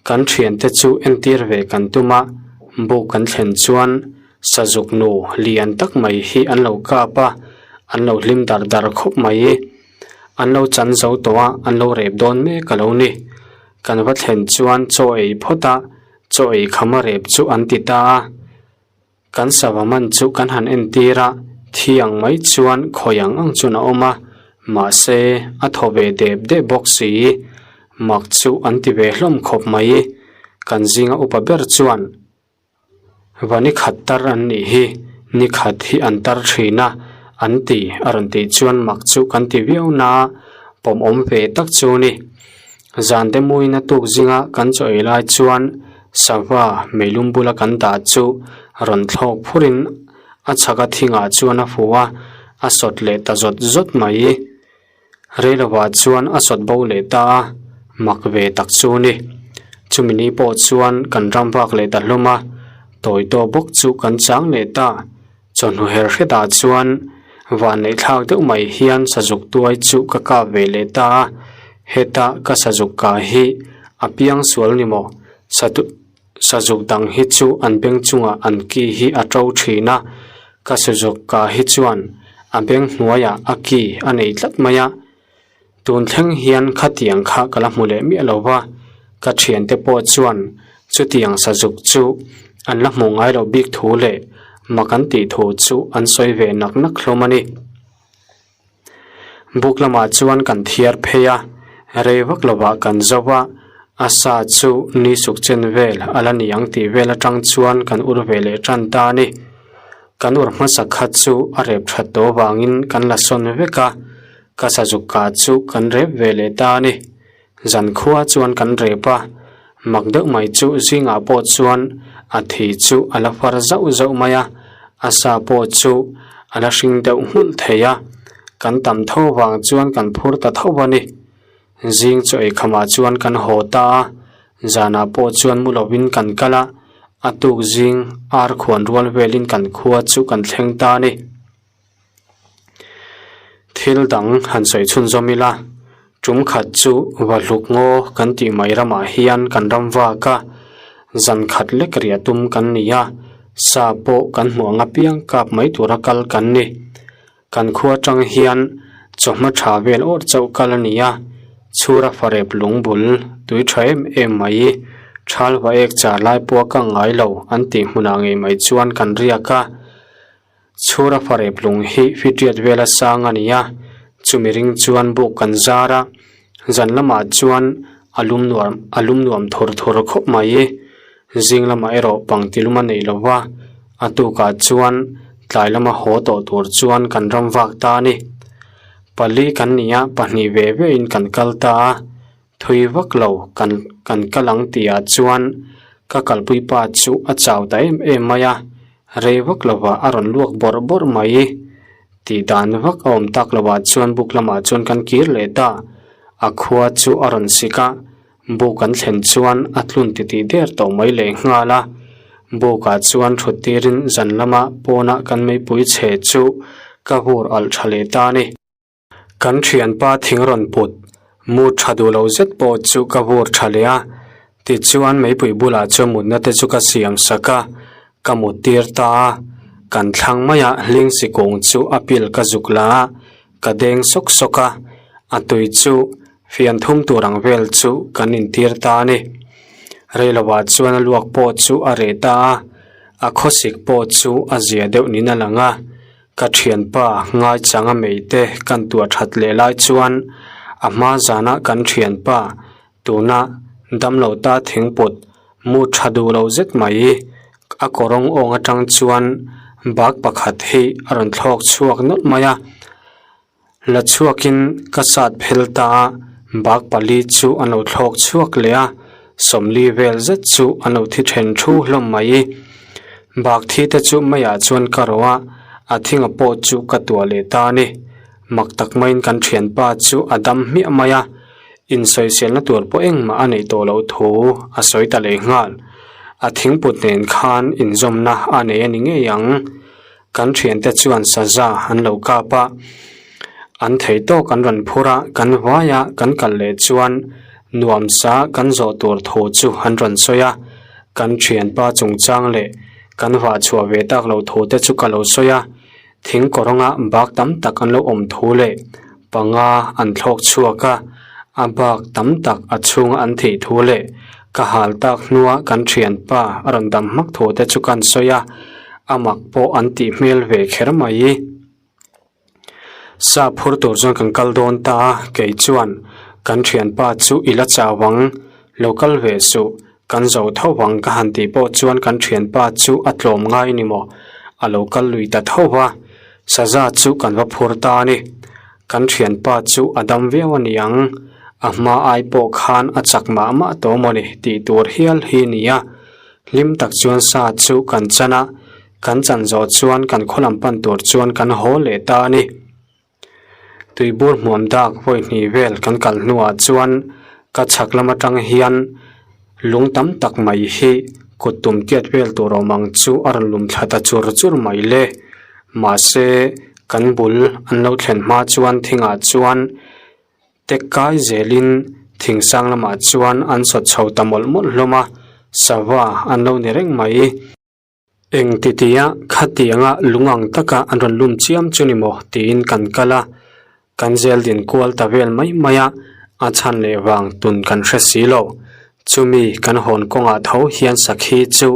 Speaker 1: Kan thiante chu entir ve kan tum a, buk kan thlen chuan sazuk nu lian tak mai hi an lo kap a, an lo hlim dar dar khawp mai. An lo chan zo tawh a, an lo rep dawn mek a lo ni. Kan va thlen chuan chaw ei phawt a, chaw ei kham a rep chu an ti ta a. Kan sava man chu kan han entir a, thi ang mai chuan khawi ang ang chuan a awm a, mahse a thaw ve dep dep bawk si. Mak chu an ti ve hlawm khawp mai. Kan zinga upa ber chuan Va ni khat tar an nih hi, ni khat hi an tar thin a, an ti a rawn tih chuan mak chu kan ti viau na, pawmawm ve tak chu ni. Zan te muin a tuk zinga kan chaw ei lai chuan sava meilum bula kan dah chu rawn thlawk phurin a chhaka thingah chuan a fu a, a sawt leh ta zawt zawt mai. Reilovah chuan a sawt bo leh ta a, mak ve tak chu ni. Chumi ni pawh chuan kan ram vak leh ta hlawm a, tawi tawh bawk chu kan chang leh ta. Chawhnu her hretah chuan vanneih thlak deuh mai hian sazuk tuai chu ka kap ve leh ta a, heta ka sazuk kah hi a piang sual ni maw? Sazuk dang hi chu an beng chungah an ki hi a to thin a, ka sazuk kah hi chuan a beng hnuaiah a ki a nei tlat mai a. Tun thleng hian khatiang kha ka la hmu leh miah lo va, ka thiante pawh chuan chutiang sazuk chu an la hmuh ngai loh bik thu leh mak an tih thu chu an sawi ve nak nak hlawm a ni. Buk lamah chuan kan thiar phei a, rei vak lovah kan zo va, a sa chu ni suk chen vel a la ni ang tih vel atang chuan kan ur ve leh tan ta a ni. Kan ur hmasa khat chu a rep that tawh vangin kan la sawn vek a, ka sazuk kah chu kan rep ve leh ta a ni. Zankhua chuan kan rep a, mak deuh mai chu zingah pawh chuan a thi chu a la far zauh zauh mai a, a sa pawh chu a la hring deuh nghulh thei a, kan tam tho vang chuan kan phur ta tho a ni. Zing chaw ei khamah chuan kan haw ta a, zanah pawh chuan mu lovin kan kal a, a tuk zing ar khuan rual velin kan khua chu kan thleng ta a ni. Thil dang han sawi chhunzawm ila, tum khat chu Vahluk ngaw kan tih mai ramah hian kan ram vak a, zan khat lek riah tum kan ni a, sa pawh kan hmuh ang apiang kap mai tura kal kan ni. Kan khua atang hian chawhma tha vel awr chauh kal a ni a, chhura farep lung bul tui tha em em mai, thal va ek char lai pawh a kang ngai lo an tih hmunah ngei mai chuan kan riak a. Chhura farep lung hi fitiat vela sang a ni a, chumi ring chuan buk kan zar a, zan lamah chuan a lum nuam a lum nuam thur thur khawp mai. Zing lamah erawh pangti lum a nei lo va, a tukah chuan tlai lama haw tawh tur chuan kan ram vak ta a ni. Pali kan ni a, pahnih ve ve in kan kal ta a, thui vak lo kan kan kal ang tihah chuan ka kalpui pa chu a chau ta em em mai a, rei vak lovah a rawn luak bawrh bawrh mai. Tih dan vak a awm tak lovah chuan buk lamah chuan kan kir leh ta, a khua chu a rawn sik a. Buk an thlen chuan a tlun titih der tawh mai leh nghal a, bukah chuan thut tirin zan lama pawna kan meipui chhe chu ka vur alh tha leh ta a ni. Kan thianpa thing rawn put mu tha duh lo zet pawh chu ka vur tha leh a, tichuan meipui bulah chuan mutna te chu ka siam sak a, ka mut tir ta a, kan thlang maia hling sikung chu a pil ka zuk la a, ka deng sawk sawk a, a tui chu fian thum tur ang vel chu kan intir ta a ni. Reilovah chuan a luak pawh chu a reh ta a, a khawsik pawh chu a zia deuh niin a lang a, ka thianpa ngaichanga meite kan tuah that leh lai chuan a hma zana kan thianpa tuna damlo ta thingput mu tha duh lo zet mai a kawrawng awng atang chuan bag pakhat hi a rawn thlawk chhuak nawlh mai a. La chhuakin ka sat phel ta a, bag pali chu an lo thlawk chhuak leh a, sawmli vel zet chu an lo thi then thu hlawm mai. Bag thi te chu meiah chuan ka rawh a, a thinga pawh chu ka tuah leh ta a ni. Mak tak maiin kan thianpa chu a dam hmiah mai a, insawiselna tur pawh engmah a neih tawh loh thu a sawi ta leh nghal. A thingput nen khan inzawmna a nei a ni ngei ang. Kan thiante chuan saza an lo kap a, an thei tawk an rawn phur a, kan vai a, kan kal leh chuan nuamsa kan zawh tur thu chu an rawn sawi a, kan thianpa chungchang leh kan vah chhuah ve tak loh thu te chu ka lo sawi a, thing kawrawnga bak tam tak an lo awm thu leh panga an thlawk chhuak a, a bak tam tak a chhunga an thih thu leh ka hal tak hnua kan thianpa a rawn dam hmak thu te chu kan sawi a. A mak pawh an tih hmel ve kher mai. Sa phur tur chuan kan kal dawn ta a, kei chuan kan thianpa chu i la chau ang, lo kal ve suh, kan zo tho ang ka han tih pawh chuan kan thianpa chu a tlawm ngai ni maw, a lo kal lui ta tho va, saza chu kan va phur ta a ni. Kan thianpa chu a dam viau a ni ang, a hma ai pawh khan a chak mah mah tawh maw ni tih tur hial hi ni a, hlim tak chuan sa chu kan chan a, Kan chan zawh chuan kan khaw lam pan tur chuan kan haw leh ta a ni. Tuibur hmuam dak vawi hnih vel kan kal hnuah chuan ka chhak lam atang hian lung tam tak mai hi kut tum tiat vel tur awm ang chu a rawn lum thla ta chur chur mai le. Mahse, kan bul an lo thlen hma chuan thingah chuan Tek kai zelin thing sang lamah chuan an sawt chho ta mawlh mawlh hlawm a, sava an lo ni reng mai. Eng titia khatianga lung ang taka an rawn lum chiam chu ni maw tiin kan kal a, kan zel din kual ta vel mai mai a, a chhan leh vang tun kan hre si lo. Chumi kan hawn kawngah tho hian sakhi chu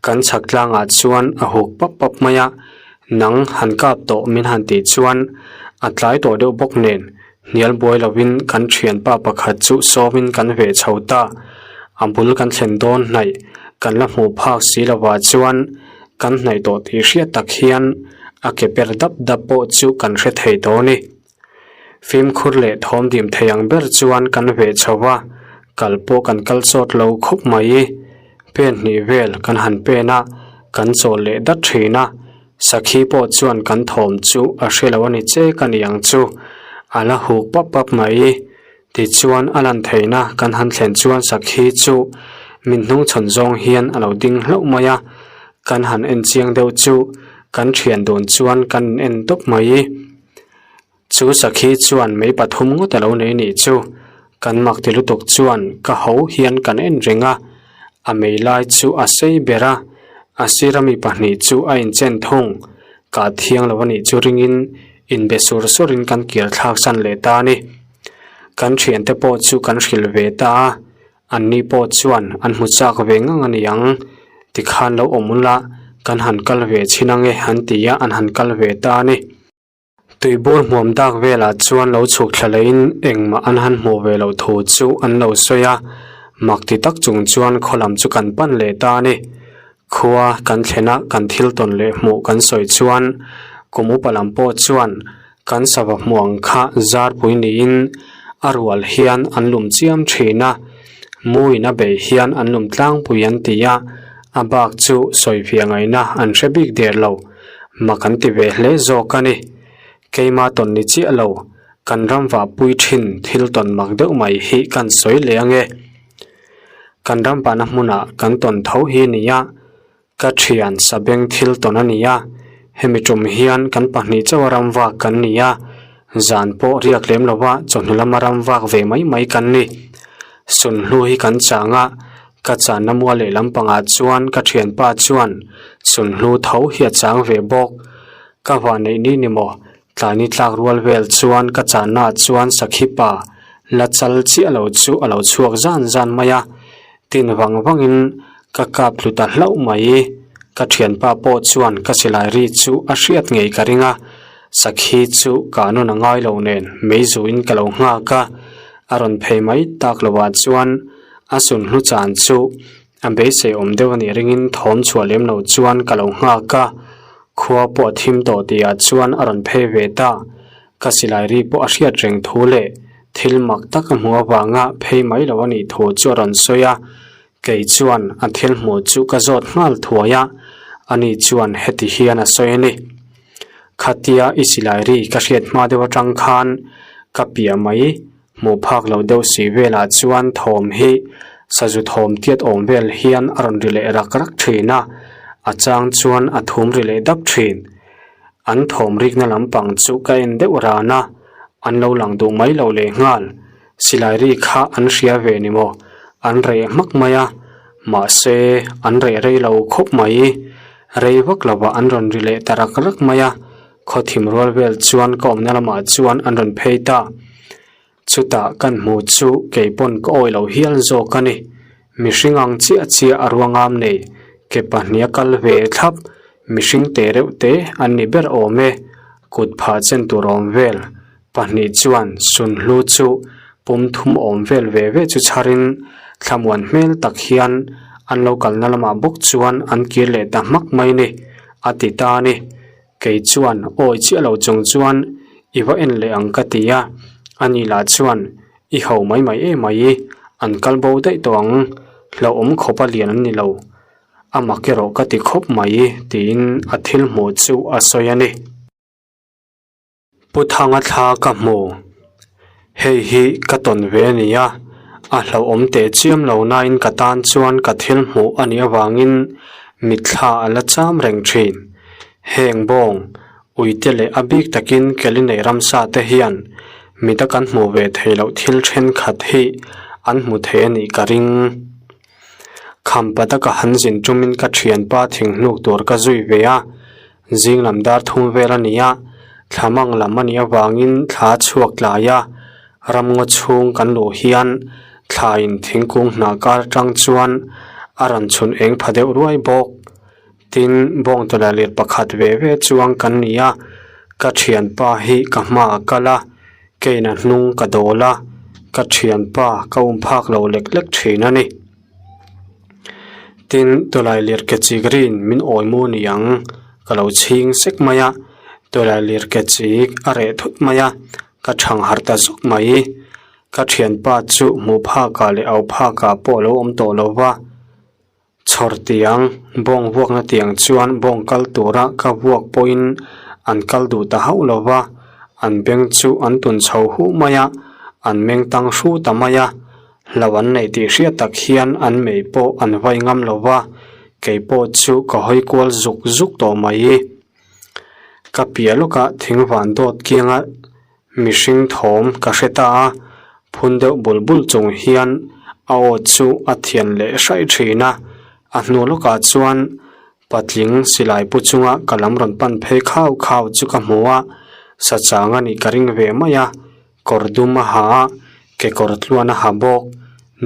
Speaker 1: kan chhak tlangah chuan a huk pap pap mai a, nang han kap tawh min han tih chuan a tlai tawh deuh bawk nen hnial buai lovin kan thianpa pakhat chu sawmin kan veh chho ta. A bul kan thlen dawn hnaih kan la hmuh phak si lovah chuan kan hnaih tawh tih hriat tak hian a ke per dap dap pawh chu kan hre thei tawh a ni. Fimkhur leh thawm dim thei ang ber chuan kan veh chho va, kal pawh kan kal chawt lo khawp mai. Pen hnih vel kan han pen a, kan chawl leh dat thin a. Sakhi pawh chuan kan thawm chu a hre lo a ni che ka ni ang chu, a la huk pap pap mai. Tichuan a lan theihna kan han thlen chuan Sakhi chu min hnungchhawn zawng hian a lo ding hlauh mai a, kan han en chiang deuh chu kan thian dun chuan kan in en tawp mai. Chu sakhi chuan mei pathum ngawt a lo nei nih chu kan mak ti lutuk chuan ka ho hian kan en reng a, a mei lai chu a sei ber a, a sira mi pahnih chu a inchen thung, kah thiang lo a nih chu ringin inbe sur surin kan kir thlak san leh ta a ni. Kan thiante pawh chu kan hrilh ve ta a, anni pawh chuan an hmu chak ve ngang a ni ang, tikhan lo awm ula kan han kal ve chhin ange an ti a, an han kal ve ta a ni. Tuibur hmuam dak velah chuan lo chhuk thla leiin engmah an han hmuh ve loh thu chu an lo sawi a, mak ti tak chung chuan khaw lam chu kan pan leh ta a ni. Khua kan thlen a kan thil tawn leh hmuh kan sawi chuan kum upa lam pawh chuan kan sava hmuh ang kha zarpui niin a rual hian an lum chiam thin a, muin a beih hian an lum tlangpui an ti a, a bak chu sawifiah ngaihna an hre bik der lo. Mak an ti ve hle zawk a ni. Keima tawn ni chiah lo, kan ram vahpui thin thil tawn mak deuh mai hi kan sawi leh ange. Kan ram vahna hmunah kan tawn tho hi a ni a, ka thian sabeng thil tawn a ni a, hemi tum hian kan pahnih chauha ram vak kan ni a, zan pawh riak lem lova chawhnu lama ram vak ve mai mai kan ni. Sunhlu hi kan chang a, Ka channa mual leh lampangah chuan ka thianpa chuan sunhlu tho hi a chang ve bawk. Ka vah neih ni ni maw? Tlai ni tlak rual vel chuan ka channa ah chuan sakhipa la chal chiah lo chu a lo chhuak zan zan mai a, tin vang vangin ka kap tlu ta hlauh mai. Ka thianpa pawh chuan ka silai ri chu a hriat ngei ka ring a, sakhi chu ka nawn a ngai lo nen meizuin ka lo nghak a, a rawn phei mai tak lovah chuan A sunhlu chan chu a beisei awm deuh a nih ringin thawm chhuah lem lo chuan ka lo nghak a, khua pawh a thim tawh tihah chuan a rawn phei ve ta. Ka silai ri pawh a hriat reng thu leh thil mak tak a hmuh avanga phei mai lo a nih thu chu a rawn sawi a, kei chuan a thil hmuh chu ka zawt nghal thuai a, ani chuan heti hian a sawi a ni. Khatia i silai ri ka hriat hma deuh atang khan ka piah mai Hmuh phak loh deuh si velah chuan thawm hi sazu thawm tiat awm vel hian a rawn ri leh rak rak thin a, a chang chuan a thum ri leh dap thin. An thawm rikna lampang chu ka en deuh ran a, an lo lang duh mai lo leh nghal. Silai ri kha an hria ve ni maw? An reh hmak mai a, mahse an reh rei lo khawp mai. Rei vak lovah an rawn ri leh ta rak rak mai a. Khaw thim rual vel chuan ka awmna lamah chuan an rawn phei ta. Chutah kan hmuh chu kei pawn ka awi lo hial zawk a ni. Mihring ang chiah chiah a ruangam nei, ke pahnih a kal ve thlap. Mihring te reuh te an ni ber awm e, kut phah chen tur awm vel pahnih chuan sunhlu chu pum thum awm vel ve ve chu chharin thlamuan hmel tak hian an lo kalna lamah bawk chuan an kir leh ta hmak mai ni, a ti ta a ni. Kei chuan awi chiah lo chung chuan i va en leh ang ka ti a, ani lah chuan i ho mai mai em mai, an kal bo daih tawh ang, hlauhawm khawpa lian an ni lo. A mak erawh ka ti khawp mai tiin a thil hmuh chu a sawi a ni. Pu Thanga thla ka hmu. Hei hi ka tawn ve a ni a, a hlauhawm teh chiam lo nain ka tan chuan ka thil hmuh a nih avangin mitthla a la cham reng thin. Heng bawng, uite leh a bik takin keli nei ramsa te hian mida kan hmuh ve theih loh thil thenkhat hi an hmu thei a nih ka ring. Khampata ka han zin tumin ka thianpa thinghnuk tur ka zui ve a, zing lam dar thum vel a ni a, thla mang lam a nih avangin thla a chhuak tlai a, ramngaw chhung kan luh hian thlaiin thingkung hnah kar atang chuan a rawn chhun eng pha deuh ruai bawk. Tin, bawngtawlh lir pakhat ve ve chuang kan ni a, ka thianpa hi ka hmaah kal a, Keiin a hnung ka dawl a, ka thianpa ka um phak lo lek lek thin a ni. Tin, tawlai lir ke chik rin min awi mu ni ang, ka lo chhing sek mai a, tawlai lir ke chik a reh thut mai a, ka thang harh ta zuk mai. Ka thianpa chu hmuh phakah leh au phakah pawh a lo awm tawh lo va. Chhawr tiang, bawng vuakna tiang chuan bawng kal tura ka vuak pawhin an kal duh ta hauh lo va, an beng chu an tun chho huh mai a, an meng tang hru ta mai a, hlauh an neih tih hriat tak hian an mei pawh an vai ngam lo va, kei pawh chu ka hawi kual zuk zuk tawh mai. Ka piah lawkah thing van dawt kianga Mihring thawm ka hre ta a, phun deuh bul bul chung hian a aw chu a thian leh hraih thin a, a hnu lawkah chuan patling silai pu chunga ka lam rawn pan phei khau khau chu ka hmu a, sachang a nih ka ring ve mai a, kawr dum a ha a, kekawr tluan a ha bawk,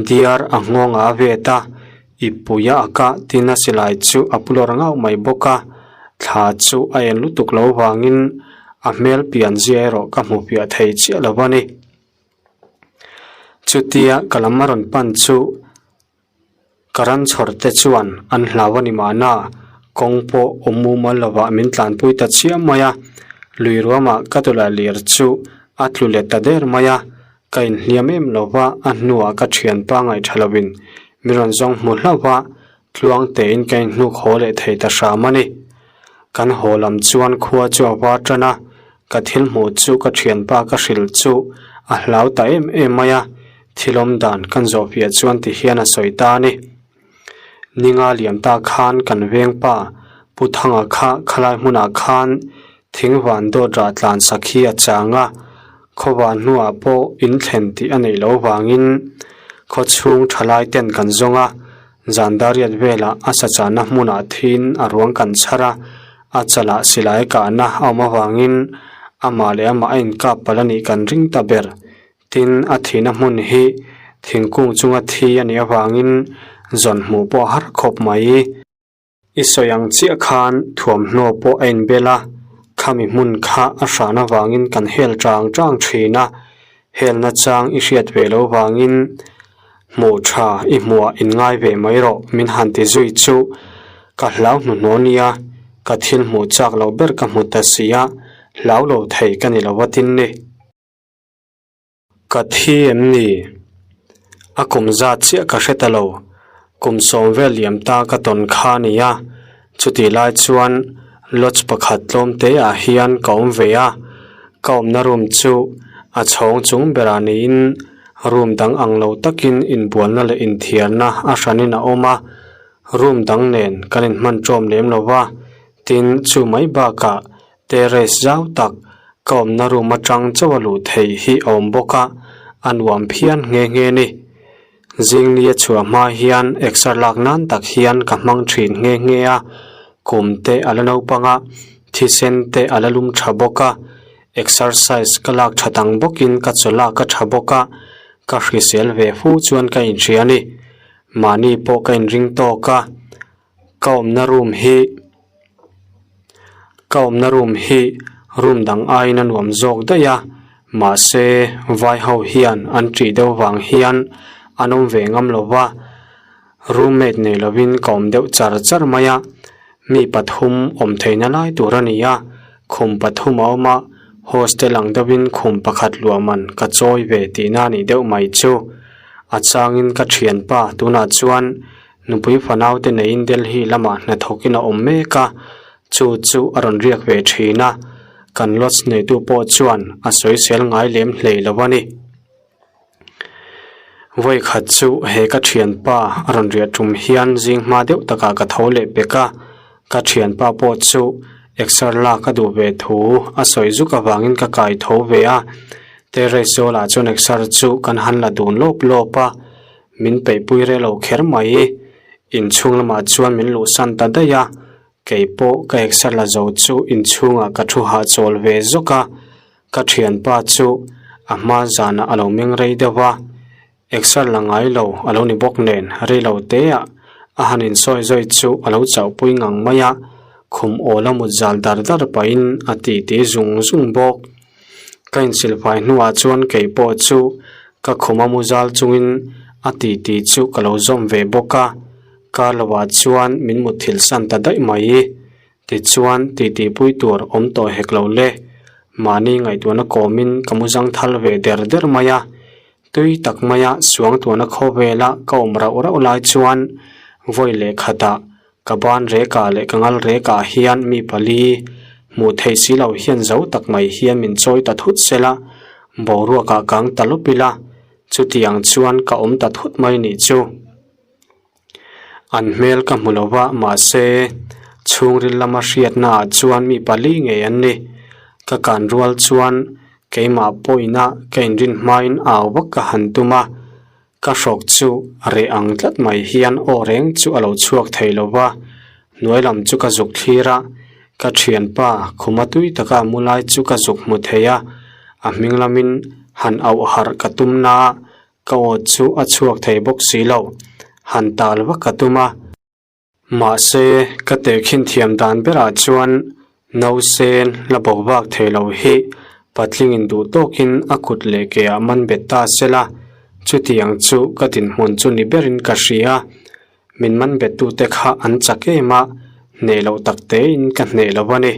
Speaker 1: diar a nghawngah a vet a, ippui a ak a tin a silai chu a pu lawr ngauh mai bawk a, thla chu a en lutuk lo vangin a hmel pian zia erawh ka hmu piah thei chiah lo a ni. Chutia ka lam a rawn pan chu ka ran chhawr te chuan an hlau a ni mahna, kawng pawh awm mumal lovah min tlanpui ta chiam mai a, lui ruamah ka tawlh lir chu a tlu let ta der mai a, Ka inhliam em lo va, a hnuah ka thianpa ngaihṭha lovin min rawn zawng hmu hlauh va, tluang tein ka inhnuk haw leh thei ta hram a ni. Kan haw lam chuan khua chu a var ṭan a, ka thil hmuh chu ka thianpa ka hrilh chu a hlau ta em em mai a, thil awm dan kan zawhfiah chuan ti hian a sawi ta a ni. Ninga liam ta khan kan vengpa Pu Thanga kha khalai hmunah khan thingvan dawt rah tlan sak hi a chang a, khawvan hnuah pawh in thlen tih a neih loh vangin khaw chhung thalai ten kan zawng a, zan dariat velah a sachahna hmunah thin a ruang kan chhar a, a chalah silai kahna a awm avangin amah leh amah a inkap palh a nih kan ring ta ber. Tin, a thihna hmun hi thingkung chunga thi a nih avangin zawn hmuh pawh a har khawp mai. I sawi ang chiah khan thuamhnaw pawh a inbel a, khami hmun kha a hran avangin kan hel chang chang thin a, helna chang i hriat ve lo vangin hmuh tha i hmuhah in ngai ve mai rawh min han ti zui chu ka hlau hnuhnawh nia, ka thil hmuh chak loh ber ka hmu ta si a, hlau lo thei ka ni lo a tin ni. Ka thi em ni? A kum zat chiah ka hre ta lo. Kum sawm vel liam ta ka tawn kha a ni a, chutih lai chuan lodge pakhat tlawm te ah hian ka awm ve a, ka awmna room chu a chhawng chung berah niin room dang ang lo takin inbualna leh inthiarna a hranin a awm a, room dang nen kan inhman ṭawm lem lo va, tin chu mai bakah Terrace zau tak ka awmna room atang chauh a luh theih hi a awm bawk a, a nuam phian nghe nghe ni. Zingli a chhuah hma hian exer lak nan tak hian ka hmang thin nghe nghe a, kum te a la naupang a, thisen te a la lum tha bawk a, exercise ka lak that ang bawkin ka chaw lak a tha bawk a, ka hrisel ve fu chuan ka inhria a ni. Mahni pawh ka inring tawk a, ka awmna room hi. Ka awmna room hi room dang aiin a nuam zawk daih a, mahse vai ho hian an ṭih deuh vang hian an awm ve ngam lo va, roommate nei lovin ka awm deuh char char mai a, mi pathum awm theihna lai tur a ni a, khum pathum a awm a, hostel ang deuhin khum pakhat luah man ka chawi ve tihna a nih deuh mai chu. A changin ka thianpa tunah chuan Nupui fanaute neiin Delhi lamah hnathawkin a awm mek a, chu chu a rawn riak ve thin a, kan lodge neitu pawh chuan a sawisel ngai lem hlei lo a ni. Vawi khat chu he ka thianpa a rawn riah tum hian zing hma deuh takah ka tho leh pek a, ka thianpa pawh chu exer lak a duh ve thu a sawi zuk avangin ka kai tho ve a, terrace zawlah chuan exer chu kan han la dun lawp lawp a. Min peihpui reh lo kher mai. Inchhung lamah chuan min luhsan ta daih a, kei pawh ka exer la zo chu inchhungah ka thu hahchawl ve zawk a, ka thianpa chu a hma zanah a lo meng rei deuh a, exer la ngai lo a lo ni bawk nen rei lo teah a han insawi zawi chu a lo chauhpui ngang mai a, khum awl a mut zal dar dar pahin a titi zung zung bawk. Ka insilfai hnuah chuan kei pawh chu ka khum a mu zal chungin a titi chu ka lo zawm ve bawk a, kar lovah chuan min mutthilh san ta daih mai. Tichuan titi pui tur awm tawh hek lo le, mahni ngaihtuahna kawmin ka mu zang thal ve der der mai a, tui tak maia suangtuahna khawvela ka awm rauh rauh lai chuan vawi leh khatah Ka ban rekah leh ka ngal rekah hian mi pali hmuh theih si lo hian zo tak mai hian min chawi ta thut sela, boruakah kang ta lawp ila, chutiang chuan ka awm ta thut mai nih chu. An hmel ka hmu lo va, mahse chhungril lama hriatnaah chuan mi pali ngei an ni. Ka kan rual chuan keimah pawhina ka inrin hmain au vak ka han tum a. Ka hrawk chu a reh ang tlat mai hian aw reng chu a lo chhuak thei lo va, hnuai lam chu ka zuk thlir a, ka thianpa khuma tui taka a mu lai chu ka zuk hmu thei a, a hming lamin han auh harh ka tum na a, ka aw chu a chhuak thei bawk si lo, han tal vak ka tum a. Mahse, ka tehkhin thiam dan berah chuan nausen la bo vak thei lo hi patlingin duh tawkin a kut leh ke ah man bet ta sela, chutiang chu ka dinhmun chu ni berin ka hria. Min man bettute kha an chak em a, hneh loh tak tein ka hneh lo a ni.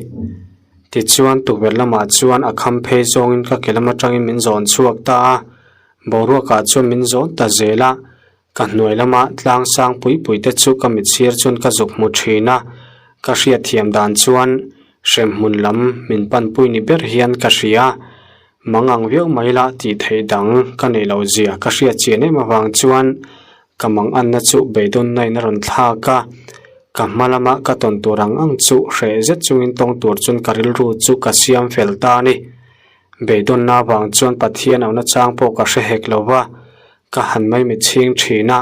Speaker 1: Tichuan tukverh lamah chuan a kham phei zawngin ka ke lam atangin min zawn chhuak ta a, boruakah chuan min zawn ta zel a, Ka hnuai lama tlang sang pui pui te chu ka mit sir chuan ka zuk hmu thin a, ka hriatthiam dan chuan hremhmun lam min panpui ni ber hian ka hria. Mang ang viau mai la tih theih dang ka neih loh zia ka hriat chian em avang chuan ka mang anna chu beidawnna in a rawn thlak a, ka hma lama ka tawn tur ang ang chu hreh zet chungin tawng tur chuan ka rilru chu ka siam fel ta a ni. Beidawnna avang chuan Pathian auhna chang pawh ka hre hek lo va, Ka han mai mit chhing thin a,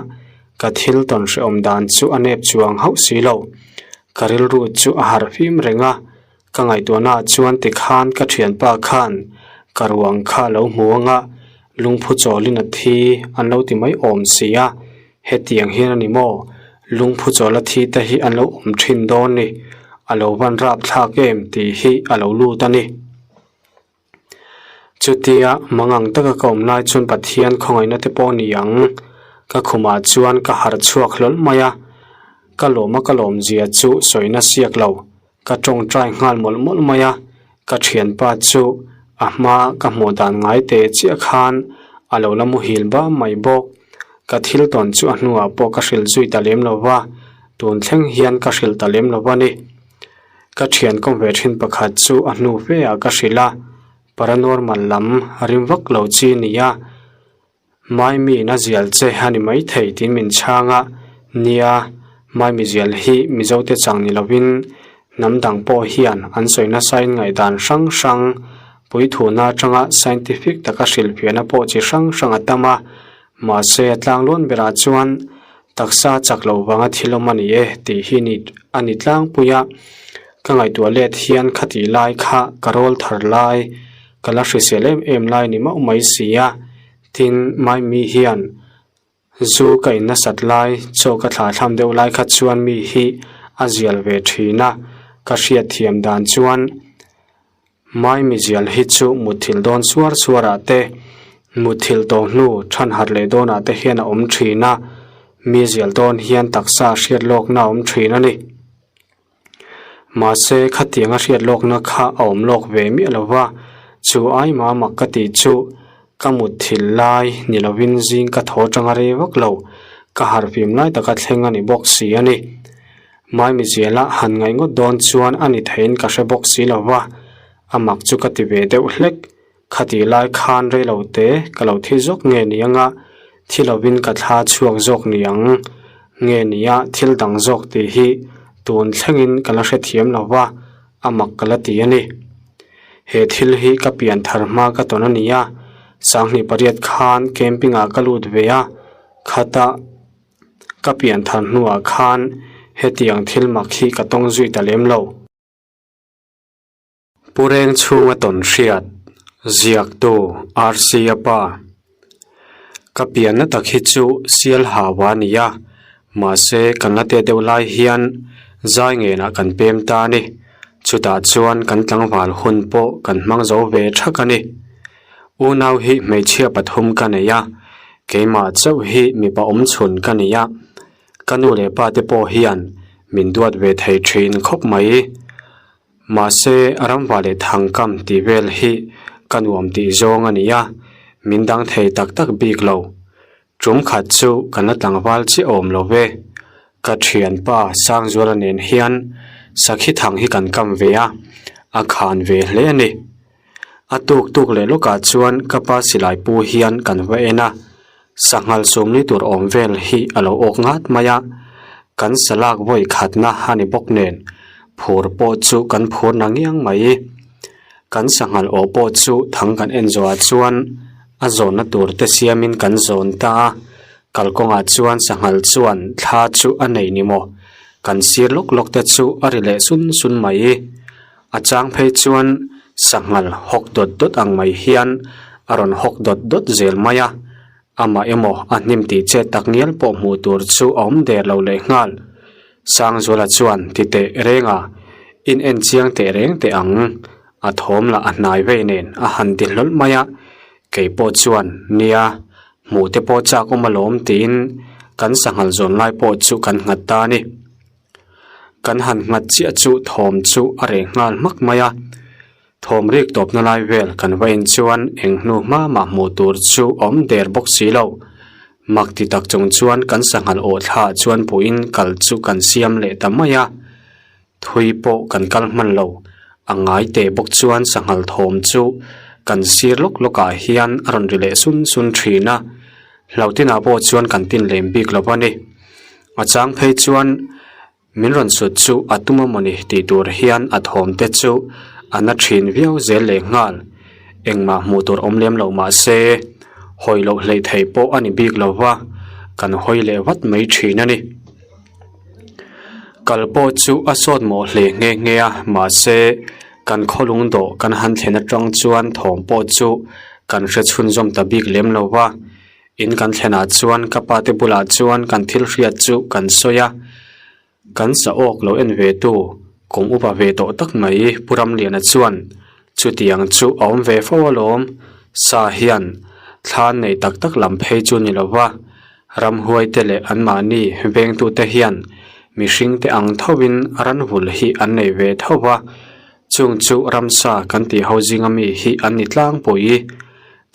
Speaker 1: ka thil tawn hrehawm dan chu a nep chuang hauh si lo. Ka rilru chu a harh fim reng a, ka ngaihtuahnaah chuan tikhan ka thianpa khan ka ruang kha lo hmu ang a, lungphu chawlin a thi an lo ti mai awm si a, hetiang hian a ni maw, lungphu chawla thi te hi an lo awm thin dawn ni, a lo van rapthlak em tih hi a lo lut a ni. Chutia mangang taka ka awm lai chuan Pathian khawngaihna te pawh a ni ang. Ka khumah chuan ka harh chhuak hlawl mai a, ka lawma ka lawmzia chu sawina siak lo. Ka tawngtai nghal mawlh mawlh mai a, ka thianpa chu a hma ka hmuh dan ngai teh chiah khan a lo la muhil bam mai bawk. Ka thil tawn chu a hnuah pawh ka hrilh zui ta lem lo va, tun thleng hian ka hrilh ta lem lo va ni. Ka thian kawm ve thin pakhat chu a hnu fe ah ka hrilh a, paranormal lam rim vak lo chi a ni a, Maimi in a zial che a ni maithei tiin min chhang a, nia, Maimi zial hi Mizo te chang ni lovin hnam dang pawh hian an sawi nasa in ngaihdan hrang hrang puithuna atanga scientific taka hrilhfiahna pawh chi hrang hrang a tam a, mahse a tlanglawn berah chuan Taksa chak loh vanga thil awm a ni e tih hi ni a ni tlangpui a, ka ngaihtuah let hian khatih lai kha ka rawl thar lai, ka la hrisel em em lai ni mauh mai si a, tin Maimi hian zu ka in nasat lai, chaw ka thlah thlam deuh lai kha chuan mi hi a zial ve thin a. Ka hriatthiam dan chuan Maimizial hi chu mutthilh dawn suar suarah te, mutthilh tawh hnu than harh leh dawnah te hian a awm thin a, mizial dawn hian taksa hriat lawkna a awm thin a ni. Mahse khatianga hriat lawkna kha a awm lawk ve miah lo va, chu ai mah mak ka tih chu ka mutthilh lai ni lovin zing ka thaw atanga rei vak lo, ka harhfim lai taka thleng a ni bawk si a ni. Maimiziala han ngaih ngawt dawn chuan a ni theiin ka hre bawk si lo va, a mak chu ka ti ve deuh hlek. Khatih lai khan rei lo te ka lo thi zawk nge ni anga thi lovin ka thla chhuak zawk ni ang nge nia thil dang zawk tih hi tun thlengin ka la hrethiam lo va, a mak ka la ti a ni. He thil hi ka pian thar hma ka tawn a ni a, 2008 khan camping ah ka lut ve a, khata ka pian thar hnuah khan hetiang thil mak hi ka tawng zui ta lem lo. Pu Reng chhunga tawn hriat, ziaktu RC-a pa. Ka pianna tak hi chu sial hau a ni a, mahse kan la tet deuh lai hian zai ngenah kan pem ta a ni. Chutah chuan kan tlangval hun pawh kan hmang zo ve thak a ni. Unau hi hmeichhia pathum ka nei a, keimah chauh hi mipa awmchhun ka ni a. Ka nu leh pa te pawh hian min duat ve thei thin khawp mai. Mahse, ramva leh thangkam tih vel hi ka nuam tih zawng a ni a, min dang thei tak tak bik lo. Tum khat chu kan la tlangval chiah awm lo ve. Ka thianpa Sangzuala nen hian sakhi thang hi kan kam ve a, a khan ve hle a ni. A tuk tuk leh lawkah chuan ka pa silai pu hian kan va en a, sanghal sawmli tur awm vel hi a lo awk ngat mai a, kan salak vawi khatna a ni bawk nen phur pawh chu kan phur na ngiang mai. Kan sanghal awh pawh chu thang kan en zawhah chuan a zawnna tur te siamin kan zawn ta a, kalkawngah chuan sanghal chuan thla chu a nei ni maw? Kan sir lawk lawk te chu a ri leh sun sun mai. A chang phei chuan sanghal hawk dawt dawt ang mai hian a rawn hawk dawt dawt zel mai a, amah emaw a hnim tih chet tak ngial pawh hmuh tur chu a awm der lo leh nghal. Sangzuala chuan ti teh reng a, in en chiang teh reng teh ang, a thawm lah a hnai vei nen a han ti hlawlh mai a, kei pawh chuan nia hmuh te pawh chak awm alawm tiin kan sanghal zawn lai pawh chu kan nghat ta a ni. Kan han nghat chiah chu thawm chu a reh nghal hmak mai a, thawm rik tawpna lai vel kan va en chuan eng hnu hma mah hmuh tur chu a awm der bawk si lo. Mak ti tak chung chuan kan sanghal awh thla chuan puiin kal chu kan siam leh ta mai a, thui pawh kan kal hman lo. A ngai teh bawk chuan sanghal thawm chu kan sir lawk lawk ah hian a rawn ri leh sun sun thin a, hlauhtinah pawh chuan kan tin lem bik lo a ni. A chang phei chuan min rawn sut chu a tum a mawni tih tur hian a thawm te chu a na thin viau zel leh nghal. Engmah hmuh tur awm lem loh mah se hawi loh hleih theih pawh a ni bik lo va, kan hawi leh vat mai thin a ni. Kal pawh chu a sawt mawh hle nghe nghe a, mahse kan khawlung dawh kan han thlen atang chuan thawm pawh chu kan hre chhunzawm ta bik lem lo va. In kan thlenah chuan ka pa te bulah chuan kan thil hriat chu kan sawi a, kan sa awk lo en ve tu kum upa ve tawh tak mai Pu Ramliana chuan chutiang chu a awm ve fo alawm, sa hian thla nei tak tak lam phei chu ni lo va, ramhuai te leh anmahni vengtute hian mihring te ang thovin ranvul hi an nei ve tho va, chung chu ramsa kan tih ho zinga mi hi an ni tlangpui.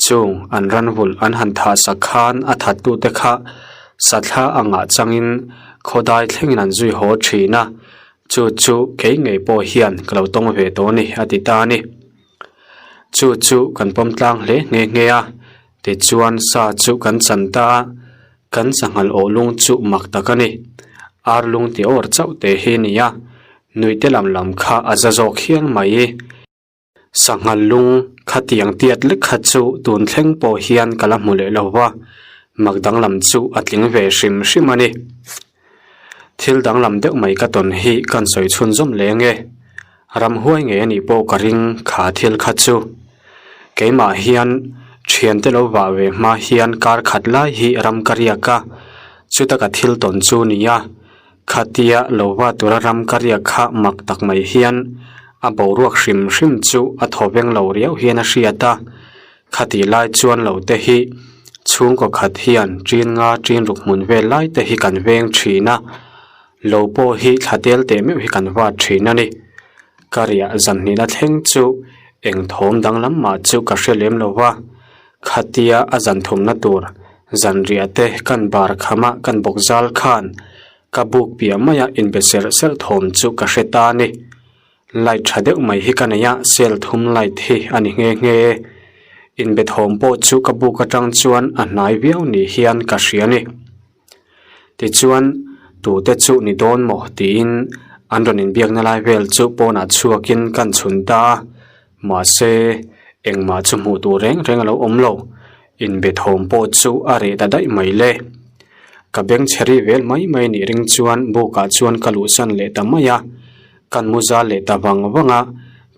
Speaker 1: Chung an ranvulh an han thah sak khan a thattute kha sathla angah changin khawdai thlengin an zui haw thin a, chu chu kei ngei pawh hian ka lo tawng ve tawh a ni a ti ta a ni. Chu chu kan pawm tlang hle nghe nghe a, tichuan sa chu kan chan ta a, kan sanghal awh lung chu mak tak a ni. Ar lung ti awr chauh te hi a ni a, nuihte lam lam kha a za zawk hial mai. Sanghal lung khatiang tiat lek kha chu tun thleng pawh hian ka la hmu leh lo va, mak danglam chu a tling ve hrim hrim a ni. Thil danglam deuh mai ka tawn hi kan sawi chhunzawm leng e. Ramhuai ngei a nih pawh ka ring kha thil kha chu. Keimah hian thiante lo vah ve hma hian kar khat lai hi ram ka riak a, chuta ka thil tawn chu nia. Khatia lo va tura ram ka riak kha mak tak mai hian a boruak hrim hrim chu a thaw veng lo riau hian a hriat a. Khatih lai chuan lo te hi chhungkaw khat hian ṭin nga ṭin ruk hmun vel lai te hi kan veng ṭhin a, lo pawh hi thla tel teh meuh hi kan vat ṭhin a ni. Ka riah zan hnihna thleng chu eng thawm danglam mah chu ka hre lem lo va, khatia a zan thumna tur zanriah te kan bar khama kan bawk zal khan ka buk piah maia inbe serh serh thawm chu ka hre ta a ni. Light tha deuh mai hi ka nei a, cell thum light hi a ni nghe nghe. Inbe thawm pawh chu ka buk atang chuan a hnai viau ni hian ka hria a ni. Tichuan, tute chu ni dawn maw tiin an rawn inbiakna lai vel chu pawnah chhuakin kan chhun ta a, mahse engmah chu hmuh tur reng reng a lo awm lo. Inbe thawm pawh chu a reh ta daih mai le. Ka beng chhe ri vel mai mai nih ring chuan bukah chuan ka luhsan leh ta mai a. Kan mu zal leh ta vang vang a,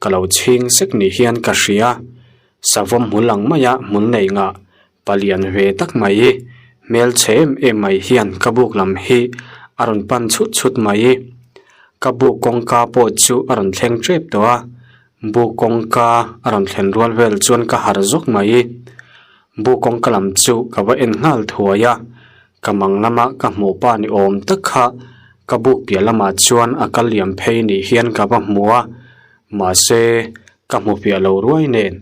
Speaker 1: ka lo chhing sek ni hian ka hria. Savawm hmul ang maia hmul nei ngah palian ve tak mai, hmelchhe em em mai hian ka buk lam hi a rawn pan chhut chhut mai. Ka buk kawngka pawh chu a rawn thleng tep tawh a, buk kawngka a rawn thlen rual vel chuan ka harh zawk mai. Buk kawngka lam chu ka va en nghal thuai a, Ka mang lama ka hmuh pa ni awm tak kha ka buk piah lamah chuan a kal liam phei nih hian ka va hmu a, mahse ka hmu piah lo ruai nen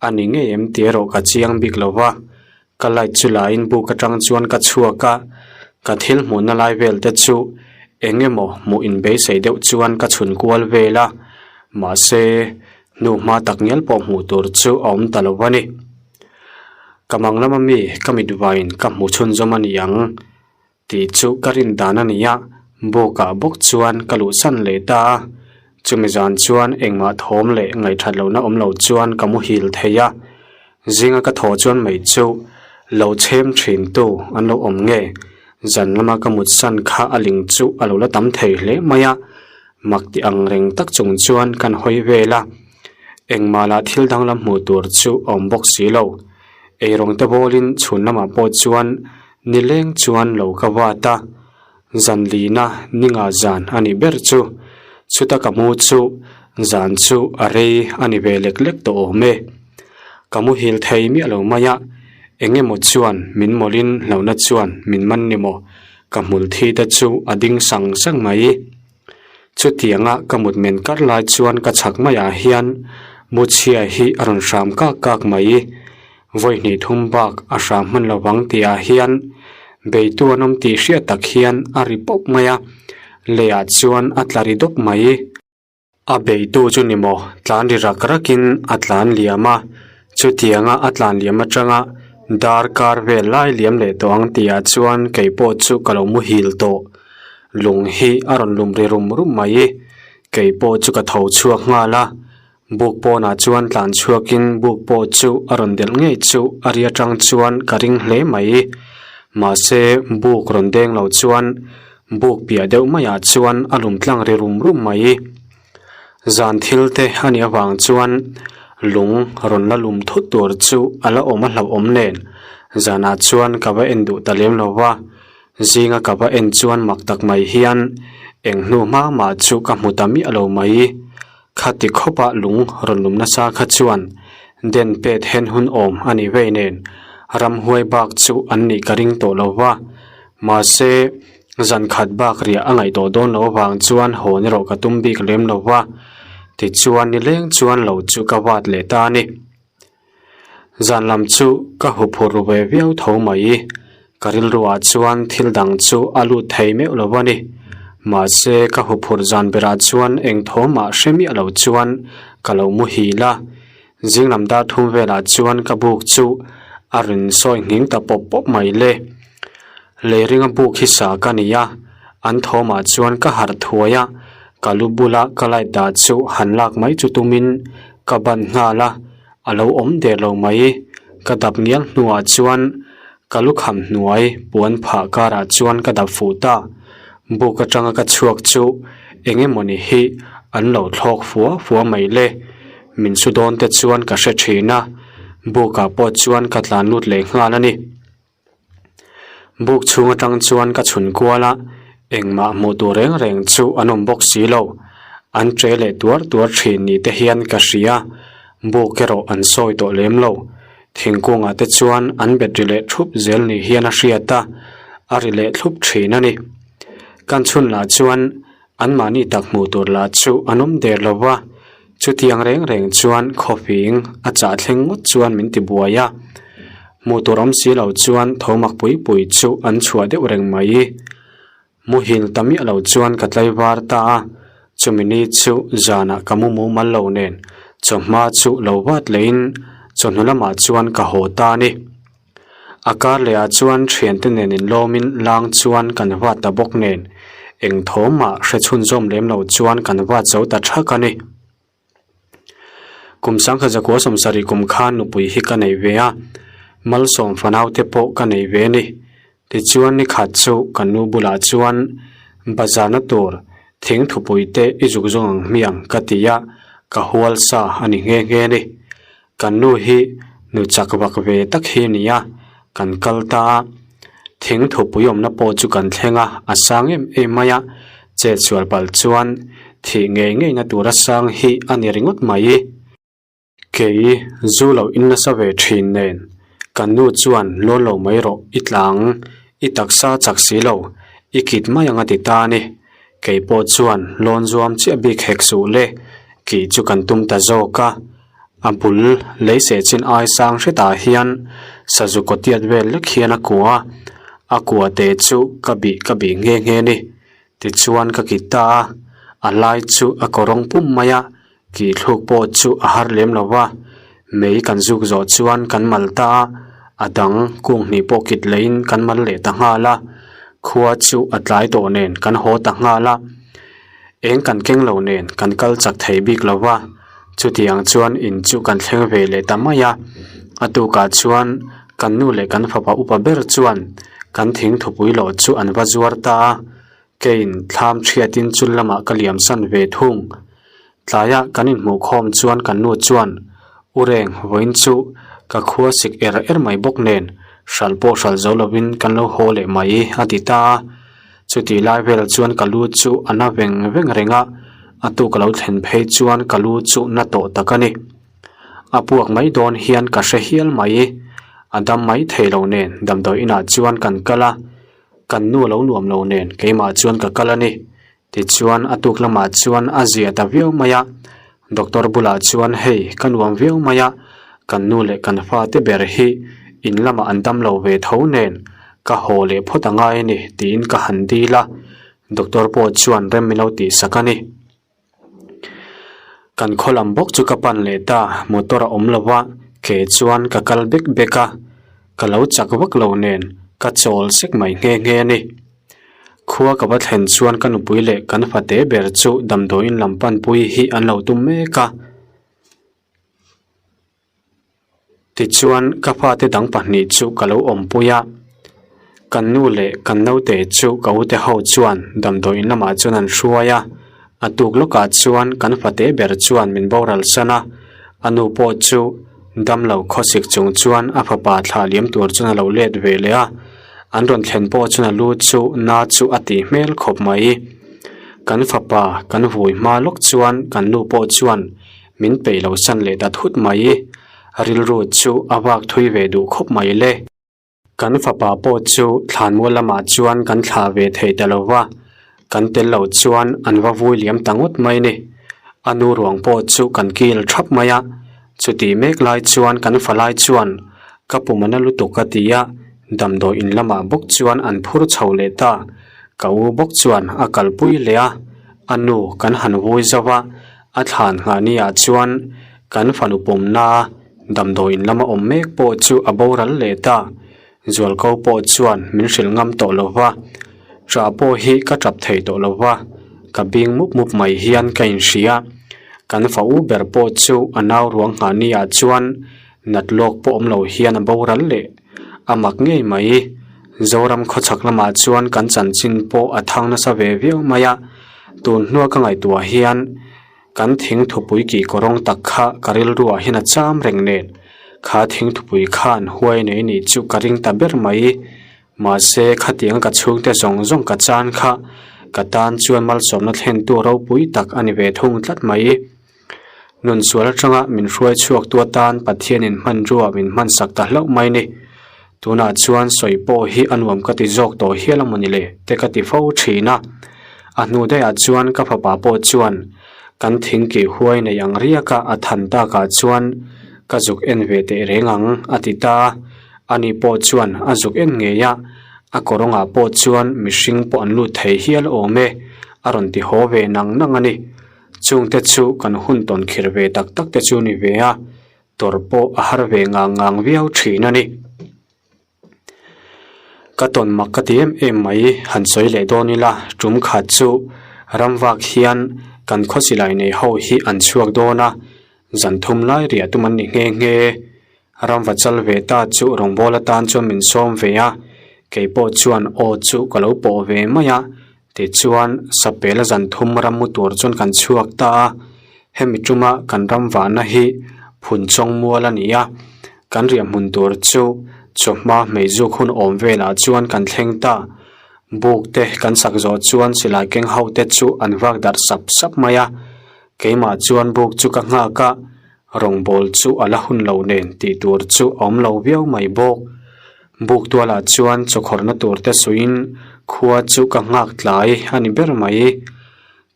Speaker 1: a ni ngei em tih erawh ka chiang bik lo va, ka light chu lain buk atang chuan ka chhuak a, ka thil hmuhna lai vel te chu eng emaw hmuh inbeisei deuh chuan ka chhun kual vel a, mahse hnuhma tak ngial pawh hmuh tur chu a awm ta lo a ni. Ka mang lama mi ka mit vain ka hmu chhunzawm a ni ang tih chu ka rin dan a ni a, bawkah bawk chuan ka luhsan leh ta a, chumi zan chuan engmah thawm leh ngaihthat lohna awm lo chuan ka muhil thei a, zinga ka thaw chuan mai chu lo chhem thin tu an lo awm nge, zan lama ka mutsan kha a ling chu a lo la tam thei hle mai a, mak ti ang reng tak chung chuan kan hawi vel a. Engmah lah thil danglam hmuh tur chu a awm bawk si lo. Eirawng te bawlin chhun lamah pawh chuan nileng chuan lo ka vat a, zan lina ni nga zan a nih ber chu. Chuta ka mu chu zan chu a rei a ni ve lek lek tawh awm e. Ka muhil thei miah lo mai a, eng emaw chuan min mawlhin hlauhna chuan min man ni maw? Ka hmul thi te chu a ding sang sang mai. Chutianga ka mut men kar lai chuan ka chhak maiah hian Muchhia hi a rawn hram kak kak mai. Vawi hnih thum bak a hram hman lo vang tihah hian beitu an awm tih hriat tak hian a ri pawp mai a, leiah chuan a tla ri dawp mai. A beitu chu ni maw tlan ri rak rakin a tlan liam a, chutianga a tlan liam atanga darkar vel lai liam leh tawh ang tihah chuan kei pawh chu ka lo muhil tawh. Lung hi a rawn lum ri rum rum mai. Kei pawh chu ka tho chhuak nghal a, buk pawnah chuan tlan chhuakin buk pawh chu a rawn delh ngei chu a ri atang chuan ka ring hle mai. Mahse buk rawn deng lo chuan Buk piah deuh maiah chuan a lum tlang ri rum rum mai. Zan thil te a nih avang chuan lung rawn la lum thut tur chu a la awm a hlauhawm nen zanah chuan ka va en duh ta lem lo va, zinga ka va en chuan mak tak mai hian eng hnu hma mah chu ka hmu ta miah lo mai. Khati khawpa lung rawn lum nasa kha chuan den pet hen hun awm a nih vei nen ramhuai bak chu an nih ka ring tawh lo va, mahse zan khat bak riah a ngaih tawh dawn loh avang chuan hawn erawh ka tum bik lem lo va, tichuan nileng chuan lo chu ka vat leh ta a ni. Zan lam chu ka hu phur ru ve viau tho mai. Ka rilruah chuan thil dang chu a lut thei meuh lo a ni. Mahse ka hu phur zan berah chuan eng thawmah hre miah lo chuan ka lo muhil a. Zing lam dar thum velah chuan ka buk chu a rawn sawi nghing ta pawp pawp mai le. Lei ringa buk hi sa ka ni a, an thawmah chuan ka harh thuai a, ka lu bula ka light dah chu han lak mai chu tumin ka ban nghal a, a lo awm der lo mai. Ka dap ngial hnuah chuan ka lu kham hnuai puan phah karah chuan ka dap fuh ta. Buk atanga ka chhuak chu eng emawni hi an lo thlawk fua fua mai le. Min su dawn te chuan ka hre thin a, bukah pawh chuan ka tlan lut leh nghal a ni. Buk chhung atang chuan ka chhun kual a, Engmah hmuh tur reng reng chu an awm bawk si lo. An ṭe leh tuar tuar ṭhin ni te hian ka hria. Buk erawh an sawi tawh lem lo. Thingkungah te chuan an bet ri leh ṭhup zel ni hian a hriat a, a ri leh thlup ṭhin a ni. Kan chhun lah chuan anmahni tak hmuh tur lah chu an awm der lo va, chutiang reng reng chuan khawfing a chah thleng ngawt chuan min ti buai a. Hmuh tur awm si lo chuan thomak pui pui chu an chhuah deuh reng mai. Muhil ta miah lo chuan ka tlaivar ta a, chumi ni chu zanah ka mu mumal lo nen chawhma chu lo vat leiin chawhnu lamah chuan ka haw ta a ni. A kar leh ah chuan thiante nen inlawmin lang chuan kan vat ta bawk nen eng thawmah hre chhunzawm lem lo chuan kan vat zo ta thak a ni. Kum sangkhat zakua sawmsarih kum khan nupui hi ka nei ve a, malsawm fanau te pawh ka nei ve a ni. Tichuan ni khat chu ka nu bulah chuan bazarna tur thing thupui te i zuk zawng ang hmiang ka ti a, ka hual sa a ni nghe nghe a ni. Kan nu hi nu chak vak ve tak hi a ni a, kan kal ta a. Thing thupui awmna pawh chu kan thleng a, a sang em em mai a, chet sual palh chuan thih ngei ngeina tura sang hi a ni ringawt mai. Kei zu lo in nasa ve thin nen, kan nu chuan lawn lo mai rawh i tlang, i taksa chak si lo, i kit mai ang a ti ta a ni. Kei pawh chuan lawn zuam chiah bik hek suh le, kih chu kan tum ta zawk a. A bul lei seh chin ai sang hretah hian sazu kawtiat vel lek hian a kua a, a kua te chu ka bih ka bih nghe nghe ni. Tichuan ka kit ta a, a lai chu a kawrawng pum mai a, kih thluk pawh chu a har lem lo va. Mei kan zuk zawh chuan kan mal ta a, a dang kung hnih pawh kit leiin kan mal leh ta nghal a, khua chu a tlai tawh nen kan haw ta nghal a. Eng kan keng lo nen kan kal chak thei bik lo va, chutiang chuan in chu kan thleng ve leh ta mai a. A tukah chuan kan nu leh kan fapa upa ber chuan kan thing thupui lawh chu an va zuar ta a, keiin thlam thiatin chul lamah ka liam san ve thung. Tlaiah kan inhmuh khawm chuan kan nu chuan, U Reng, vawiin chu ka khua sik er er mai bawk nen hral pawh hral zo lovin kan lo haw leh mai a ti ta a. Chutih lai vel chuan ka lu chu a na veng veng reng a, a tuk a lo thlen phei chuan ka lu chu na tawh tak a ni. A puak mai dawn hian ka hre hial mai. A dam mai thei lo nen damdawi inah chuan kan kal a, kan nu a lo nuam lo nen keimah chuan ka kal a ni. Tichuan a tuk lamah chuan a zia ta viau mai a, doctor bulah chuan hei ka nuam viau mai a, kan nu leh kan fate ber hi in lamah an dam lo ve tho nen ka haw leh phawt a ngai a ni tiin ka han dil a, doctor pawh chuan rem min lo tihsak a ni. Kan khaw lam bawk chu ka pan leh ta, motor a awm lo va, ke chuan ka kal bek bek a, ka lo chak vak lo nen ka chawl sek mai nghe nghe a ni. Khua ka va thlen chuan ka nupui leh kan fate ber chu damdawiin lam panpui hi an lo tum mek a. Tichuan ka fate dang pahnih chu ka lo awmpui a, kan nu leh kan naute chu ka ute ho chuan damdawiin lamah chuan an hruai a, a tuk lawkah chuan kan fate ber chuan min boral san a, a nu pawh chu damlo khawsik chung chuan a fapa thlah liam tur chuan a lo let ve leh a, an rawn thlen pawh chuan a lu chu na chu a tih hmel khawp mai. Kan fapa kan vui hma lawk chuan kan nu pawh chuan Min peih lo san leh ta thut mai. Rilru chu a vak thui ve duh khawp mai le. Kan fapa pawh chu thlanmual lamah chuan kan thlah ve thei ta lo va, kan tel lo chuan an va vui liam ta ngawt mai ni. A nu ruang pawh chu kan kil thap mai a, chutih mek lai chuan kan falai chuan ka pum a na lutuk a ti a, damdawi in lamah bawk chuan an phur chho leh ta. Ka u bawk chuan a kalpui leh a, a nu kan han vui zo va, A thlan nghah ni ah chuan kan fanu pawmna damdawiin lama awm mek pawh chu a boral leh ta. Zualko pawh chuan min hrilh ngam tawh lo va, ṭah pawh hi ka ṭap thei tawh lo va, ka bing mup mup mai hian ka inhria. Kan fa u ber pawh chu a nau ruang nghah ni ah chuan nat lawk pawh awm lo hian a boral leh a mak ngei mai. Zoram khawchhak lamah chuan kan chanchin pawh a thang nasa ve viau mai a. Tun hnua ka ngaihtuah hian kan thing thupui kih kawrawng tak kha ka rilruah hian a cham reng nen. Kha thing thupui khan huai nei nih chu ka ring ta ber mai. Mahse, khatianga ka chhungte zawng zawng ka chan kha ka tan chuan malsawmna thlentu ropui tak a ni ve thung tlat mai. Nun sual atanga min hruai chhuak tu atan Pathianin hmanrua min hmansak ta hlauh mai ni. Tunah chuan sawi pawh hi a nuam ka ti zawk tawh hial a mawni le te ka ti fo thin a. A hnu daihah chuan ka fapa pawh chuan kan thingkih huai nei ang riaka a than takah chuan ka zuk en ve teh reng ang a ti ta a. Ani pawh chuan a zuk en ngei a, a kawrawngah pawh chuan mihring pawh an lut thei hial awm e a rawn ti haw ve nang nang a ni. Chungte chu kan hun tawn khir ve tak tak te chu ni ve a, tawrh pawh a har ve ngang ngang viau thin a ni. Ka tawn mak ka ti em em mai han sawi leh dawn ila tum khat chu ramvak hian kan khaw silai nei ho hi an chhuak dawn a, zan thum lai riah tum an ni nghe nghe. Ramva chal ve ta chu rawngbâwl atan chuan min sawm ve a, kei pawh chuan aw chu ka lo pawh ve mai a, Tichuan, Sapela zan thum ram mu tur chuan kan chhuak ta a, hemi tuma kan ram vahna hi phun chawng mual a ni a, kan riah hmun tur chu chawhma hmeizuk hun awm velah chuan kan thleng ta. Buk te kan sak zawh chuan silai keng ho te chu an vak darh sap sap mai a, keimah chuan buk chu ka nghak a, rawngbawl chu a la hun lo nen tih tur chu a awm lo viau mai bawk. Buk tualah chuan chawkhawrhna tur te suiin khua chu ka nghak tlai a ni ber mai.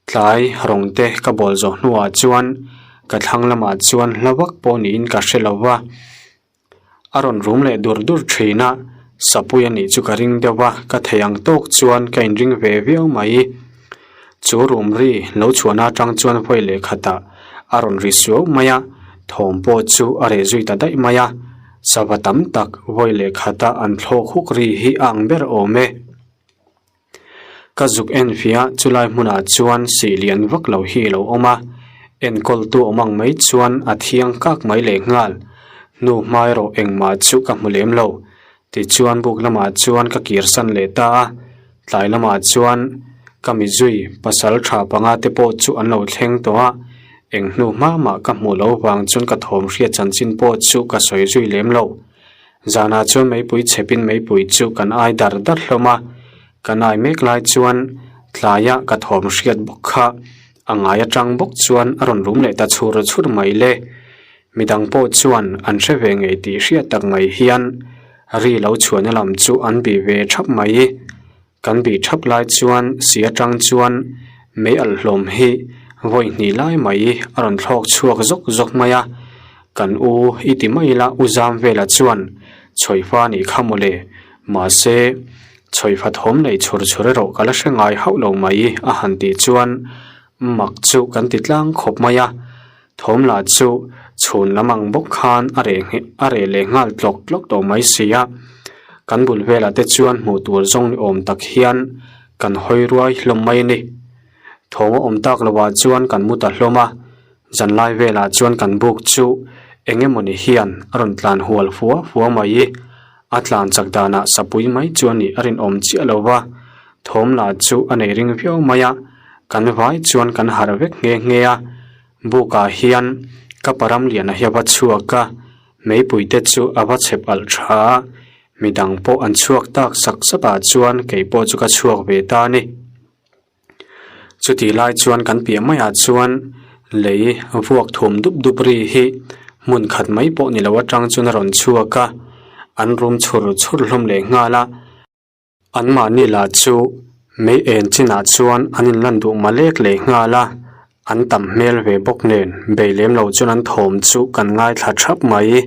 Speaker 1: Tlai rawng te ka bawl zawh hnuah chuan ka thlang lamah chuan hla vak pawh niin ka hre lo va. A rawn rum leh dur dur thin a, sapui a nih chu ka ring deuh va, ka thei ang tawk chuan ka inring ve viau mai. Chu rum ri lo chhuahna atang chuan vawi leh khatah a rawn ri suau mai a, thawm pawh chu a reh zui ta daih mai a. Sava tam tak vawi leh khata an thlawk huk ri hi a ang ber awm e. Ka zuk en fiah chulai hmunah chuan sih lian vak lo hi a lo awm a, enkawltu awm ang mai chuan a thiang kak mai leh nghal. Hnu hma erawh engmah chu ka hmu lem lo. Tichuan buk lamah chuan ka kirsan leh ta a, tlai lamah chuan ka mizui pasal tha panga te pawh chu an lo thleng tawh a, eng hnu hma mah ka hmuh loh vang chuan ka thawm hriat chanchin pawh chu ka sawi zui lem lo. Zanah chuan meipui chhepin meipui chu kan ai dar dar hlawm a, kan ai mek lai chuan tlaia ka thawm hriat bawk kha a ngai atang bawk chuan a rawn rum leh ta chhur chhur mai le. Midang pawh chuan an hre ve ngei tih hriat tak mai hian ri lo chhuahna lam chu an bih ve thap mai. Kan bih thap lai chuan si atang chuan mei alh hlawm hi vawi hnih lai mai a rawn thlawk chhuak zawk zawk mai a. Kan u i ti mai ila u zam vela chuan chhawifa nih kha mawle mahse chhawifa thawm nei chhur chhur erawh ka la hre ngai hauh lo mai a han tih chuan mak chu kan ti tlang khawp mai a. Thawm lah chu chhun lam ang bawk khan a reh ngheh a reh leh nghal tlawk tlawk tawh mai si a. Kan bul velah te chuan hmuh tur zawng ni awm tak hian kan hawi ruai hlawm mai a ni. Thawm a awm tak lovah chuan kan mu ta hlawm a, zanlai velah chuan kan buk chu eng emawni hian a rawn tlan hual fua fua mai. A tlan chak danah sapui mai chuan nih a rinawm chiah lo va, thawm lah chu a nei ring viau mai a, kan vai chuan kan harh vek nghe nghe a. Bukah hian ka param liana hi a va chhuak a, meipui te chu a va chhep alh tha a, midang pawh an chhuak tak sak sak ah chuan kei pawh chu ka chhuak ve ta a ni. Chutih lai chuan kan piah maiah chuan lei vuak thum dup dup ri hi hmun khat mai pawh ni lo atang chuan a rawn chhuak a, an rum chhur chhur hlawm leh nghal a. Anmahni lah chu mei en chinah chuan an inlan duh malek leh nghal a, an tam hmel ve bawk nen bei lem lo chuan an thawm chu kan ngaithla thap mai.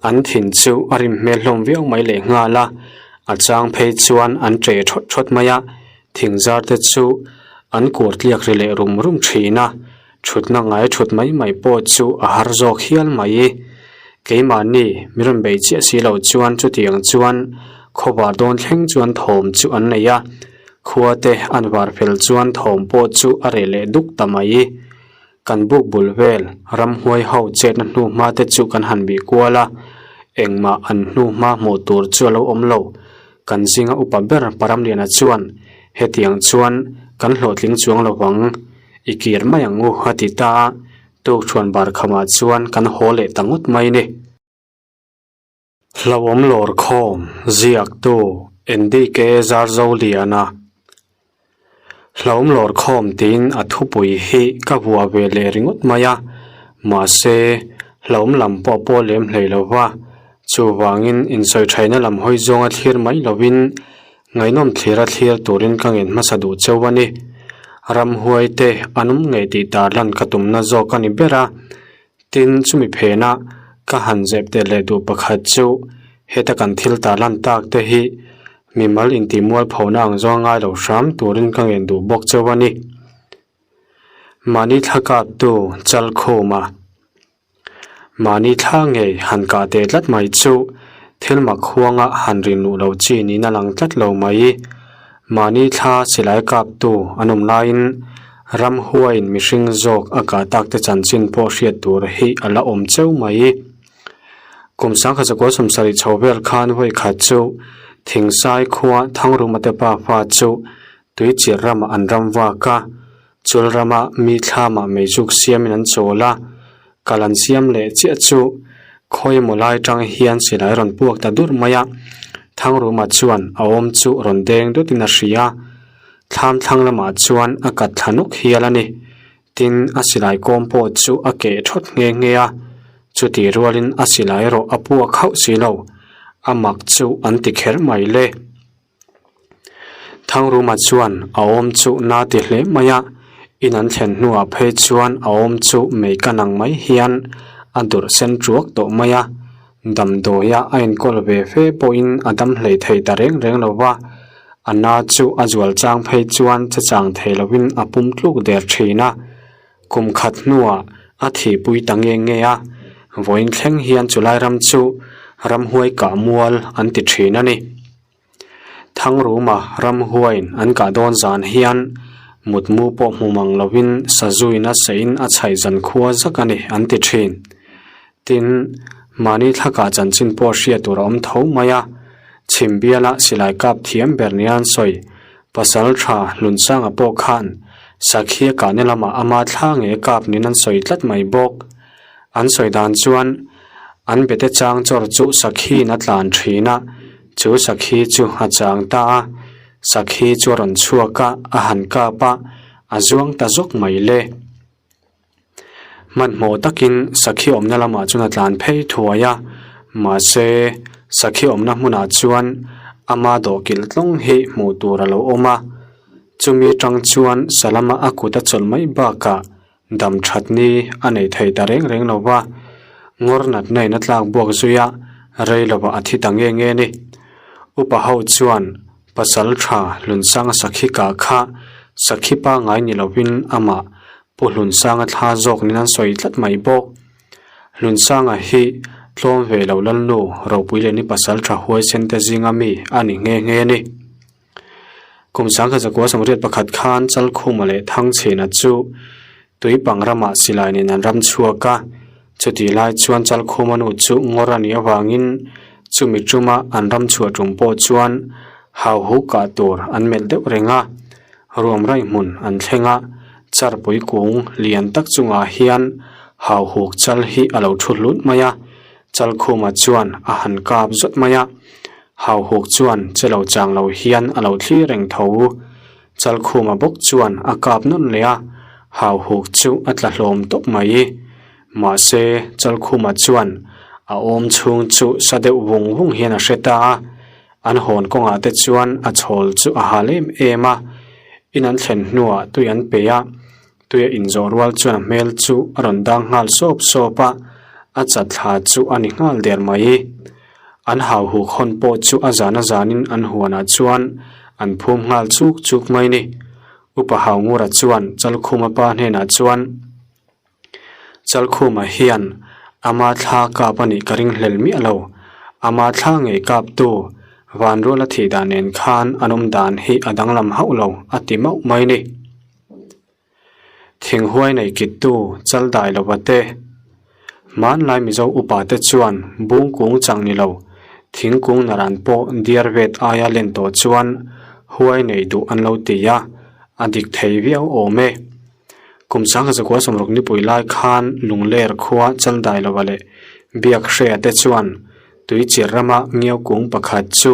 Speaker 1: An thin chu a rim hmel hlawm viau mai leh nghal a, a chang phei chuan an ṭe thawt thawt mai a, Thingzar te chu an kur tliak ri leh rum rum thin a, thutna ngai thut mai mai pawh chu a har zawk hial mai. Keimahni mi rawn bei chiah si lo chuan chutiang chuan khawvar dawn thleng chuan thawm chu an nei a, khua te an var fel chuan thawm pawh chu a reh leh duk ta mai. Kan buk bul vel ramhuai ho chetna hnu hma te chu kan han bih kual a, engmah an hnu hma hmuh tur chu a lo awm lo. Kan zinga upa ber Paramliana chuan hetiang chuan kan hlawhtling chuang lo vang, i kir mai ang u a ti ta a, tukṭhuan bar khamah chuan kan haw leh ta ngawt mai ni. Hlauhawm lawr khawm ziaktu. NDK Zarzoliana Hlauhawm lawr khawm tiin a thupui hi ka vuah ve leh ringawt mai a, mahse hlauhawm lam pawh a pawl lem hlei lo va, chuvangin insawi thaina lam hawi zawnga thlir mai lovin ngaihnawm thlira thlir turin ka ngen hmasa duh cheu a ni. Ramhuai te an awm ngei tih tarlan ka tumna zawk a ni ber a, Tin, chumi phena ka han zep tel leh duh pakhat chu heta kan thil tarlan tak te hi mimal intihmual phona ang zawng ngai lo hram turin ka ngen duh bawk cheu a ni. Mahni thla kaptu Chalkhuma mahni thla ngei han kah teh tlat mai chu thil mak huanga han rinluh loh chi niin a lang tlat lo mai. Mahni thla silai kaptu an awm laiin ramhuaiin mihring zawk a kah tak te chanchin pawh hriat tur hi a la awm cheu mai. Kum sangkhat zakua sawmsarih chho vel khan vawi khat chu Thingsai khua Thangruma te pa fa chu Tuichir ramah an ram vak a, chul rama mi thlamah meizuk siamin an chawl a, kal an siam leh chiah chu khawi emaw lai tang hian silai rawn puak ta dur mai a, Thangruma chuan a awm chu rawn deng dutin a hria. Thlam thlang lamah chuan a kat thla nawk hial a ni. Tin, a silai kawm pawh chu a keh thawt nghe nghe a, chutih rualin a silai erawh a puak hauh si lo, a mak chu an ti kher mai le. Thangruma chuan a awm chu na ti hle mai a, in an thlen hnuah phei chuan a awm chu mei ka nang mai hian a durh sen tuak tawh mai a, damdawia a enkawl ve fe pawhin a dam hlei thei ta reng reng lo va, a na chu a zual chang phei chuan che chang thei lovin a pum tluk der thin a, kum khat hnuah a thihpui ta nge nge a, vawiin thleng hian chulai ram chu ramhuai kah mual an ti thin a ni. Thangruma ramhuaiin an kah dawn zan hian mutmu pawh hmu mang lovin sazuin a seiin a chhaih zan khua zak a ni an ti thin. Tin, mahni thlakah chanchin pawh hriat tur a awm tho mai a, chhim biala silai kap thiam ber nia an sawi. Pasal tha Hlunsanga pawh khan Sakhia kahna lamah ama thla nge kap niin an sawi tlat mai bawk. An sawi dan chuan an bete chang chawr chu Sakhiin a tlan thin a, Chu sakhi chu a chang ta a, sakhi chu a rawn chhuak a, a han kap a, a zuang ta zawk mai le. Hmanhmawh takin sakhi awmna lamah chuan a tlan phei thuai a, mahse sakhi awmna hmunah chuan ama dawhkilh tlawng hi hmuh tur a lo awm a, chumi atang chuan salama a kut a chawlh mai bakah Dam that ni a nei thei ta reng reng lo va, ngawr natna in a tlak buak zui a, rei lovah a thi ta nge nge ni. Upa ho chuan pasal tha Hlunsanga sakhi kah kha sakhi pangngai ni lovin amah Pu Hlunsanga thla zawk nin an sawi tlat mai bawk. Hlunsanga hi tlawm ve lo Lalnu ropui leh ni pasal tha huaisen te zinga mi a ni nghe nghe ni. Kum sangkhat zakua sawmriat pakhat khan Chalkhuma leh Thangchhena chu Tuipang ramah silai nen an ram chhuak a, chutih lai chuan Chalkhuma nu chu ngawr a nih avangin chumi tuma an ram chhuah tum pawh chuan hauhu kah tur an melh deuh reng a, ruam raih hmun an thleng a, charpui kung lian tak chungah hian hauhuk chal hi a lo thu hlut mai a, Chalkhuma chuan a han kap zawt mai a. Hauhuk chuan che lo chang lo hian a lo thlir reng tho. Chalkhuma bawk chuan a kap nawn leh a, Hauhuk chu a tla hlawm tawp mai. Mahse, Chalkhuma chuan a awm chhung chu sa deuh vung vung hian a hre ta a, an hawn kawngah te chuan a chhawl chu a hal em em a. In an thlen hnuah tui an pe a, Tuia inzawh rual chuan a hmel chu a rawn dang nghal sawp sawp a, a chat thla chu a ni nghal der mai. An hau huk hawn pawh chu a zan a zanin an huanah chuan an phum nghal chuk chuk mai ni. Upa Haungura chuan Chalkhuma pa hnenah chuan, Chalkhuma hian ama thla kap a nih ka ring hlel miah lo, ama thla ngei kaptu Vanruala thih dan nen khan an awm dan hi a danglam hauh lo a ti mauh mai ni. Thinghuai nei kittu chal dai lova te, hmanlai Mizo upa te chuan bung kung chang ni lo, thingkung naran pawh diar vet aia len tawh chuan huai nei duh an lo ti a, a dik thei viau awm e. Kum sangha zakua sawmruk nipui lai khan Lungler khua chal dai lova leh Biak Hrea te chuan Tuichir rama ngiau kung pakhat chu.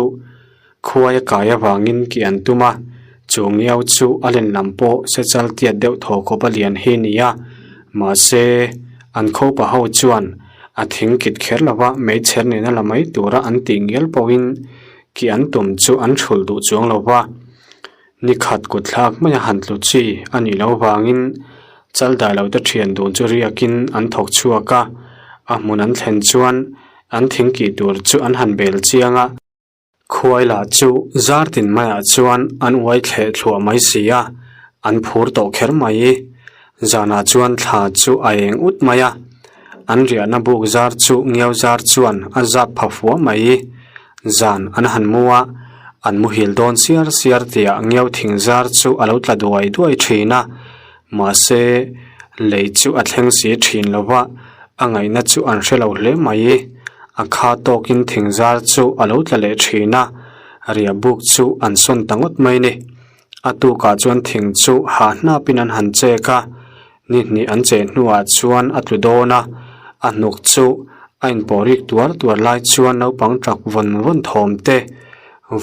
Speaker 1: Khuai a kai avangin kih an tum a, chu ngiau chu a len lam pawh sechal tiat deuh thaw khawp a lian hi ni a, mahse an khopa ho chuan a thing kit kher lova meichher nena la mai tura an tih ngial pawhin kih an tum chu an thulh duh chuang lo va. Ni khat kut thlak maia han tlu chi a nih loh vangin chal dai lo te thian dun chu riakin an thawk chhuak a, a hmun an thlen chuan an thing kih tur chu an han bel chiang a. Khuai lah chu zar tin maiah chuan an uai thleh thluah mai si a, an phur tawh kher mai. Zanah chuan thla chu a eng ut mai a, an riahna buk zar chu ngiau zar chuan a zap pha fua mai. Zan an han mu a, an muhil dawn siar siar tihah ngiau thing zar chu a lo tla duai duai thin a, mahse lei chu a thleng si thin lo va, a ngaihna chu an hre lo hle mai. A kha tawkin thing zar chu a lo tla leh thin a, riah buk chu an sawn ta ngawt mai ni. A tukah chuan thing chu hah hnapin an han chek a, ni hnih an cheh hnuah chuan a tlu dawn a, a hnuk chu a inpawh rik tuar tuar lai chuan naupang ṭak vawn vawn thawm te,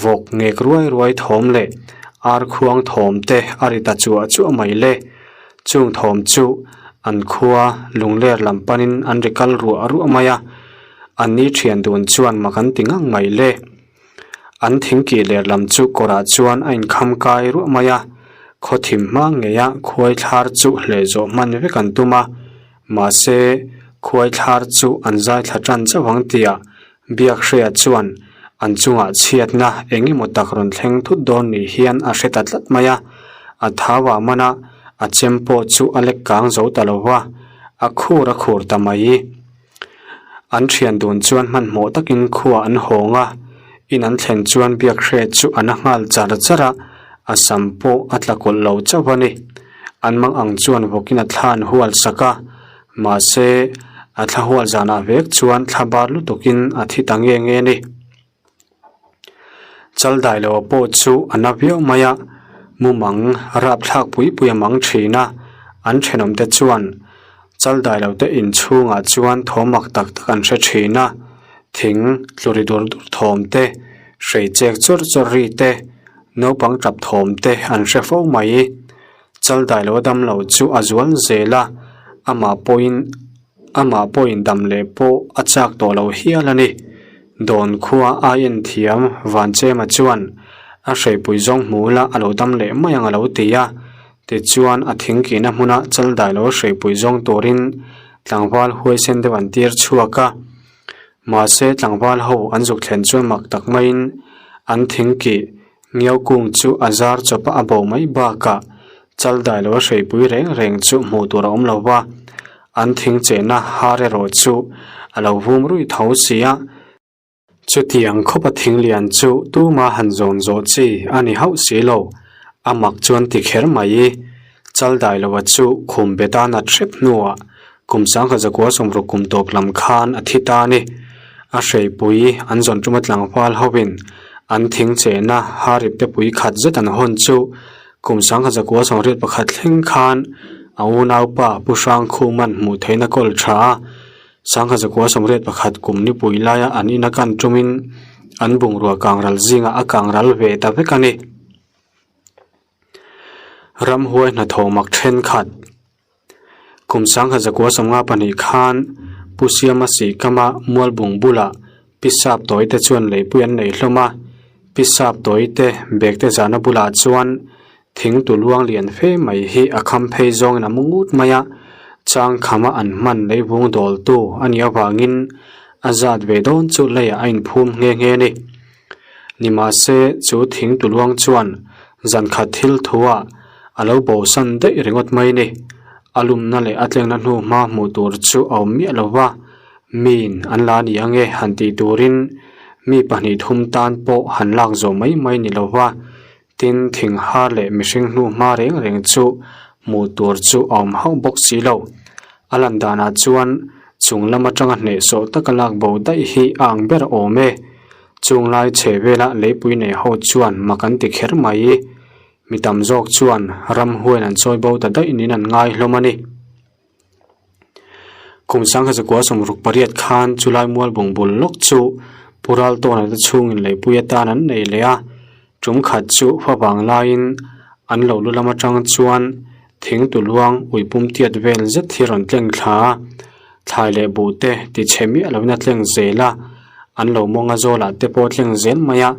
Speaker 1: vawk ngek ruai ruai thawm leh ar khuang thawm te a ri ta chuah chuah mai le. Chung thawm chu an khua lungler lam panin an ri kal ruah ruah mai a, anni ṭhian dun chuan mak an ti ngang mai le. An thingkih ler lam chu kawrah chuan a inkham kai ruah mai a, khaw thim hma ngeia khuai thlar chu hleh zawh hman vek an tum a, mahse khuai thlar chu an zai thla tan chauh ang tihah Biakhrea chuan an chungah chhiatna eng emaw tak rawn thleng thut dawn ni hian a hre ta tlat mai a, a thau ah man a, a chem pawh chu a lek kang zo ta lo va, a khur a khur ta mai. An thian dun chuan hmanhmawh takin khua an hawng a, in an thlen chuan Biakhre chu a na nghal char char a, a sam pawh a tla kawlh lo chauh a ni. An mang ang chuan vawkin a thla an hual sak a, mahse a thla hual zanah vek chuan thla bar lutukin a thi ta nge nge a ni. Chal dai lo pawh chu a na viau mai a, mumang rapthlak pui pui a mang thin a, an thenawm te chuan chal dai lo te inchhungah chuan thawm mak tak tak an hre thin a, thing tlu ri dur dur thawm te, hrei chek chawrh chawrh ri te, naupang tap thawm te an hre fo mai. Chal dai lo a dam lo chu a zual zel a, amah pawhin Amah pawhin dam leh pawh a chak tawh lo hial a ni. Dawn khua a en thiam Vanchema chuan a hreipui zawng hmu la a lo dam leh mai ang a lo ti a. Tichuan a thingkihna hmuna chaldai lo hreipui zawng turin tlangval huaisen deuh an tir chhuak a. Mahse tlangval ho an zuk thlen chuan mak tak maiin an thingkih Ngiau kung chu a zar chawp a a bo mai bakah chal dai lo a hreipui reng reng chu hmuh tur a awm lo va, an thing chehna har erawh chu a lo vum ruih tho si a. Chutiang khawpa thing lian chu tuma han zawn zawh chi a ni hauh si lo, a mak chuan ti kher mai. Chal dai lo a chu khum bet a nat hrep hnuah kum sangkhat zakua sawmruk kum tawp lam khan a thi ta a ni. A hreipui an zawn tuma tlangval hovin an thing chehna harip te pui khat zet an hawn chu kum sangkhat zakua sawmriat pakhat thleng khan a unaupa Pu Hrangkhuman hmuh theihna kawl tha a, sangkhat zakua 81 kum nipui laia an ina kan tumin an bungrua kangral zingah a kangral ve ta vek a ni. Ramhuai hnathawh mak thenkhat Kum sangkhat zakua 52 khan Pu Siama Sihkama Mualbung bulah Pi Sap Tawite chuan leipui an nei hlawm a, Pi Sap Tawite bag te zahna bulah chuan thing tu luang lian fe mai hi a kham phei zawngin a mu ngut mai a, chang khama an hman leivung dawltu a nih avangin a zat ve dawn chu leiah a inphum nghe nghe a ni. Nimahse, chu thing tuluang chuan zan khat thil thuah a lo bosan daih ringawt mai ni. A lumna leh a tlengna hnu hma hmuh tur chu a awm miah lo va, miin an la ni ange han tih turin mi pahnih thum tan pawh han lak zawh mai mai ni lo va, tin thing har leh mihring hnu hma reng reng chu hmuh tur chu a awm hauh bawk si lo. A lan danah chuan chung lam atanga hnehsawh taka lak bo daih hi a ang ber awm e. Chung lai chhe vela leipui nei ho chuan mak an ti kher mai. Mi tam zawk chuan ramhuain an chawi bo ta daih niin an ngai hlawm a ni. Kum sangkhat zakua 68 khan chulai mual bungbul lawk chu Pu Raltawna te chhungin leipui atan an nei leh a. Tum khat chu favang laiin an lo lu lam atang chuan thing tu luang ui pum tiat vel zet hi rawn tleng thla a, thlai leh buh te ti chhe miah lovin a tleng zel a, an lo mawnga zawlah te pawh a tleng zel mai a,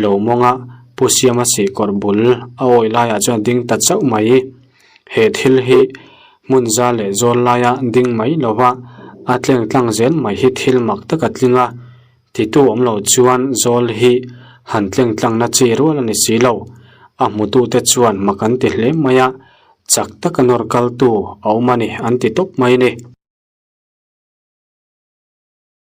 Speaker 1: lo mawnga Pu Siama sihkawrh bul a awih laiah chuan a ding ta chauh mai. He thil hi hmun za leh zawl laia ding mai lova a tleng tlang zel mai hi thil mak tak a tling a, Titu awm lo chuan zawl hi han tleng tlangna chi rual a ni si lo. A hmutute chuan mak an ti hle mai a, chak taka nawr kaltu a awm a ni an ti tawp mai a ni.